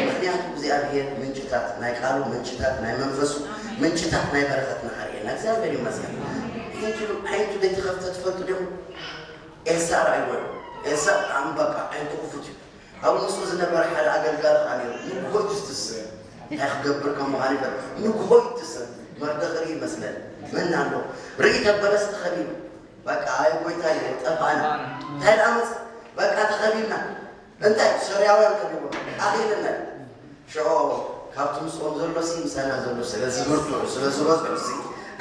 ምክንያቱ እግዚኣብሔር ምንጭታት ናይ ቃሉ ምንጭታት ናይ መንፈሱ ምንጭታት ናይ በረከትና ሓርየና እግዚኣብሔር ይመስገን። ኣዒንቱ ኣዒንቱ ዘይተኸፍተ ትፈልጡ ዲኹም? ኤልሳ ርኣይዎ። ኤልሳ ብጣዕሚ በቃ ዓይንቱ ክፉት እዩ። ኣብ ምስኡ ዝነበረ ሓደ ኣገልጋሊ ከዓ ነይሩ። ንግሆ እዩ ዝትስእ። እንታይ ክገብር ከም ምዃኑ ይፈልጥ። ንግሆ እዩ ዝትስእ። መርደኽሪ ይመስለኒ። መን ኣሎ? ርኢ ተበለስ ተኸቢቡ። በቃ ኣይ ጎይታ እዩ ጠፋና። እንታይ ደኣ መጽእ? በቃ ተኸቢብና። እንታይ ሶርያውያን ከቢቦም ኣኺልና። ሽዑ ካብቲ ምስኦም ዘሎ ሲ ምሳና ዘሎ ስለ ዝብርትዑ ስለ ዝበዝሑ ሲ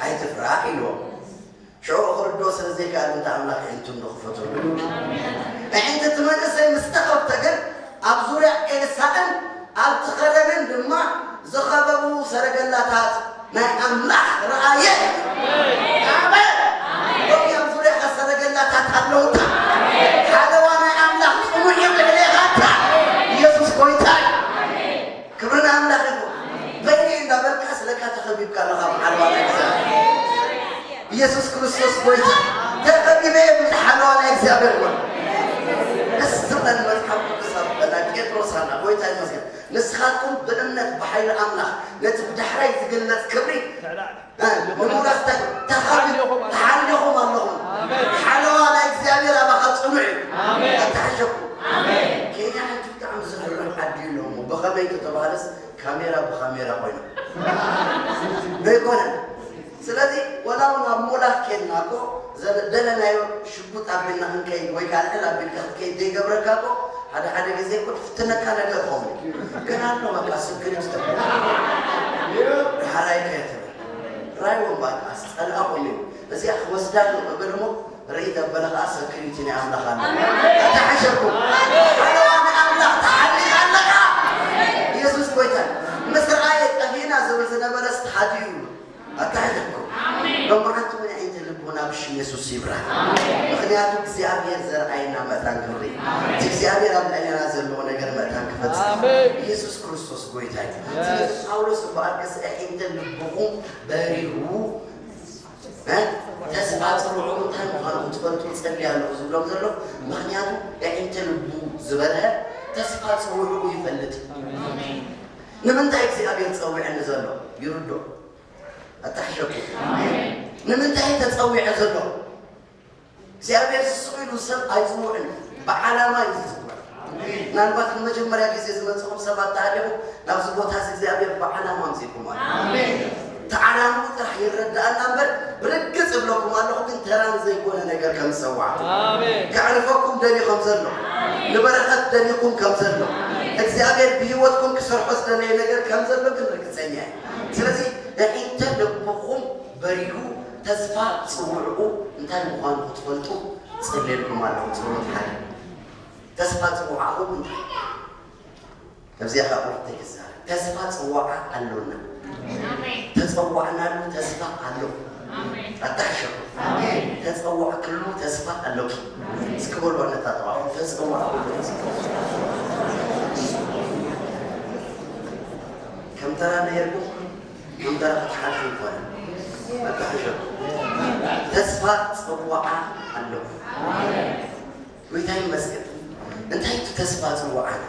ኣይትፍራሕ ኢልዎም። ሽዑ ክርድኦ ስለ ዘይከኣል እንተ ኣምላኽ ኣዒንቱ እንዶ ክፈተሉ። ኣዒንቲ እቲ መንእሰይ ምስ ተኸፍተ ግን ኣብ ዙርያ ኤልሳዕን ኣብቲ ኸረንን ድማ ዝኸበቡ ሰረገላታት ናይ ኣምላኽ ረኣየ። ኣሜን። ሎሚ ኣብ ዙርያኻ ሰረገላታት ኣለውታ። ሓለዋ ናይ ኣምላኽ ጽኑዕ እዩ ልዕሌኻታ። ኢየሱስ ጎይታ እዩ። ክብሪ ንኣምላኽ ይኹን። በይነይ እንዳበልካ ስለካ ተኸቢብካ ኣለኻ ብሓለዋ ናይ እግዚኣብሔር። ኢየሱስ ክርስቶስ ጎይታ። ተኸቢበ እየ ብሓለዋ ናይ እግዚኣብሔር ይኹን። ደስ ዝብለኒ መጽሓፍ ቅዱስ ኣብ ናይ ጴጥሮስ ኣላ። ጎይታ ይመስገን። ንስኻትኩም ብእምነት ብሓይሊ ኣምላኽ ነቲ ብዳሕራይ ዝግለጽ ክብሪ ንምውራስ ተኻቢብኩም ተሓሊኹም ኣለኹም። ሓለዋ ናይ እግዚኣብሔር ኣባኻ ጽኑዕ እዩ። ኣታሕሸኩም። ኬንያ ሕጂ ብጣዕሚ ዝፍርሕ ዓዲ እዩ ኣለዎ። ብኸመይ ተተባህለስ ካሜራ ብኻሜራ ኮይና ዶ ኣይኮነን? ስለዚ ወላ እውን ኣብ ሞላት ኬድና እኮ ዘለ- ደለናዮ ሽጉጥ ኣቢልና ክንከይድ ወይ ካልዕል ኣቢልካ ክትከይድ ዘይገብረካ እኮ ሓደ ሓደ ግዜ እኮ ትፍትነካ ነገር ይኸውን። ግን ኣሎ በቃ ስክሪት ተብሎ ሓራይ ከየትብል ራይዎም በቃ ጸልኣኹም እዩ። እዚኣ ክወስዳ እዩ እብል እሞ ርኢ ዘበለ ከዓ ሰክሪቲ ናይ ኣምላኽ ኣሎ። ኣታሓሸኩም ሓለዋ ናይ ኣምላኽ ተሓሊኻ ኣለኻ። ኢየሱስ ጎይታ ምስ ረኣየ ጠፊእና ዝብል ዝነበረ ዝተሓትዩ እዩ። ኣታሕተኩም ሎማዓንቲ እውን ዓይንተ ልቦና ብሽም የሱስ ይብራህ። ምክንያቱ እግዚኣብሔር ዘርኣየና መእታን ክብሪ እቲ እግዚኣብሔር ኣብ ልዕሌና ዘለዎ ነገር መእታን ክፈጽም ኣሜን። ኢየሱስ ክርስቶስ ጎይታ እዩ። ስለዚ ጳውሎስ እምበኣርከስ ኣዒንተ ልብኹም በሪሁ እ? ተስፋ ጽውዑ እንታይ ምዃኑ ክትፈልጡ እጸሊ ኣለኹ ዝብሎም ዘሎ። ምክንያቱ ኣዒንተ ልቡ ዝበርሀ ተስፋ ጽውዑ ይፈልጥ። ንምንታይ እግዚኣብሔር ጸዊዐኒ ዘሎ ይርዶ። ኣታሕሸኩ ንምንታይ ተጸዊዐ ዘሎ እግዚኣብሔር ስቕ ኢሉ ሰብ ኣይጽውዕን። ብዓላማ እዩ ዝጽውዕ። ምናልባት ንመጀመርያ ግዜ ዝመጽኹም ሰባት ተሃሊኹም ናብዚ ቦታ እዚ እግዚኣብሔር ብዓላማ ኣምጺእኩም ኣሎ። ተዓላምኡ ጥራሕ ይረዳኣና እምበር ብርግጽ እብለኩም ኣለኹ ግን ተራን ዘይኮነ ነገር ከም ዝጸዋዕኩም ኣሜን። ከዕርፈኩም ደልዩ ከም ዘሎ ንበረኸት ደልዩኩም ከም ዘሎ እግዚኣብሔር ብህይወትኩም ክሰርሖ ዝደለየ ነገር ከም ዘሎ ግን ርግጸኛ እዩ። ስለዚ ኣዒንተ ልብኹም በሪሁ ተስፋ ጽውዕኡ እንታይ ምዃኑ ክትፈልጡ ጸልየልኩም ኣለኹ። ጸሎት ሓደ ተስፋ ጽውዓኹም እንታይ ከምዚኣ ካብ ቁርጥ ይዛረብ ተስፋ ጽዋዓ ኣሎና ተጸዋዕናሉ ተስፋ ኣሎ ኣታሕሸኹ ተጸዋዕክሉ ተስፋ ኣሎኪ እስኪ በሉ ኣነታተዋኹ ተጸዋዕኩሉ ተስፋ ከም ተራ ነይርኩም ከም ተራ ክትሓልፉ ይኮነ መጣሕሸ ተስፋ ጽዋዓ ኣሎ። ጎይታ ይመስገን። እንታይ እቲ ተስፋ ጽዋዓና?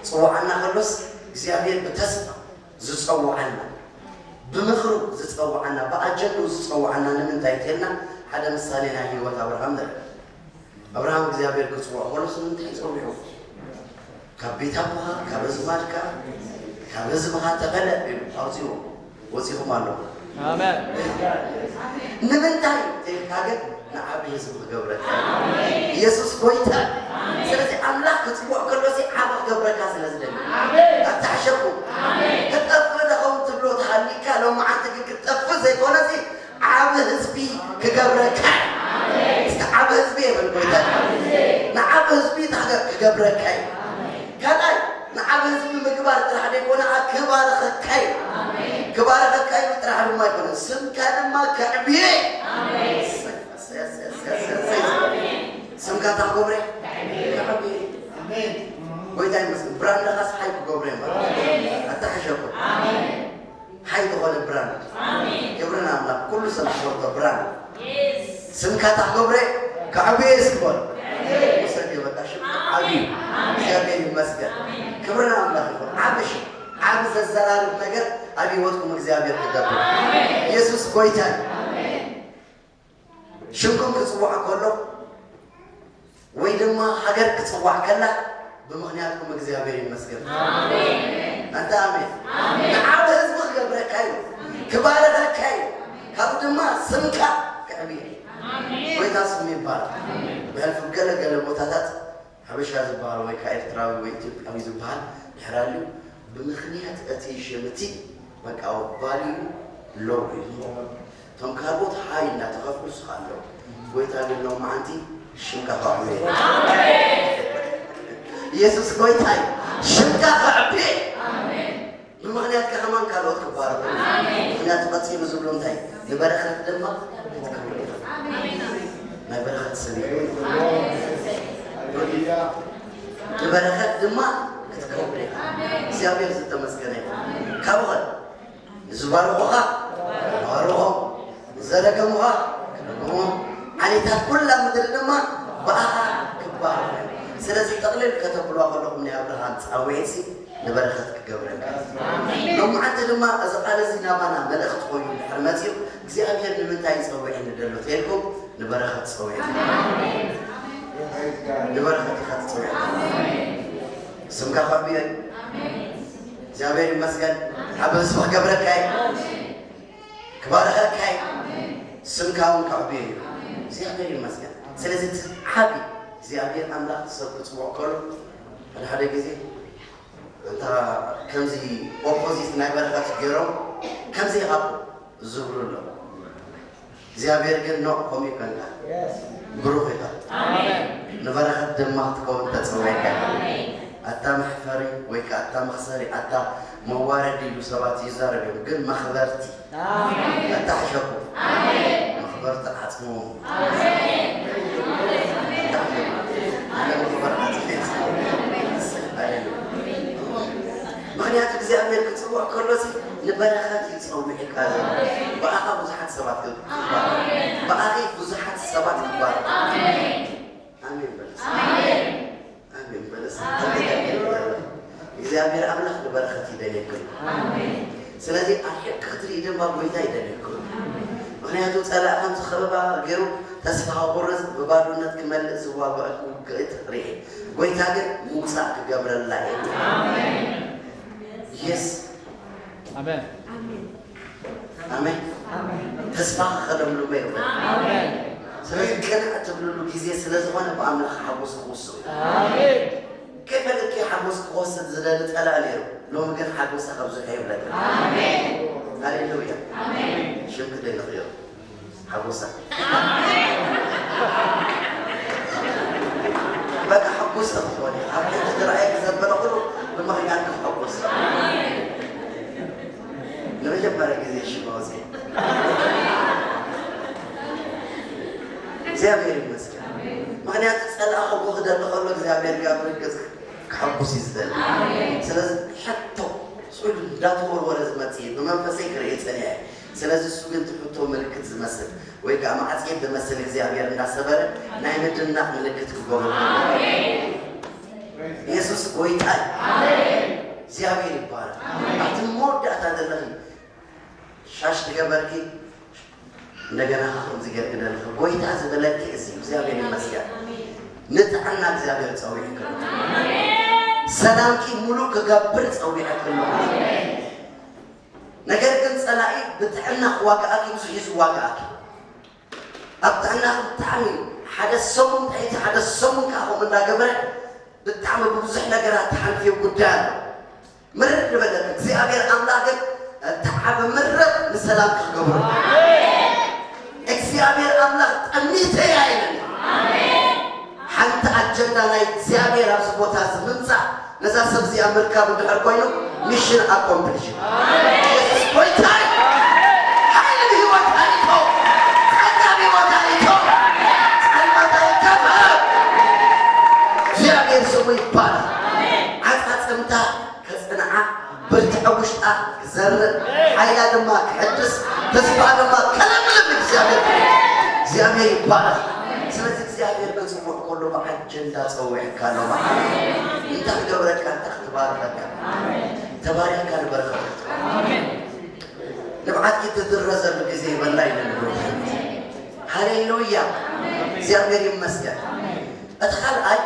ጽዋዓና ከሎስ እግዚኣብሔር ብተስፋ ዝጸዋዓና፣ ብምኽሩ ዝጸዋዓና፣ ብኣጀንድኡ ዝጸዋዓና ንምንታይ እንተልና፣ ሓደ ምሳሌ ናይ ህይወት ኣብርሃም ንርኢ። ኣብርሃም እግዚኣብሔር ክጽውዖ ከሎስ ንምንታይ ጸዊዑ? ካብ ቤት ኣቦኻ፣ ካብ ኣዝማድካ፣ ካብ ህዝብኻ ተፈለ ኢሉ ኣውጺዎ። ወጺኹም ኣለኹ። ኣሜን። ንምንታይ ተይልካ ግን ንዓቢ ህዝቢ ክገብረካ ኢየሱስ ጎይታ። ስለዚ ኣምላኽ ክጽውዕ ከሎ ሲ ዓቢ ክገብረካ ስለ ዝደሊ። ኣታሕሸኩ ክጠፍእ ደኸውን ትብሎ ተሃሊካ ሎማዓንቲ ግን ክጠፍእ ዘይኮነ ሲ ዓቢ ህዝቢ ክገብረካ። እስቲ ዓቢ ህዝቢ የብል ጎይታ። ንዓቢ ህዝቢ ታገ ክገብረካ እዩ። ካልኣይ ንዓቢ ህዝቢ ምግባር ጥራሕ ዘይኮነ ክባርኸካ እዩ። ክባርኸካ እዩ ጥራሕ ድማ ኣይኮነ ስምካ ድማ ከዕብየ። ስምካ ታክገብረ ከዕብየ። ጎይታ ይመስል ብራንዳኻስ ሓይ ክገብረ ማለት ኣታሕሸኩም ሓይ ዝኾነ ብራንድ። ክብሪ ንኣምላኽ። ኩሉ ሰብ ዝፈልጦ ብራንድ። ስምካ ታክገብረ ከዕብየ ስግበሩ። ውሰድ የበቃ ሽም ዓብዩ እግዚኣብሔር ይመስገን። ክብሪ ንኣምላኽ ይኹን። ዓቢ ሽም ዓቢ ዘዘራርብ ነገር ኣብ ህይወትኩም እግዚኣብሔር ክገብር። ኢየሱስ ጎይታ እዩ። ሽምኩም ክጽዋዕ ከሎ ወይ ድማ ሃገር ክጽዋዕ ከላ ብምኽንያትኩም እግዚኣብሔር ይመስገን። ኣንተ ኣሜን። ንዓብ ህዝቢ ክገብረካ እዩ። ክባረኸካ እዩ። ካብኡ ድማ ስምካ ክዕብየ እዩ። ጎይታ ስሙ ይባረክ። ብሕልፊ ገለ ገለ ቦታታት ሓበሻ ዝበሃል ወይ ከዓ ኤርትራዊ ወይ ኢትዮጵያዊ ዝበሃል ድሕር ኣልዩ ብምኽንያት እቲ ሽም እቲ በቃ ቫልዩ ሎው እዩ ዝኸውን። እቶም ካልኦት ሃይ እናተኸፍሉ ስኻ ኣለዉ። ጎይታ ግን ሎማዓንቲ ሽምካ ከዕብየ ኢየሱስ ጎይታ እዩ። ሽምካ ከዕብየ ብምኽንያትካ ከማን ካልኦት ክባረኹ። ምኽንያቱ ቀፂሉ ዝብሎ እንታይ እዩ? ንበረኸት ድማ ክትከውን ኢኻ። ናይ በረኸት ሰብ ይኸውን። ንበረኸት ድማ ክትከውን ኢኻ። እግዚኣብሔር ዝተመስገነ ይኹን። ካብኸ ንዝባርኹኻ ባርኾም፣ ንዘረገሙኻ ክረግሞም፣ ዓሌታት ኩላ ምድሪ ድማ ብኣኻ ክባረኹ። ስለዚ ጠቕልል ከተብልዋ ከለኹም ናይ ኣብርሃም ጻውዒትሲ ንበረኸት ክገብረካ። ሎማዓንቲ ድማ እዚ ቃል እዚ ናባና መልእኽቲ ኮይኑ ድሕሪ መጺኡ እግዚኣብሔር ንምንታይ ይጸውዐኒ ደሎ ተልኩም ንበረኸት ጸውዐኒ። ንበረኸት ኢኻ ትጸውዐኒ። ስምካ ከዕብዮ እዩ። እግዚኣብሔር ይመስገን። ዓቢ ህዝቢ ክገብረካ እዩ። ክባርኸካ እዩ። ስምካ እውን ከዕብዮ እዩ። እግዚኣብሔር ይመስገን። ስለዚ እቲ ዓቢ እግዚኣብሔር ኣምላኽ ሰብ ክጽውዕ ከሎ ሓደ ሓደ ግዜ እንታ ከምዚ ኦፖዚት ናይ በረኸት ገይሮም ከምዚ ይሃቡ ዝብሉ ኣለዉ። እግዚኣብሔር ግን ኖ ከምኡ ይኮንካ። ብሩኽ ኢኻ። ንበረኸት ድማ ክትከውን ተጸውዒካ። ኣታ መሕፈሪ ወይ ከኣ ኣታ መኽሰሪ ኣታ መዋረዲ ኢሉ ሰባት ይዛረብ እዮም ግን መኽበርቲ ኣታ ሕሸኩ። መኽበርቲ ዓጽሞም። ኣነ መኽበር ዓጽመይ። ምኽንያቱ እግዚኣብሔር ክጽውዕ ከሎሲ ንበረኸት እዩ ጸዊዕካ ዘሎ። ብኣኻ ብዙሓት ሰባት ክባረኹ። ብኣኺ ብዙሓት ሰባት ክባረኹ። ኣሜን በል እስኪ። ኣሜን በል እስኪ። እግዚኣብሔር ኣምላኽ ንበረኸት ይደልየኩም። ስለዚ ኣርሒቕ ክትርኢ ድማ ጎይታ ይደልየኩም። ምኽንያቱ ጸላእ ከም ዝኸበባ ገይሩ ተስፋ ክቑርጽ ብባዶነት ክመልእ ዝዋግእ ውግእ ርኢ። ጎይታ ግን ምውጻእ ክገብረላ እዩ። የስ ኣሜን። ኣሜን። ተስፋ ከለምልሞ ይኽእል። ስለዚ ቅንዕ ትብልሉ ግዜ ስለ ዝኾነ ብኣምላኽ ሓጎስ ክውስኽ እዩ። ከይፈለጥኪ ሓጎስ ክወስድ ዝደሊ ጸላእ ነይሩ። ሎሚ ግን ሓጎሳ ከብዝሖ ይብለካ። ሃሌሉያ። ሽምክ ደይ ንኽዮ ሓጎሳ በቃ ሓጎስ ክትኾኒ ኣብ ሕጂ ዝረኣየኪ ዘበለ ኩሉ ብምኽንያት ክሓጎስ ንመጀመርያ ግዜ ሽማ ወፅየ እግዚኣብሔር ይመስገን። ምኽንያቱ ጸላእ ከቦ ክደሊ ከሎ እግዚኣብሔር ጋር ርግጽ ክሓጉስ እዩ ዝደሊ። ስለዚ ሕቶ ስኡል እንዳተወርወረ ዝመጽእ ብመንፈሰይ ክርኢ ጸኒሐ። ስለዚ እሱ ግን ትሕቶ ምልክት ዝመስል ወይ ከዓ ማዕፅየት ዝመስል እግዚኣብሔር እንዳሰበረ ናይ ምድናቕ ምልክት ክገብሩ። ኢየሱስ ጎይታ እዩ። እግዚኣብሔር ይባረክ። ኣብቲ መወዳእታ ዘለኺ ሻሽ ትገበርኪ እንደገና ከምዚ ገርግደልኺ ጎይታ ዝበለኪ እዚ እግዚኣብሔር ይመስገን። ንጥዕና እግዚኣብሔር ፀዊዕክሎ ሰላምኪ ሙሉ ክገብር ፀዊዕክሎ። ነገር ግን ፀላኢ ብጥዕና ክዋግኣኪ ብዙሕ እዩ ዝዋግኣኪ። ኣብ ጥዕናኺ ብጣዕሚ ሓደ ሰሙን ጥዒቲ ሓደ ሰሙን ከዓ ከምኡ እንዳገበረ ብጣዕሚ ብብዙሕ ነገራት ትሓልፍዮ ጉዳይ ኣሎ። ምርር ዝበለ እግዚኣብሔር ኣምላኽ ግን እቲ ዓቢ ምረት ንሰላም ክገብሮ እግዚኣብሔር ኣምላኽ ጠሚተ እያ ኢለኒ። ሓንቲ ኣጀንዳ ናይ እግዚኣብሔር ኣብዚ ቦታ እዚ ምምፃእ ነዛ ሰብ እዚኣ ምርካብ እንድሕር ኮይኑ ሚሽን ኣኮምፕሊሽ ኢየሱስ ጎይታ እዩ። ሓይሊ ብህይወት ኣሪቶ ጸጋ ብህይወት ኣሪቶ ጸልማታ ይከፈል። እግዚኣብሔር ስሙ ይባረክ። ዓጻጽምታ ከጽንዓ ብርትዐ ውሽጣ ክዘርእ ሓይላ ድማ ክሕድስ ተስፋ ድማ ከለምልም እግዚኣብሔር እግዚኣብሔር ይባረክ። ስለዚ እግዚኣብሔር ክጽውዕ ከሎ ብኣጀንዳ ጸዊዕካ ኣሎ ማለት እንታይ ክገብረካ እንታይ ክትባረከካ ተባሪኽካ ንበረኸት ንብዓትኪ ትድረዘሉ ግዜ ይበላ ይብል ሃሌሉያ እግዚኣብሔር ይመስገን። እቲ ካልኣይ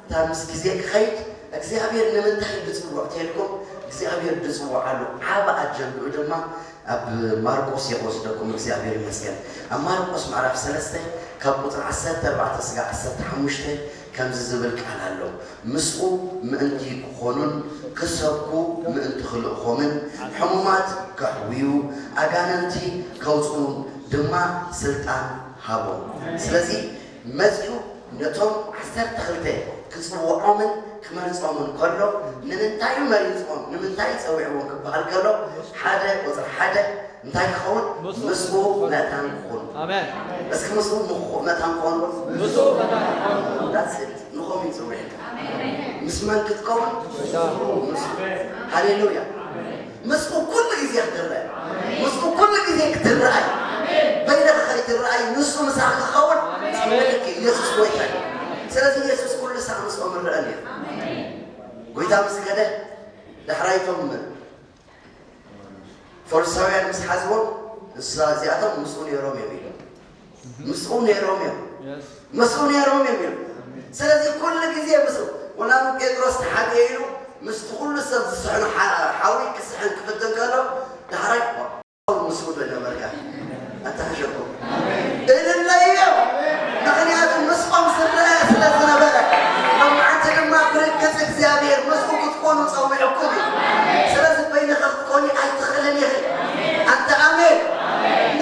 እታ ምስ ግዜ ክኸይድ እግዚኣብሔር ንምንታይ ድፅውዕ ተልኩም እግዚኣብሔር ድፅውዓሉ ዓብ ኣጀንድኡ ድማ ኣብ ማርቆስ የወስደኩም እግዚኣብሔር ይመስገን። ኣብ ማርቆስ ምዕራፍ ሰለስተ ካብ ቁፅሪ ዓሰርተ ኣርባዕተ ስጋ ዓሰርተ ሓሙሽተ ከምዚ ዝብል ቃል ኣሎ። ምስኡ ምእንቲ ክኾኑን ክሰብኩ ምእንቲ ክልእኾምን ሕሙማት ከሕውዩ ኣጋንንቲ ከውፅኡ ድማ ስልጣን ሃቦም። ስለዚ መፂኡ ነቶም ዓሰርተ ክልተ ክፅውዖምን ክመርፆምን ከሎ ንምንታይ መሪፅዎም ንምንታይ ፀዊዕዎም ክበሃል ከሎ ሓደ ቁፅሪ ሓደ እንታይ ክኸውን ምስኡ መታን ክኾኑ። እስኪ ምስኡ መታን ክኾኑ ንኸም ይፅውዕ ምስ መን ክትከውን ሃሌሉያ ምስኡ ኩሉ ግዜ ክትረአ ምስኡ ኩሉ ግዜ ክትረኣይ በይነኻ ከይትረኣይ ንሱ ምሳኻ ክኸውን ጸውዕኪ ኢየሱስ ጎይታ እዩ። ስለዚ ኢየሱስ ኩሉ ሳዕ ምስኦም ይረአ ነይሩ። ጎይታ ምስ ከደ ዳሕራይቶም ፈሪሳውያን ምስ ሓዝዎም እሳ እዚኣቶም ምስኡ ነይሮም እዮም ኢሎም ምስኡ ነይሮም እዮም ምስኡ ነይሮም እዮም ኢሉ። ስለዚ ኩሉ ግዜ ምስ ወላ ጴጥሮስ ተሓብኤ ኢሉ ምስቲ ኩሉ ሰብ ዝስሕኑ ሓዊ ክስሕን ክፍትን ከሎ ዳሕራይ ምስኡ ዶ ነበርካ ኣተሓሸኩም እልለዮ። ምክንያቱ ምስኦም ዝረአ ስለ ዝነበረ ሎምዓንቲ ድማ ብርግፅ እግዚኣብሔር ምስኡ ክትኮኑ ፀዊዕኩም እዩ። ስለዚ በይንኻ ክትኮኒ ኣይትኽእልን ኢኺ። ኣንተ ኣሜን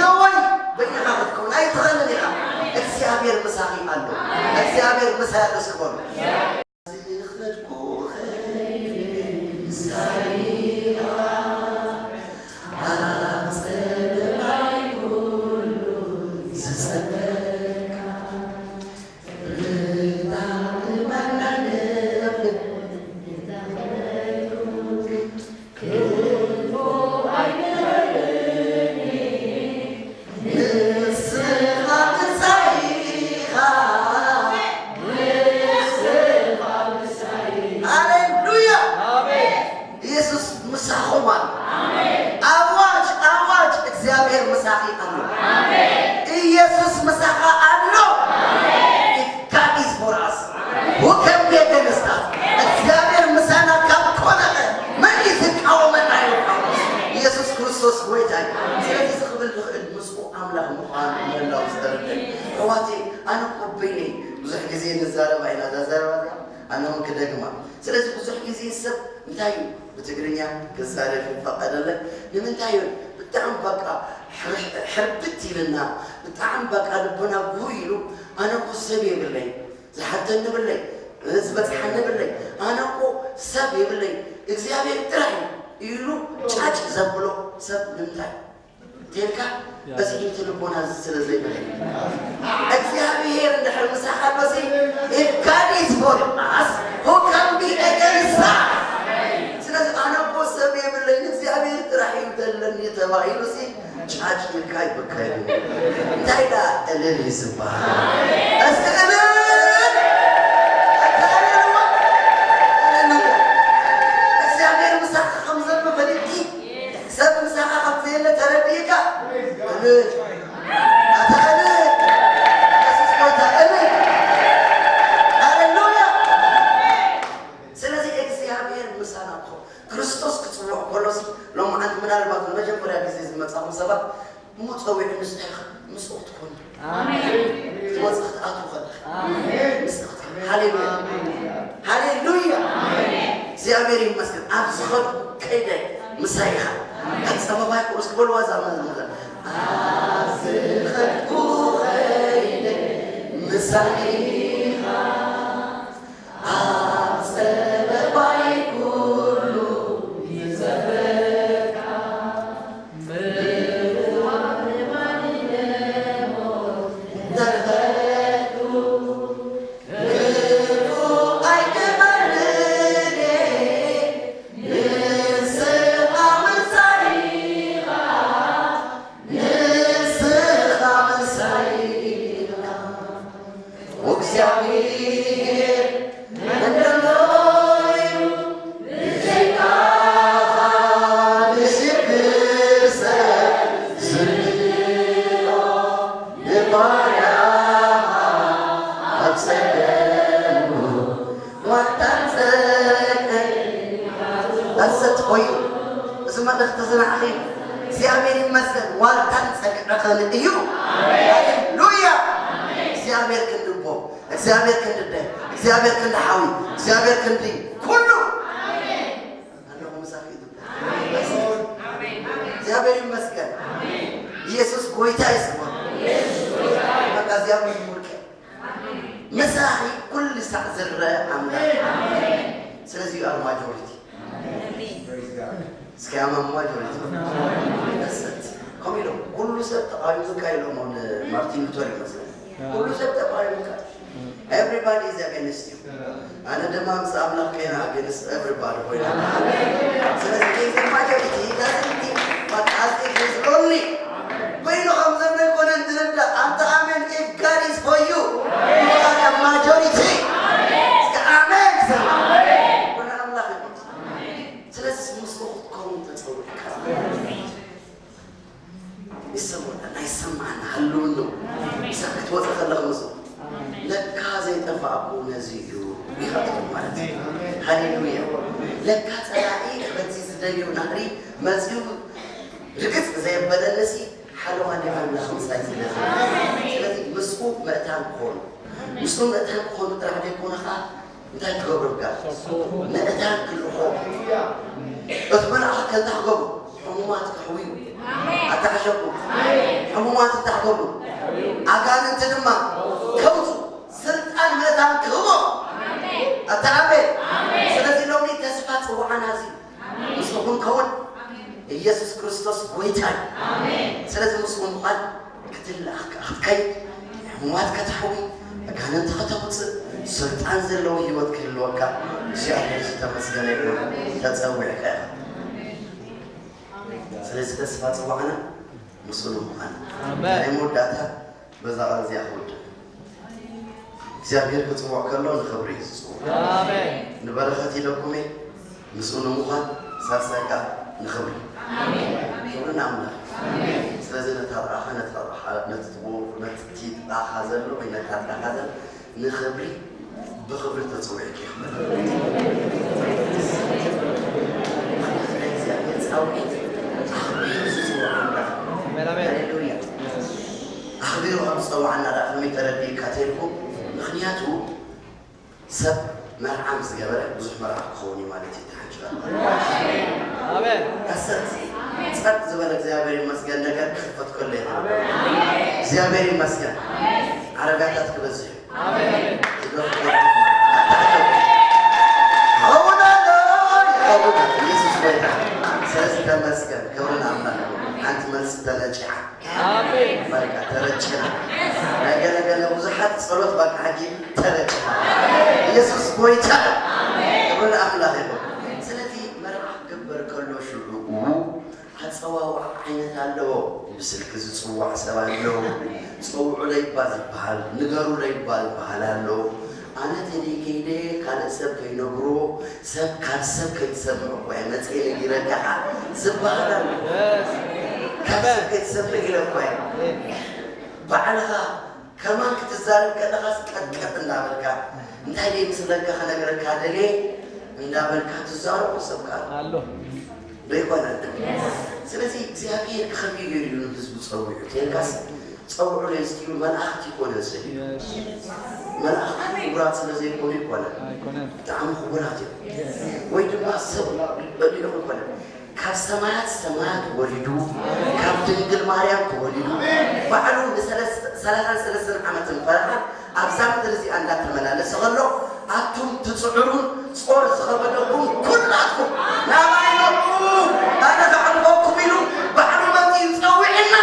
ነወይ በይንኻ ክትኮን ኣይትኽእልን ኢኻ። እግዚኣብሔር ምሳኺ ኣሎ። እግዚኣብሔር ምሳይ ኣሎ እስኪ በሉ። ዝኸድኩ ኸይደ ምሳይ ኢኻ። ኣብ ጸለማይ ኩሉ ዝጸበካ ሃሌሉያ ኢየሱስ ምሳኹም ኣሎ። ኣዋጅ ኣዋጅ እግዚኣብሔር ምሳኺ ኣሎ። ኢየሱስ ምሳኻ ኣሎ። If God is for us who can be against us? እግዚኣብሔር ምሳና ካብ ኮነኸ መን እዩ ዝቃወመና? ኢሉ ጳውሎስ ኢየሱስ ክርስቶስ ጎይታ እዩ። ስለዚ እዚ ክብል ዝኽእል ምስኡ ኣምላኽ ምዃኑ ምህላው ዝተረድእ ኣሕዋተይ ኣነ እኮ በይነይ ብዙሕ ግዜ ንዛረባ ኢና እዛ ዘረባ እዚኣ ኣነ እውን ክደግማ። ስለዚ ብዙሕ ግዜ ሰብ እንታይ እዩ ብትግርኛ ክዛረብ ይፈቐደለይ ንምንታይ እዩ ብጣዕሚ በቃ ሕርብት ኢልና ብጣዕሚ በቃ ልቦና ጉህ ኢሉ ኣነ እኮ ሰብ የብለይ ዝሓተኒ ብለይ ዝበፅሓኒ ብለይ ኣነ እኮ ሰብ የብለይ እግዚኣብሔር ጥራሕ እዩ ኢሉ ጫጭ ዘብሎ ሰብ ንምንታይ ተልካ በዚ ኢንቲ ልቦና እዚ ስለ ዘይመለይ እግዚኣብሔር እንድሕር ምሳኻ ኣሎ ሲ if God is for us who can be against us? ስለዚ ኣነ እኮ ሰብ የብለይ እግዚኣብሔር ጥራሕ እዩ ዘለኒ ተባሂሉ ሲ ጫጭ ኢልካ ይበካዩ። እንታይ ደኣ እልል እዩ ዝበሃል? እስኪ እልል! ኣታልልዎ! ሃሌሉያ! እግዚኣብሔር ምሳኻ ከም ዘሎ ፈሊጥኪ፣ ሰብ ምሳኻ ከም ዘየለ ተረዲእካ፣ እልል! ኣታ እልል! የሱስ ጎይታ፣ እልል! ሃሌሉያ! ስለዚ እግዚኣብሔር ምሳና ክኾን፣ ክርስቶስ ክጽውዕ ከሎሲ፣ ሎማዓንቲ ምናልባት ንመጀመርያ ግዜ ዝመጻኹም ሰባት፣ እሞ ጸዊዑ ንስኻ ኢኻ ምስኡ ክትኮኑ። ኣሜን። ክትወጽእ ክትኣትዉ ከለኻ። ኣሜን። ምስኡ ክትኮኑ። ሃሌሉያ። ኣሜን። ሃሌሉያ። ኣሜን። እግዚኣብሔር ይመስገን። ኣብ ዝኸድኩ ከይደ ምሳይ ኢኻ። ኣብ ጸበባይ ቁሩስ ክበልዋ እዛ መዝሙር። ኣብ ዝኸድኩ ከይደ ምሳይ ኢኻ። ኣብ ጸበባይ ኩሉ ይዘፍረካ። ብእዋን ማንነት ሞት እንተኸድኩ፣ ክፉእ ኣይክፈርድን፣ ንስኻ ምሳይ ኢኻ። ንስኻ ምሳይ ኢኻ። እግዚኣብሔር መን ደሎ እዩ ብዘይካኻ ንሽግር ሰብ ዝርድኦ ንባርያኻ ኣብ ጸገሙ ዋልታን ጸግዕን ኣሰት ኮይኑ፣ እዚ መልእኽቲ እዚ ንዓኺ እዩ። እግዚኣብሔር ይመስገን፣ ዋልታን ጸግዕኽን እዩ። ሃሌሉያ! እግዚኣብሔር ክንዲ ኣቦ፣ እግዚኣብሔር ክንዲ ኣደ፣ እግዚኣብሔር ክንዲ ሓዊ፣ እግዚኣብሔር ክንዲ ኩሉ። ኣለኹ ምሳኺ እዩ። እግዚኣብሔር ይመስገን። ኢየሱስ ጎይታ እዩ ስሙ። በቃ እዚኣ መዝሙር ከ ምሳኺ ኩሉ ሳዕ ዝረአ ኣምላኽ። ስለዚ you are majority። እስኪ ኣማን ማጆሪቲ። ከምኡ ኢሎም ኩሉ ሰብ ተቃዊሙካ ኢሎም ንማርቲን ሉተር ይመስለኒ። ኩሉ ሰብ ተቃዊሙካ። Everybody is against you። ኣነ ድማ ምስ ኣምላኽ ኮይነ against everybody ኮይነ። ስለዚ the majority doesn't think but as if he's lonely። በይኑ ከም ዘሎ ኣይኮነን ዝርዳእ። ኣንተ ኣሜን፣ if God is for you, you are a majority። እስከ ኣሜን ዝበል። ኩሉ ኣምላኽ ይኹን። ስለዚ ምስኡ ክትከውን ተጸዊዕካ። ይሰምዓና፣ ናይ ሰማዕና ሃልው ነው። ምሳኻ ክትወጽእ ከለኻ ምስኡ ለካ ዘይጠፋእኩ ነዚ እዩ ኢኻ ትብል ማለት እዩ። ሃሌሉያ። ለካ ጸላኢ በቲ ዝደልዮ ናህሪ መጺኡ ርግጽ ዘየበለንሲ ሓለዋ ናይ ኣምላኽ ምሳይ ዝደሊ። ስለዚ ምስኡ ምእታን ክኾኑ፣ ምስኡ ምእታን ክኾኑ ጥራሕ ዘይኮነ ኸዓ እንታይ ክገብሩ ጋር ምእታን ክልእኾ እቲ መልኣኽ ከንታ ክገብሩ ሕሙማት ክሕውዩ ኣተሓሸኩ። ሕሙማት እንታይ ክገብሩ ኣጋንንቲ ድማ ከውፁ ስልጣን ምእታን ክህቦ ኣታ ኣሜን። ስለዚ ሎሚ ተስፋ ጽዋዕና እዚ ምስኡ ክንከውን ኢየሱስ ክርስቶስ ጎይታ እዩ። ስለዚ ምስኡ ምዃን ክትልኣኽ ከኣ ክትከይድ ሕሙማት ከተሕዊ ኣጋንንቲ ከተውፅእ ስልጣን ዘለዎ ህይወት ክህልወካ እግዚኣብሔር ዝተመስገነ ይኹን። ተፀዊዕካ ኢኻ። ስለዚ ተስፋ ፅዋዕና ምስኡ ንምዃን ናይ መወዳእታ በዛ ቃል እዚኣ ክውድእ እግዚኣብሔር ክጽውዕ ከሎ ንኽብሪ እዩ ዝጽውዕ። ኣሜን። ንበረኸት ኢለኩም እየ፣ ምስኡ ንምዃን ሳልሳይ ከኣ ንኽብሪ። ኣሜን። ክብሪ ንኣምላኽ። ኣሜን። ስለዚ ነታ ጥቓኻ፣ ነቲ ጥቓኻ፣ ነቲ ጥቑ-፣ ነቲ ጥቓኻ ዘሎ ወይ ነታ ጥቓኻ ዘሎ ንኽብሪ ብኽብሪ ተጽውዒ ኢኺ። እግዚኣብሔር ጻውዒት ኣኽቢሩ ዝጽውዕ ኣምላኽ። ኣሜን፣ ኣሜን። ሃሌሉያ። ኣኽቢሩ ከም ዝጸውዓና ደኣ ከመይ ተረዲእካ ተልኩ? ምኽንያቱ ሰብ መርዓ ምስ ገበረ ብዙሕ መርዓ ክኸውን እዩ ማለት እዩ። ተሓንጭ ኣሜን። ኣሰት ጸጥ ዝበለ እግዚኣብሔር ይመስገን ነገር ክኽፈት ከሎ እዩ። እግዚኣብሔር ይመስገን። ዓረጋታት ክበዝሕ እዩ። ዝደፍሩ ኣታሕተው። ይኸውን ኣሎ፣ ይኸውን ኣሎ። ኢየሱስ ጎይታ። ስለዚ ተመስገን። ክብሪ ንኣምላኽ። ሓንቲ መልሲ ተነጪዓ። ኣሜን። በቃ ተረጭና። ናይ ገለ ገለ ብዙሓት ጸሎት በቃ ሕጂ ተረጭና። ኢየሱስ ጎይታ። ክብሪ ንኣምላኽ ይኹን። ስለዚ መርዓ ክግበር ከሎ ሽዑ ኣጸዋውዓ ዓይነት ኣለዎ። ብስልኪ ዝጽዋዕ ሰብ ኣሎ። ጸውዑለይ እባ ዝበሃል፣ ንገሩለይ እባ ዝበሃል ኣሎ። ኣነ ተደይ ከይደ ካልእ ሰብ ከይነግሮ፣ ሰብ ካብ ሰብ ከይትሰምዕ እኮ እየ መጽየ ነጊረካ ዝበሃል ኣሎ። ካብ ሰብ ከይትሰምዕ ኢለ እኮ እየ። ባዕልኻ ከማን ክትዛረብ ከለኻስ ቀጥቀጥ እንዳበልካ፣ እንታይ ደይ ምስለካ ከነግረካ ደልየ እንዳበልካ ትዛረቦ ሰብ ከኣ ኣሎ። ዶ ይኮነን? ስለዚ እግዚኣብሔር ብኸመይ ገይሩ እዩ ንህዝቡ ጸዊዑ? ተልካስ ጸውዑ ለይ እስኪ መላእኽቲ ይኮነ ሰብ እዩ። መላእኽቲ ክቡራት ስለ ዘይኮኑ ይኮነ። ብጣዕሚ ክቡራት እዮም። ወይ ድማ ሰብ በሊዑ ይኮነ። ካብ ሰማያት ሰማያት ወሪዱ፣ ካብ ድንግል ማርያም ተወሊዱ፣ ባዕሉ ንሰላሳን ሰለስተን ዓመትን ፈረቓን ኣብዛ ምድሪ እዚኣ እንዳተመላለሰ ከሎ፣ ኣቱም ትጽዕሩን ጾር ዝኸበደኩም ኩላትኩም ናባይ መጹ፣ ኣነ ከዕርፈኩም ኢሉ ባዕሉ መጺኡ ጸዊዕና።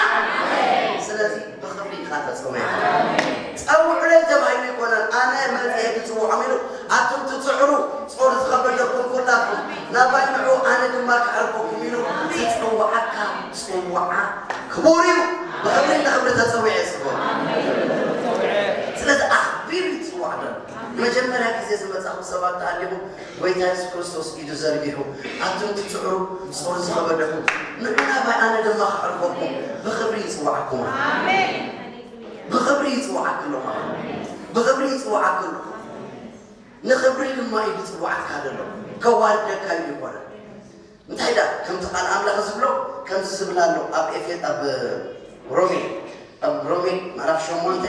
ስለዚ ብኽብሪ ኢኻ ተጸዊዕካ። ጸውዑለይ ተባሂሉ ኣይኮነን፣ ኣነ መጺኤ ክጽውዖም ኢሉ፣ ኣቱም ትጽዕሩ፣ ጾር ዝኸበደኩም ኩላትኩም ናባይ ንዑ፣ ኣነ ድማ ከዕርፈኩም ኢሉ ዝጸውዓካ ጽውዓ ክቡር እዩ። ብኽብሪ ንኽብሪ ተጸዊዐ ስጎ። ስለዚ ኣኽቢሩ ይጽዋዕ ዘሎ። መጀመርያ ግዜ ዝመጻኹም ሰባት ተሃሊኹም፣ ጎይታ የሱስ ክርስቶስ ኢዱ ዘርጊሑ፣ ኣቱም ትጽዕሩ፣ ጾር ዝኸበደኩም፣ ንዑ ናባይ ኣነ ድማ ከዕርፈኩም፣ ብኽብሪ ይጽውዓኩም። ኣሜን። ብኽብሪ ይጽውዓኪ ኣሎ ማለት እዩ። ብኽብሪ ይጽውዓኪ ኣሎ። ንኽብሪ ድማ እዩ ዝጽውዓካ ዘሎ። ከዋርደካ እዩ ይኮነ። እንታይ ደኣ ከምቲ ቃል ኣምላኽ ዝብሎ፣ ከምዚ ዝብል ኣሎ ኣብ ኤፌ-፣ ኣብ ሮሜ፣ ኣብ ሮሜ ምዕራፍ ሸሞንተ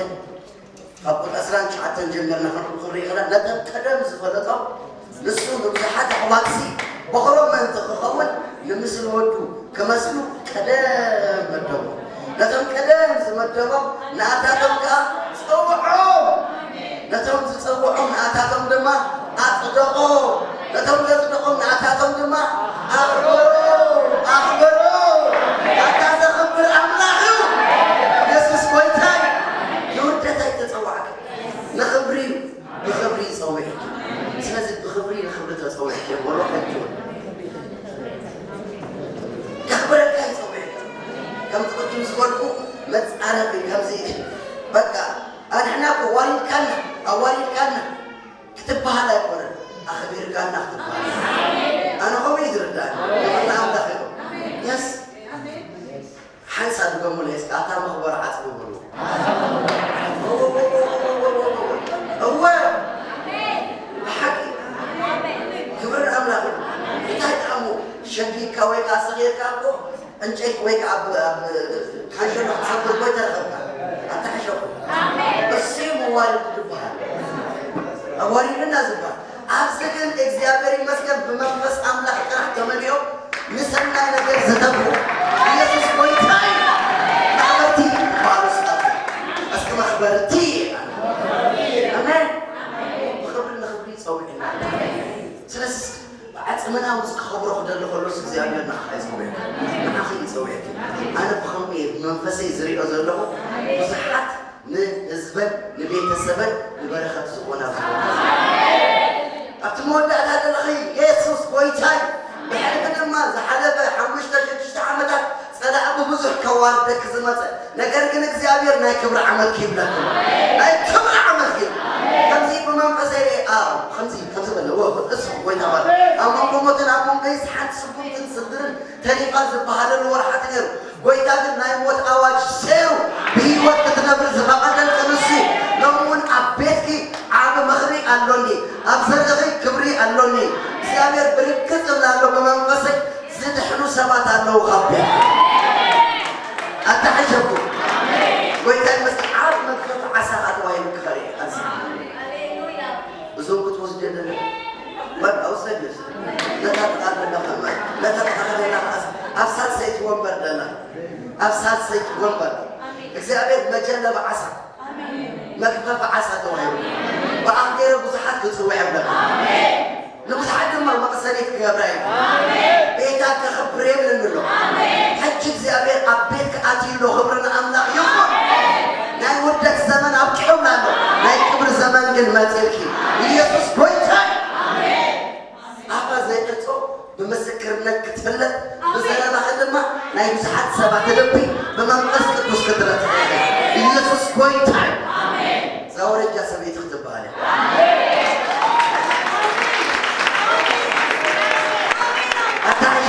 ካብ ቁጽሪ ዕስራን ትሽዓተን ጀሚርና ክንርኢ ክኢልና። ነቶም ቀደም ዝፈለጦም ንሱ ንብዙሓት ኣሕዋትሲ በኹሮም ምእንቲ ክኸውን ንምስሊ ወዱ ክመስሉ ቀደም መደቦም። ነቶም ቀደም ዝመደቦም ንኣታቶም ከኣ ጸውዖም። ነቶም ዝጸውዖም ንኣታቶም ድማ ኣጽደቖም። ነቶም ዘጽደቖም ንኣታቶም ድማ ኣኽበሮ፣ ኣኽበሮ። ኣታ ዘኽብር ኣምላኽ እዩ። የሱስ ጎይታ እዩ። ንውርደት ኣይተጸዋዕካ። ንኽብሪ እዩ። ብኽብሪ እዩ ጸዊዕኪ። ስለዚ ብኽብሪ ንኽብሪ ተጸዊዕኪ እየ። ወሎ ከንቱ ከኽብረካ እዩ ጸዊዕካ። ከምቲ ቅድም ዝበልኩ መጻረፊ ከምዚ በቃ ኣንሕና እኮ ዋሪድካና፣ ኣዋሪድካና ክትበሃል ኣይኮነን። ኣኽቢርካና ክትበሃል። ኣነ ከምኡ እዩ ዝርዳእኒ። ክብሪ ንኣምላኽ ይኹን። የስ። ሓንሳ ድገሙለይ እስከ፣ ኣታ መኽበሪ ዓጽሚ በሉ። እወ፣ ብሓቂ። ክብሪ ንኣምላኽ። እንታይ ጣዕሙ? ሸጊግካ ወይ ከኣ ሰኺርካ እኮ ዕንጨይቲ ወይ ከኣ ኣብ፣ ኣብ ካንሸሎ ክትሰብር እኮ ይተረኸብካ። ኣታ ሕሸኹ። እሱ እዩ መዋሪድ ዝበሃል። ኣዋሪድና ዝበሃል። ኣብዚ ግን እግዚኣብሔር ይመስገን ብመንፈስ ኣምላኽ ጥራሕ ተመሊኦም ንሰናይ ነገር ዝተብሁ ኢየሱስ ጎይታ እዩ። መኽበርቲ በሉ እስኪ። እስኪ መኽበርቲ። ኣሜን። ብኽብሪ ንኽብሪ ይጸውዕና። ስለዚ እስኪ ብዓጽምና ምስ ክኸብሮ ክደሊ ከሎስ እግዚኣብሔር ንዓኻ ይጸውዕ። ንዓኺ ይጸውዕኪ። ኣነ ብኸምኡ እየ ብመንፈሰይ ዝሪኦ ዘለኹ ብዙሓት ንህዝበን ንቤተሰበን ንበረኸት ዝኾና ዝኾና። ኣብቲ መወዳእታ ዘለኺ የሱስ ጎይታይ። ብሕልሚ ድማ ዝሓለፈ ሓሙሽተ ሽዱሽተ ዓመታት ጸላኢ ብብዙሕ ከዋርደኪ ዝመጸ፣ ነገር ግን እግዚኣብሔር ናይ ክብሪ ዓመት ይብለኪ። ናይ ክብሪ ዓመት ግን ከምዚ ብመንፈሰይ ርኤ፣ ኣዎ፣ ከምዚ፣ ከምዚ በለ፣ ወ-፣ እሱ ጎይታ ማለት ኣብ መንጎ ሞትን ኣብ መንጎ ሓንቲ ስጉምትን ስድርን ተሪፋ ዝበሃለሉ ወርሓት ነይሩ። ጎይታ ግን ናይ ሞት ኣዋጅ ሰይሩ ብህይወት ክትነብሪ ዝፈቐደልኪ ንሱ እዩ። ሎሚ እውን ኣብ ቤትኪ ዓቢ ምኽሪ ኣሎኒ፣ ኣብ ዘርእኺ ክብሪ ኣሎኒ። እግዚኣብሔር ብርግጽ እብላ ኣሎ ብመንፈሰይ ዝድሕኑ ሰባት ኣለዉ ካብ ቤት። ኣታሕሸኩም። ጎይታ ይመስገን። ዓቢ መግፈፊ ዓሳ ተባሂሉ ክኸሪ ኣብዚ። እዞም ክትወስድ የለን። በቃ ውሰድ፣ ውሰድ። ነታ ጥቓ ዘላ ከማይ፣ ነታ ጥቓ ዘላ ከኣስ፣ ኣብ ሳልሰይቲ ወንበር ዘላ፣ ኣብ ሳልሰይቲ ወንበር። እግዚኣብሔር መጀለቢ ዓሳ፣ መግፈፊ ዓሳ ተዋሂቡ። ብኣፍ ገይረ ብዙሓት ክጽውዕ የብለካ። ንብዙሓት ድማ መቕሰኒት ክገብራ እዩ። ቤታ ከኽብር የብልን ኣሎ። ሕጂ እግዚኣብሔር ኣብ ቤት ክኣትዩ ኣሎ። ክብሪ ንኣምላኽ ይኹን። ናይ ውርደት ዘመን ኣብቂዑላ ኣሎ። ናይ ክብሪ ዘመን ግን መጺእልኪ። ኢየሱስ ጎይታ እዩ። ኣፋ ዘይዕጾ ብምስክርነት ክትፍለጥ፣ ብዘረባኺ ድማ ናይ ጎይታ እዩ። እዛ ወረጃ ሰበይቲ ክትበሃል እያ። ኣታ ሕጂ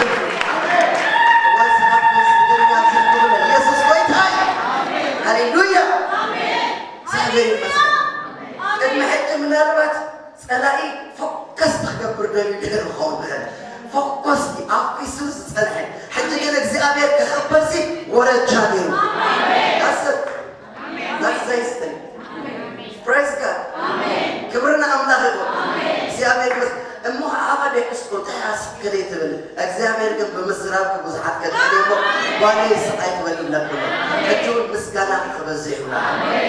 እዋን ስራሕ ምስ ዝግርና ዝኽብሩ ኢየሱስ ጎይታ እዩ። ሃሌሉያ። እግዚኣብሔር ይመስገን። ቅድሚ ሕጂ ምናልባት ጸላኢ ፎከስ ክገብር ደልዩ ነይሩ ክኸውን ይኽእል። ፎከስ ኣፍኪሱ ዝጸንሐ። ሕጂ ግን እግዚኣብሔር ክኽበርሲ ወረጃ ነይሩ። ኣሰብ ናት ዘይስተን። ፕሬዝ ጋድ። ክብሪ ንኣምላኽ ይኹን። እግዚኣብሔር ይመስገን። እሞ ከዓ ኣባ ደቅስቶ እንታይ ኣስክሬ ትብል? እግዚኣብሔር ግን ብምዝራብ ብዙሓት ከድሕን እሞ ጓለይ ስቕ ኣይትበል ይብለኩም። ሕጂ እውን ምስጋና ክበዝሕ ይብላ።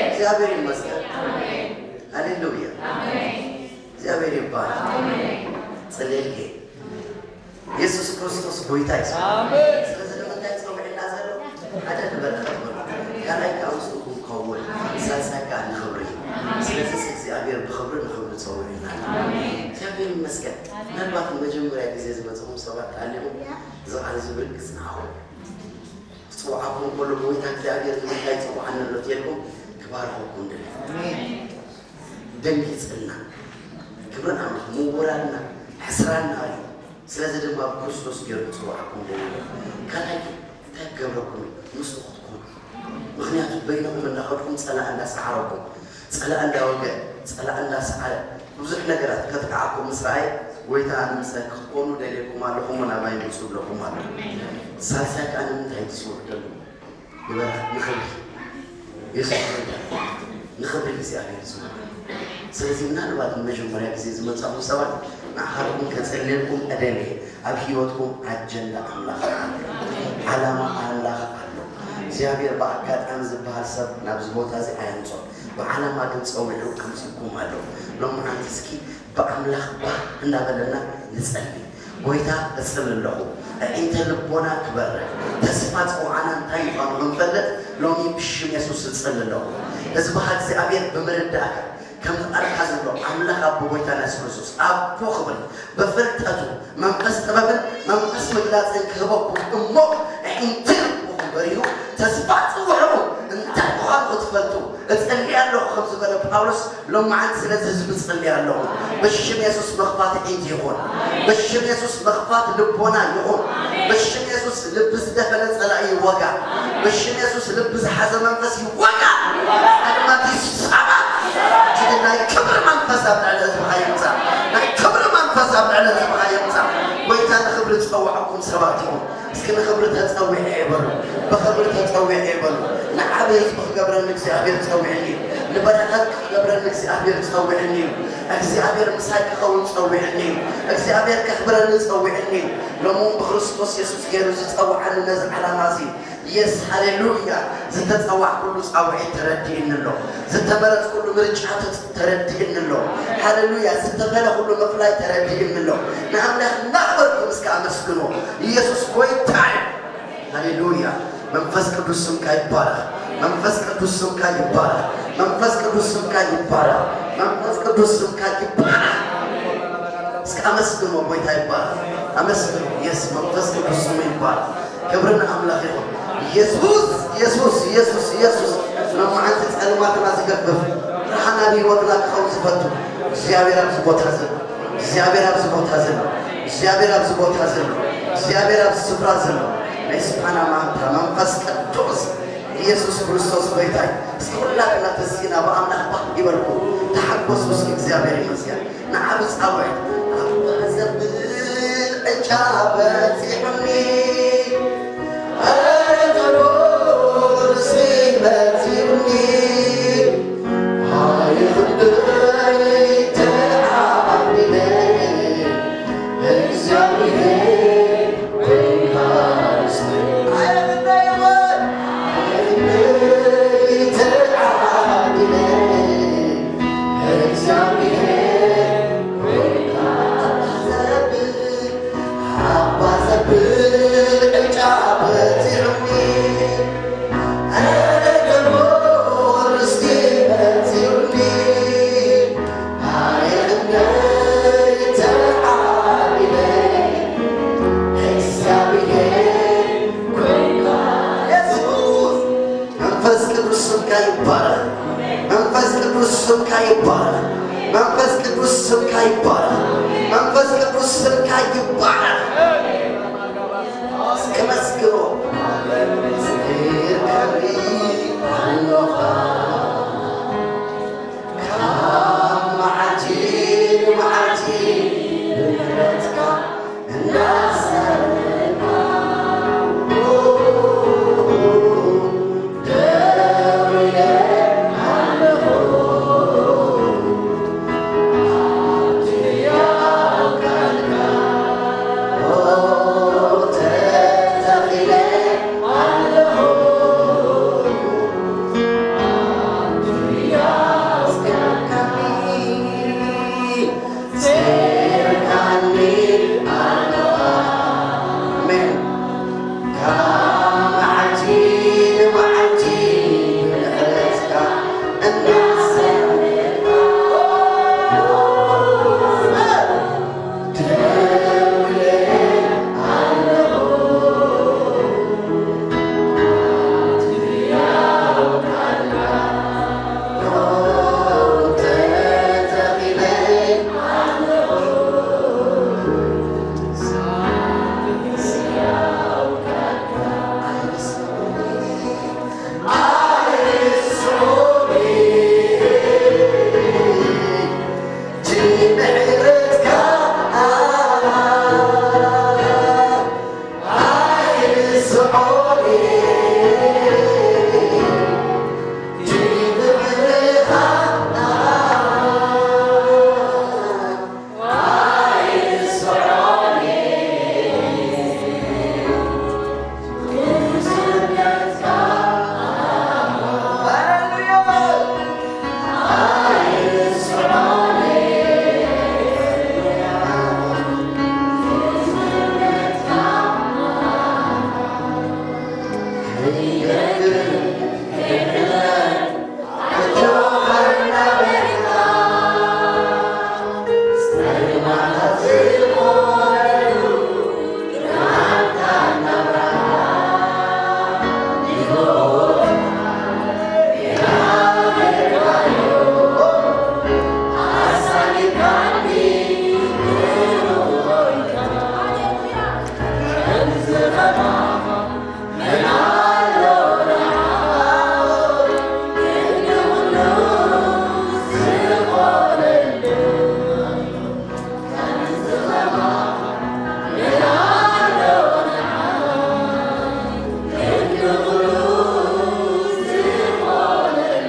እግዚኣብሔር ይመስገን። ሃሌሉያ። እግዚኣብሔር ይባረክ። ጽልልኪ የሱስ ክርስቶስ ጎይታ እዩ። ኣሜን። ስለዚ ንምንታይ ጸዊዕና ዘሎ? ሓደ ንበረኸት በሉ። ካልኣይ ከዓ ምስኡ ክንከውን፣ ሳልሳይ ከዓ ንኽብሪ። ስለዚ እግዚኣብሔር ብኽብሪ ንኽብሪ ጸዊዕና። ኣሜን። እግዚኣብሔር ይመስገን። ምናልባት ንመጀመርያ ግዜ ዝመጽኹም ሰባት ኣሊኹም፣ እዚ ቃል እዚ ብርግጽ ንዓኹም ክጽውዓኩም ከሎ፣ ጎይታ እግዚኣብሔር ንምንታይ ይጽውዓኒ ኣሎ ትልኩም ክባርኸኩም ደሊ። ኣሜን። ደንጊጽና። ክብርን ኣምላኽ ምውራድና፣ ሕስራና እዩ። ስለዚ ድማ ኣብ ክርስቶስ ገይሩ ክጽውዓኩም ደሊ። ካልኣይ ግን እንታይ ክገብረኩም እዩ? ምስኡ ክትኮኑ። ምኽንያቱ በይንኹም እንዳኸድኩም ጸላእ እንዳሰዓረኩም፣ ጸላእ እንዳወገ፣ ጸላእ እንዳሰዓረ፣ ብዙሕ ነገራት ከጥቅዓኩም ምስ ረኣየ፣ ጎይታ ንምሳይ ክትኮኑ ደልየኩም ኣለኹም፣ ናባይ ምጹ ብለኩም ኣሎ። ሳልሳይ ከኣ ንምንታይ ትጽውዑ ደለኹም? ንበረኸት፣ ንኽብሪ የሱስ ጎይታ፣ ንኽብሪ እግዚኣብሔር ዝውዕል። ስለዚ ምናልባት ንመጀመርያ ግዜ ዝመጻኹም ሰባት ንዓኻትኩም ከጸልየልኩም እደሊ። ኣብ ህይወትኩም ኣጀንዳ ኣምላኽ ኣሎ፣ ዓላማ ኣምላኽ ኣሎ። እግዚኣብሔር ብኣጋጣሚ ዝበሃል ሰብ ናብዚ ቦታ እዚ ኣየምጾን፣ ብዓላማ ግን ጸዊዑ ኣምጺእኩም ኣሎ። ሎምዓንቲ እስኪ ብኣምላኽ ባህ እንዳበለና ንጸሊ። ጎይታ እጽሊ ኣለኹ፣ ኣዒንተ ልቦና ክበርህ፣ ተስፋ ጸውዓና እንታይ ምዃኑ ክንፈልጥ ሎሚ ብሽም የሱስ እጽሊ ኣለኹ። ህዝብኻ እግዚኣብሔር ብምርዳእካ፣ ከምዚ ቃልካ ዝብሎ ኣምላኽ ኣቦ ጎይታና የሱስ ክርስቶስ ኣቦ ክብሪ ብፍልጠቱ መንፈስ ጥበብን መንፈስ ምግላጽን ክህበኩም እሞ ኣዒንቲ ልብኹም በሪሁ ተስፋ ጽውዑ እንታይ ምዃኑ ክትፈልጡ እጸሊ ኣለኹ ከም ዝበለ ጳውሎስ ሎማዓንቲ ስለዚ ህዝቢ እጸሊ ኣለኹ። ብሽም የሱስ ምኽፋት ኣዒንቲ ይኹን። ብሽም የሱስ ምኽፋት ልቦና ይኹን። ብሽም የሱስ ልቢ ዝደፈነ ጸላኢ ይወጋ። ብሽም የሱስ ልቢ ዝሓዘ መንፈስ ይወጋ። ጸልማት ይሳባእ። እቲ ናይ ክብሪ መንፈስ ኣብ ልዕሊ ህዝብኻ ይምጻእ። ናይ ክብሪ መንፈስ ኣብ ልዕሊ ህዝብኻ ይምጻእ። ጎይታ ንኽብሪ ዝጸውዓኩም ሰባት ኢኹም። እስኪ ንኽብሪ ተጸዊዐ እየ በሉ። ብኽብሪ ተጸዊዐ እየ በሉ። ንዓቢ ህዝቢ ክገብረኒ እግዚኣብሔር ጸዊዕኒ እዩ። ንበረኸት ክገብረኒ እግዚኣብሔር ጸዊዕኒ እዩ። እግዚኣብሔር ምሳይ ክኸውን ጸዊዕኒ እዩ። እግዚኣብሔር ከኽብረኒ ጸዊዕኒ እዩ። ሎሚ እውን ብክርስቶስ የሱስ ገይሩ ዝጸውዓኒ ነዚ ዓላማ እዚ የስ ሃሌሉያ። ዝተጸዋዕኩሉ ጻውዒት ተረዲእኒ ኣሎ። ዝተመረጽኩሉ ምርጫ ተረዲእኒ ኣሎ። ሃሌሉያ። ዝተፈለኹሉ ምፍላይ ተረዲእኒ ኣሎ። ንኣምላኽ እናኽበርኩም እስከ ኣመስግኖ። ኢየሱስ ጎይታ እዩ። ሃሌሉያ። መንፈስ ቅዱስ ስምካ ይባረኽ። መንፈስ ቅዱስ ስምካ ይባረኽ። መንፈስ ቅዱስ ስምካ ይባረኽ። መንፈስ ቅዱስ ስምካ ይባረኽ። እስከ ኣመስግኖ። ጎይታ ይባረኽ። ኣመስግኖ። የስ መንፈስ ቅዱስ ስሙ ይባረኽ። ክብሪ ንኣምላኽ ይኹን። ኢየሱስ ኢየሱስ ኢየሱስ ኢየሱስ። ሎማዓንቲ ጸልማትና ዝገፍፍ ብርሃን ኣብ ህይወትና ክኸውን ዝፈቱ እግዚኣብሔር ኣብዚ ቦታ ዘሎ፣ እግዚኣብሔር ኣብዚ ቦታ ዘሎ፣ እግዚኣብሔር ኣብዚ ቦታ ዘሎ፣ እግዚኣብሔር ኣብዚ ስፍራ ዘሎ ናይ ስፓና ማንታ መንፈስ ቅዱስ ኢየሱስ ክርስቶስ ጎይታ እዩ። እስኪ ኩላትና ተሲእና ብኣምላኽ ባህ ይበልኩ ተሓጎሱ። እስኪ እግዚኣብሔር ይመስገን። ንዓቢ ጻውዒት ኣባ ዘብል ዕጫ በጺሑኒ፣ ኧረ ጸሎትሲ በጺሑኒ፣ ኣይኽብደይ ተዓቢደ፣ እግዚኣብሔር ኮይንካ ርስቲ። ኣይኽብደይ ወይ፣ ኣይኽብደይ ተዓቢደ፣ እግዚኣብሔር ኮይንካ ይባረኽ። መንፈስ ቅዱስ ስምካ ይባረኽ። መንፈስ ቅዱስ ስምካ ይባረኽ። መንፈስ ቅዱስ ስምካ ይባረኽ። እስከ መስክሮ። ካብ መዓልቲ ንመዓልቲ ብምሕረትካ እናሰብና ደው ኢለ ኣለኹ።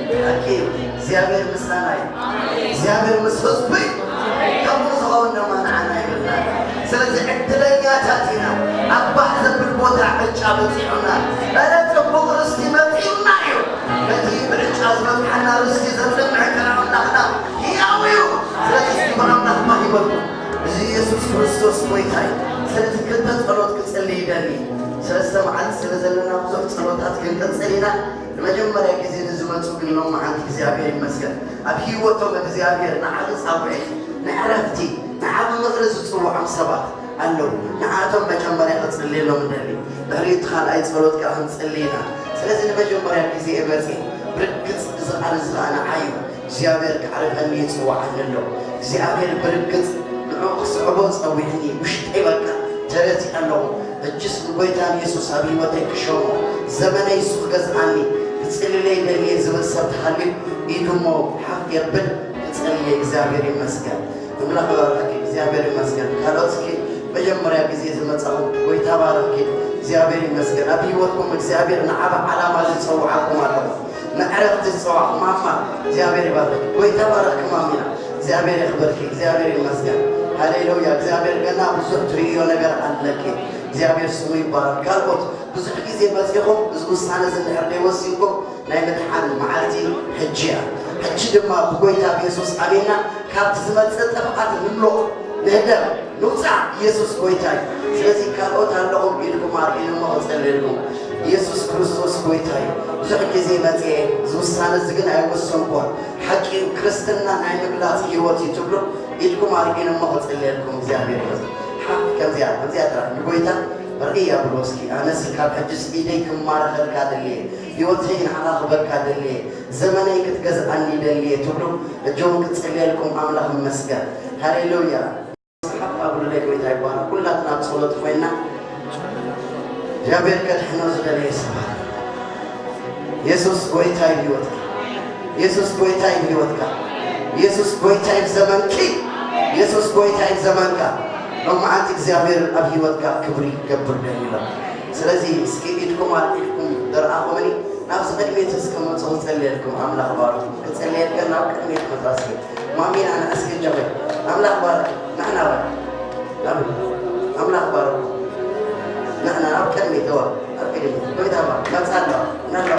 እግዚኣብሔር ምሳና እዩ። እግዚኣብሔር ምስ ህዝቡ እዩ። ከምኡ ዝኸውን ድማ ንዓና ይብልና። ስለዚ ዕድለኛታት ኢና። ኣብ ባህ ዘብል ቦታ ዕጫ በፂሑና። ኧረ ፅቡቕ ርስቲ መፂኡና እዩ። ነቲ ብዕጫ ዝበፅሐና ርስቲ ዘፅንዕ ከዓ ኣምላኽና ህያው እዩ። ስለዚ እስቲ ብኣምላኽ ባህ ይበልኩም። እዚ ኢየሱስ ክርስቶስ ጎይታ እዩ። ስለዚ ክልተ ጸሎት ክጽሊ ይደሊ። ሰለስተ መዓልቲ ስለ ዘለና ብዙሕ ጸሎታት ክንቅጽል ኢና። ንመጀመርያ ግዜ ንዝመጹ ግን ሎማዓንቲ እግዚኣብሔር ይመስገን። ኣብ ህይወቶም እግዚኣብሔር ንዓቢ ጻውዒት፣ ንዕረፍቲ፣ ንዓቢ ምኽሪ ዝጽውዖም ሰባት ኣለዉ። ንዓቶም መጀመርያ ክጽልየሎም እደሊ። ድሕሪኡ እቲ ካልኣይ ጸሎት ከኣ ክንጽሊ ኢና። ስለዚ ንመጀመርያ ግዜ እየ መጺኤ። ብርግጽ እዚ ቃል እዚ ከኣ ንዓይ እዩ። እግዚኣብሔር ከዕርፈኒ ይጽውዓኒ ኣሎ። እግዚኣብሔር ብርግጽ ንዕኡ ክስዕቦ ጸዊዕኒ። ውሽጠይ በቃ ተረቲዐ ኣለኹ። ሕጅስ ንጎይታ ንየሱስ ኣብ ህይወተይ ክሸሞ፣ ዘመነይ እሱ ክገዝኣኒ፣ ክጽልለይ ደልየ ዝብል ሰብ ተሃልዩ ኢዱ እሞ ሓፍ የብል ክጽልየ። እግዚኣብሔር ይመስገን። ኣምላኽ ይባርኽኪ። እግዚኣብሔር ይመስገን። ካልኦት እስኪ መጀመርያ ግዜ ዝመጻኹም ጎይታ ባርኽኪ። እግዚኣብሔር ይመስገን። ኣብ ህይወትኩም እግዚኣብሔር ንዓቢ ዓላማ ዝጸውዓኩም ኣለኹ። ንዕረፍቲ ዝጸዋዕኩም ማማ እግዚኣብሔር ይባርኽ። ጎይታ ባርኽኪ ማሚና። እግዚኣብሔር የኽብርኪ። እግዚኣብሔር ይመስገን። ሃሌሉያ። እግዚኣብሔር ገና ብዙሕ ትርእዮ ነገር ኣለኪ። እግዚኣብሔር ስሙ ይባረክ። ካልኦት ብዙሕ ግዜ መጺኹም እዚ ውሳነ እዚ እንድሕር ደይወሲንኩም ናይ ምድሓን መዓልቲ ሕጂ እያ። ሕጂ ድማ ብጎይታ ብየሱስ ኣሚንና ካብቲ ዝመጽእ ጥፍኣት ንምሎቕ፣ ንህደም፣ ንውጻእ። ኢየሱስ ጎይታ እዩ። ስለዚ ካልኦት ኣለኹም ኢድኩም ኣርኢሉ እሞ ክጸልየልኩም። ኢየሱስ ክርስቶስ ጎይታ እዩ። ብዙሕ ግዜ መጽየ፣ እዚ ውሳነ እዚ ግን ኣይወሰንኩዎን። ሓቂ እዩ፣ ክርስትና ናይ ምግላጽ ህይወት እዩ ትብሉ፣ ኢድኩም ኣርኢሉ እሞ ክጸልየልኩም እግዚኣብሔር ይመስገን። ሓፍ ከምዚኣ፣ ከምዚኣ ጥራሕ ንጎይታ ርእያ ብሎ እስኪ፣ ኣነስ ካብ ሕጅስ ኢደይ ክማረኸልካ ደልየ። ህይወተይ ንዓኻ ክበካ ደልየ፣ ዘመነይ ክትገዝኣኒ ደልየ ትብሉ፣ እጆም ክጽልየልኩም ኣምላኽ ይመስገን። ሃሌሉያ። ሰሓቕ ኣብሉለይ፣ ጎይታ ይባረክ። ኩላትና ኣብ ጸሎት ኮይና እግዚኣብሔር ከድሕኖ ዝደለየ ሰባት። የሱስ ጎይታ እዩ ህይወትካ። የሱስ ጎይታ እዩ ህይወትካ። የሱስ ጎይታ እዩ ዘመንኪ። የሱስ ጎይታ እዩ ዘመንካ። ሎማዓንቲ እግዚኣብሔር ኣብ ህይወትካ ክብሪ ክገብር ደልዩ ኣሎ። ስለዚ እስኪ ኢድኩም ኣልዒልኩም ዝረኣኹምኒ ናብዚ ቅድሚት እስከ መጹ ክጸልየልኩም ኣምላኽ ባርኩም። ክጸልየልከ ናብ ቅድሚት መጻ እስኪ። ማሚና ንዓ እስኪ እጆኺ። ኣምላኽ ባርክ። ንዓ ናባይ። ናብ ኣምላኽ ባርኩም። ንዓ ናብ ቅድሚት እዋ። ኣብ ቅድሚት። ጎይታ ባርክ። መጻ ኣለዋ። መጻ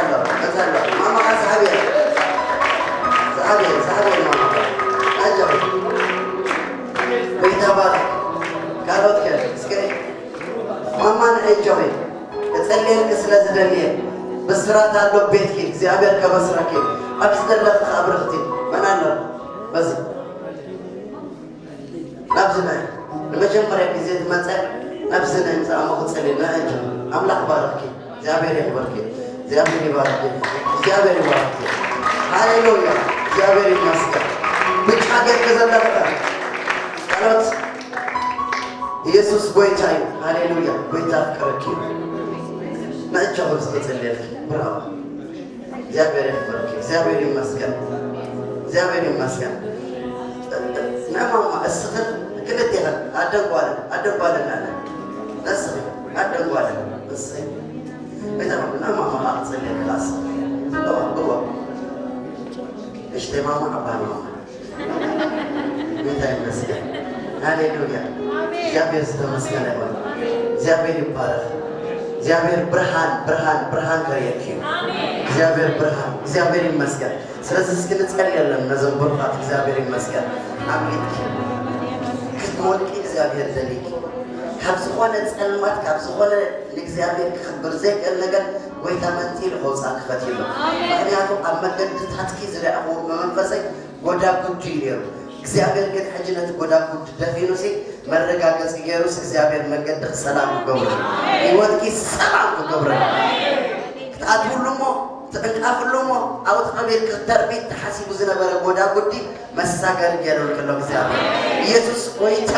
ኣለዋ። መጻ ኣለዋ። ማማ ሰሓብያ። ሰሓብያ፣ ሰሓብያ ማማ። ኣጆኺ። ጎይታ ባርክ። ካልኦት ከ እስከ ማማ ንዕይ ጆኺ፣ እጸልየልኪ ስለ ዝደልየ፣ ብስራት ኣሎ ቤትኪ፣ እግዚኣብሔር ከበስረኪ፣ ኣብዚ ዘለኺ ከኣ ብርኽቲ፣ መን ኣሎ? በዚ፣ ናብዚ ናይ፣ ንመጀመርያ ግዜ ዝመጸ፣ ናብዚ ናይ ምጻእ እሞ ክጸልየ፣ ንዕይ ጆኺ፣ ኣምላኽ ባርኽኪ፣ እግዚኣብሔር የኽብርኪ፣ እግዚኣብሔር ይባርኽኪ፣ እግዚኣብሔር ይባርኽኪ። ሃሌሉያ፣ እግዚኣብሔር ይመስገን። ብጫ ጌርኪ ዘለኺ ጸሎት ኢየሱስ ጎይታ እዩ። ሃሌሉያ። ጎይታ ኣፍቀረኪ እዩ። ንእጃ ኹም ዝቕጽል የልኪ። ብራቮ። እግዚኣብሔር ይኽበርኪ። እግዚኣብሔር ይመስገን። እግዚኣብሔር ይመስገን። ንማማ እስኽን ክልቴኽን ኣደን ጓልን ኣደን ጓልን ኣለ። ነስኺ ኣደን ጓልን እስኺ። ቤታ ንማማ ኸዓ ክጽልየልካ እስኺ። እዋ እዋ። እሽተይ ማማ ዓባይ ማማ። ጌታ ይመስገን። ሃሌሉያ። አሜን። እግዚኣብሔር ዝተመስገነ ይሁን። አሜን። እግዚኣብሔር ይባረክ። እግዚኣብሔር ብርሃን ብርሃን ብርሃን ከርእየኪ እዩ። አሜን። እግዚኣብሔር ብርሃን፣ እግዚኣብሔር ይመስገን። ስለዚ እስኪ ንጸልየለን ነዘን ብሩኻት። እግዚኣብሔር ይመስገን። ኣብ ቤትኪ ክትወድቂ እግዚኣብሔር ደሊኪ፣ ካብ ዝኾነ ጸልማት፣ ካብ ዝኾነ ንእግዚኣብሔር ክኽብር ዘይክእል ነገር ጎይታ መንጢሉ ከውጽኣኪ ፈትዩ ኣሎ። አሜን። ምኽንያቱ ኣብ መገድታትኪ ዝረኣኹዎ ብመንፈሰይ ጎዳጉዲ እዩ ነይሩ። እግዚኣብሔር ግን ሕጂ ነቲ ጎዳጉዲ ደፊኑሲ መረጋገጺ ገይሩስ እግዚኣብሔር መገድኺ ሰላም ክገብሮ እዩ። ህይወትኪ ሰላም ክገብሮ እዩ። ክትኣትውሉ እሞ ትዕንቃፍሉ እሞ ኣብኡ ተቐቢርኪ ክትተርፊ ተሓሲቡ ዝነበረ ጎዳጉዲ መሳገሪ ገይሩልኪ ኣሎ እግዚኣብሔር። ኢየሱስ ጎይታ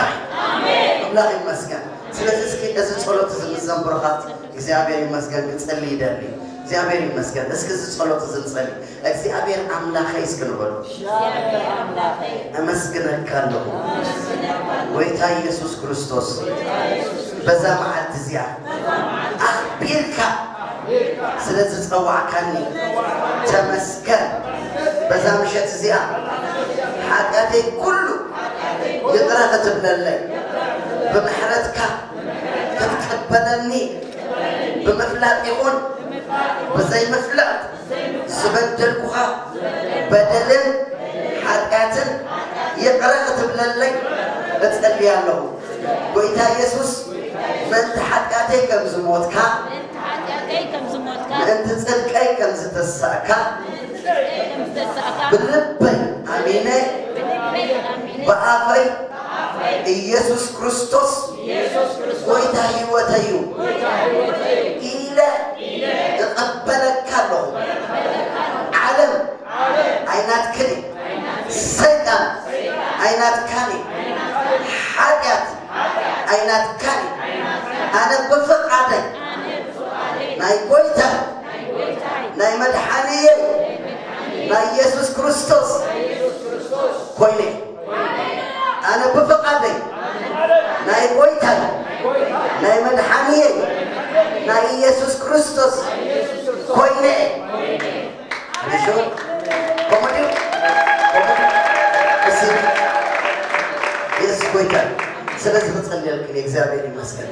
እዩ። ኣምላኽ ይመስገን። ስለዚ እስኪ እዚ ጸሎት እዚ ምስ ዘንብሩኻት እግዚኣብሔር ይመስገን ክጽሊ ይደሊ። እግዚኣብሔር ይመስገን። እስኪ እዚ ጸሎት እዚ ንጸሊ። እግዚኣብሔር ኣምላኸይ እስኪ ንበሉ። እግዚኣብሔር ኣምላኸይ፣ ኣመስግነካ ኣለኹ። ኣመስግነካ ኣለኹ። ጎይታ ኢየሱስ ክርስቶስ፣ ጎይታ ኢየሱስ ክርስቶስ፣ በዛ መዓልቲ እዚኣ፣ በዛ መዓልቲ እዚኣ፣ ኣኽቢርካ፣ ኣኽቢርካ፣ ስለ ዝጸዋዕካኒ፣ ስለ ዝጸዋዕካኒ፣ ተመስገን። ተመስገን። በዛ ምሸት እዚኣ፣ ሓጢኣተይ ኩሉ፣ ሓጢኣተይ ኩሉ፣ ይቕረ ክትብለለይ፣ ይቕረ ክትብለለይ፣ ብምሕረትካ፣ ብምሕረትካ፣ ክትቅበለኒ፣ ክትቅበለኒ፣ ብምፍላጥ ይኹን፣ ብምፍላጥ ይኹን፣ ብዘይምፍላጥ፣ ዝበደልኩኻ በደልን ሓጢኣትን ይቕረ ክትብለለይ እጸልይ ኣለኹ። ጎይታ ኢየሱስ፣ ምእንቲ ሓጢኣተይ ከም ዝሞትካ፣ ምእንቲ ጽድቀይ ከም ዝተሳእካ፣ ብልበይ ኣሚነ፣ ብኣፈይ ኢየሱስ ክርስቶስ ጎይታ ህይወተይ እዩ ኢለ እቐበለካ ኣለኹ። ዓለም ኣይናትክን እዩ። ሰይጣን ኣይናትካን እዩ። ሓጢኣት ኣይናትካን እዩ። ኣነ ብፍቓደይ ናይ ጎይታ ናይ መድሓኒየይ ናይ ኢየሱስ ክርስቶስ ኮይነ። ኣነ ብፍቓደይ ናይ ጎይታይ ናይ መድሓኒየይ ናይ ኢየሱስ ክርስቶስ ኮይነ። ሪሹ ኮመዲ ኮመዲ እሲ ኢየሱስ ጎይታ። ስለዚ ክጸልየልክን እግዚኣብሔር ይመስገን።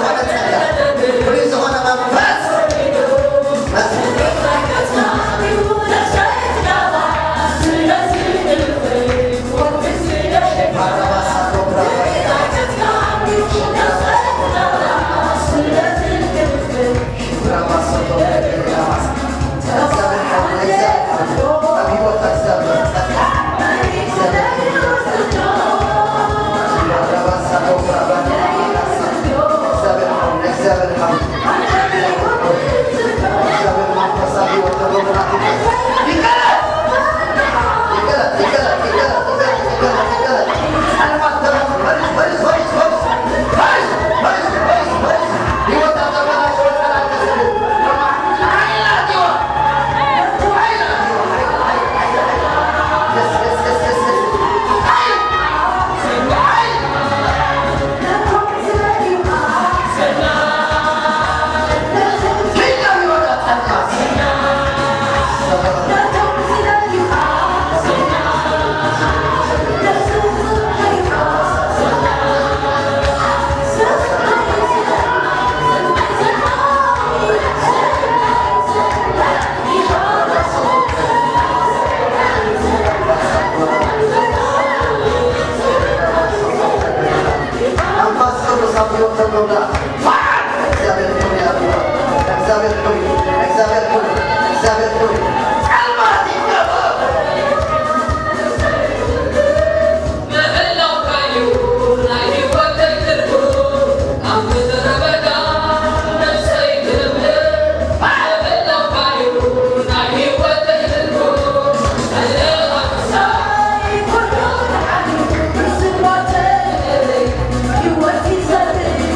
ዝኾነ ጸጋ፣ ፍሉይ ዝኾነ መንፈስ፣ መንፈስ ቅዱስ ኣብ ህይወት ዘለውና፣ ፋዓል! እግዚኣብሔር ክብሪ ይሃብዎ። እግዚኣብሔር ክብሪ፣ እግዚኣብሔር ክብሪ፣ እግዚኣብሔር ክብሪ። ጸልማት ይገበር። ምህላውካ እዩ ናይ ህይወተይ ትርጉም። ኣብ ምድረ በዳ ነፍሰይ ትነብር። ምህላውካ እዩ ናይ ህይወተይ ትርጉም። ኣለ ኣምሳይ ኩሉ ተዓቢሩ፣ ብስሞተይ ህይወት ይዘርእ እዩ።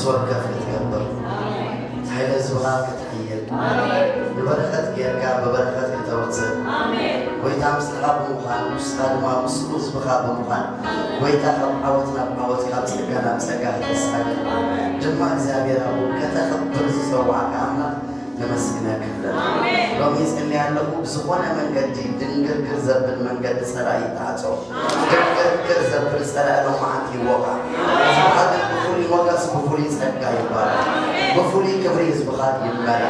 ወከፍ ክትገብር፣ ሓይሊ ህዝብኻ ክትሕይል፣ ንበረኸት ጌርካ ብበረኸት ክተውፅእ፣ ጎይታ ምስልኻ ብምዃን ንስኻ ድማ ምስሉ ህዝብኻ ብምዃን ጎይታ ካብ ዓወት ናብ ዓወት ካብ ጸጋ ናብ ጸጋ ክተሳግር ድማ እግዚኣብሔር ኣቦ ከተኽብር ዝጸዋዕካ ኣምላኽ ነመስግነካ ኣለና። ሎሚ ይጽሊ ኣለኹ ብዝኾነ መንገዲ ድንግርግር ዘብል መንገዲ ጸላኢ ይተዓጾ። ድንግርግር ዘብል ጸላኢ ሎማዓንቲ ይወቓ። ህዝብኻ ግን ብፍሉይ ሞገስ ብፍሉይ ጸጋ ይባረኽ። ብፍሉይ ክብሪ ህዝብኻ ይመላ።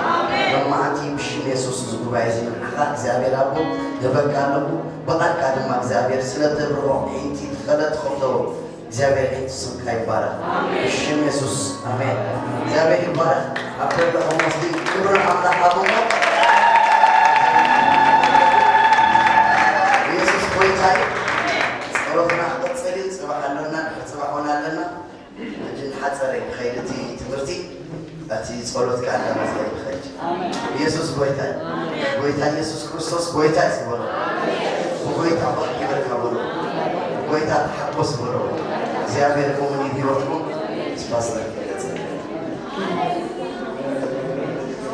ሎማዓንቲ ብሽም የሱስ እዚ ጉባኤ እዚ ንዓኻ እግዚኣብሔር ኣቦ ይህበካ ኣለኹ። ብቓልካ ድማ እግዚኣብሔር ስለ ትብርሆ ዒንቲ ትኸለ ትኸፍተዎ እግዚኣብሔር ዒንቲ ስምካ ይባረኽ። ብሽም የሱስ ኣሜን። እግዚኣብሔር ይባረኽ። ኣብ ዘለኹም መስጊድ ክብሪ ኣምላኽ ሃብዎ። የሱስ ጎይታ እዩ። ጸሎትና ክቕጽል እዩ። ጽባሕ ኣሎና፣ ድሕሪ ጽባሕ እውን ኣለና። ሕጂ እናሓጸረ እዩ ክኸይድ እቲ ትምህርቲ። እቲ ጸሎት ከዓ እንዳመጸ እዩ ክኸይድ። የሱስ ጎይታ እዩ። ጎይታ የሱስ ክርስቶስ ጎይታ እዩ ዝበሎ። ብጎይታ ባህ ይበልካ በሎ። ብጎይታ ተሓጎስ በሎ። እግዚኣብሔር እውን ህይወትኩም ስፓስተር ይገለጸ።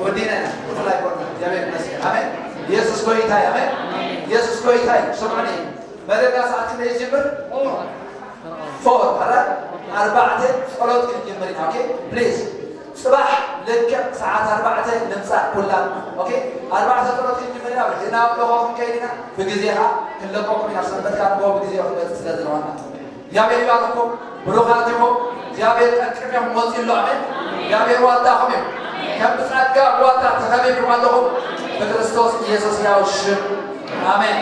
ወዲና ኢና፣ ብፍላይ ኮና፣ እግዚኣብሔር ይመስገን። ኣሜን። የሱስ ጎይታ እዩ። ኣሜን። የሱስ ጎይታ እዩ። ስምዑኒ። መደዳ ሰዓት ክንደይ ይጅምር? ፎር፣ ሕራይ ኣርባዕተ ጸሎት ክንጅምር ኢና። ኦኬ፣ ፕሊዝ፣ ጽባሕ ልክዕ ሰዓት ኣርባዕተ ንምጻእ ኩላትና። ኦኬ፣ ኣርባዕተ ጸሎት ክንጅምር ኢና። ሕጂ ናብ ለኾ ክንከይድ ኢና። ብግዜኻ ክንለቀኩም ኢና። ሰንበት ካብ ንጎ ብግዜኡ ክንመጽእ ስለ ዝለዋና። እግዚኣብሔር ይባርኩም። ብሩኻት ኢኹም። እግዚኣብሔር ጠቅም ኢኹም ወፂኡ ኣሎ። ኣሜን። እግዚኣብሔር ዋጣኹም እዩ። ከም ብጸጋ ዋጣ ተኸቢብኩም ኣለኹም። ብክርስቶስ ኢየሱስ ሕያው ሽም። ኣሜን።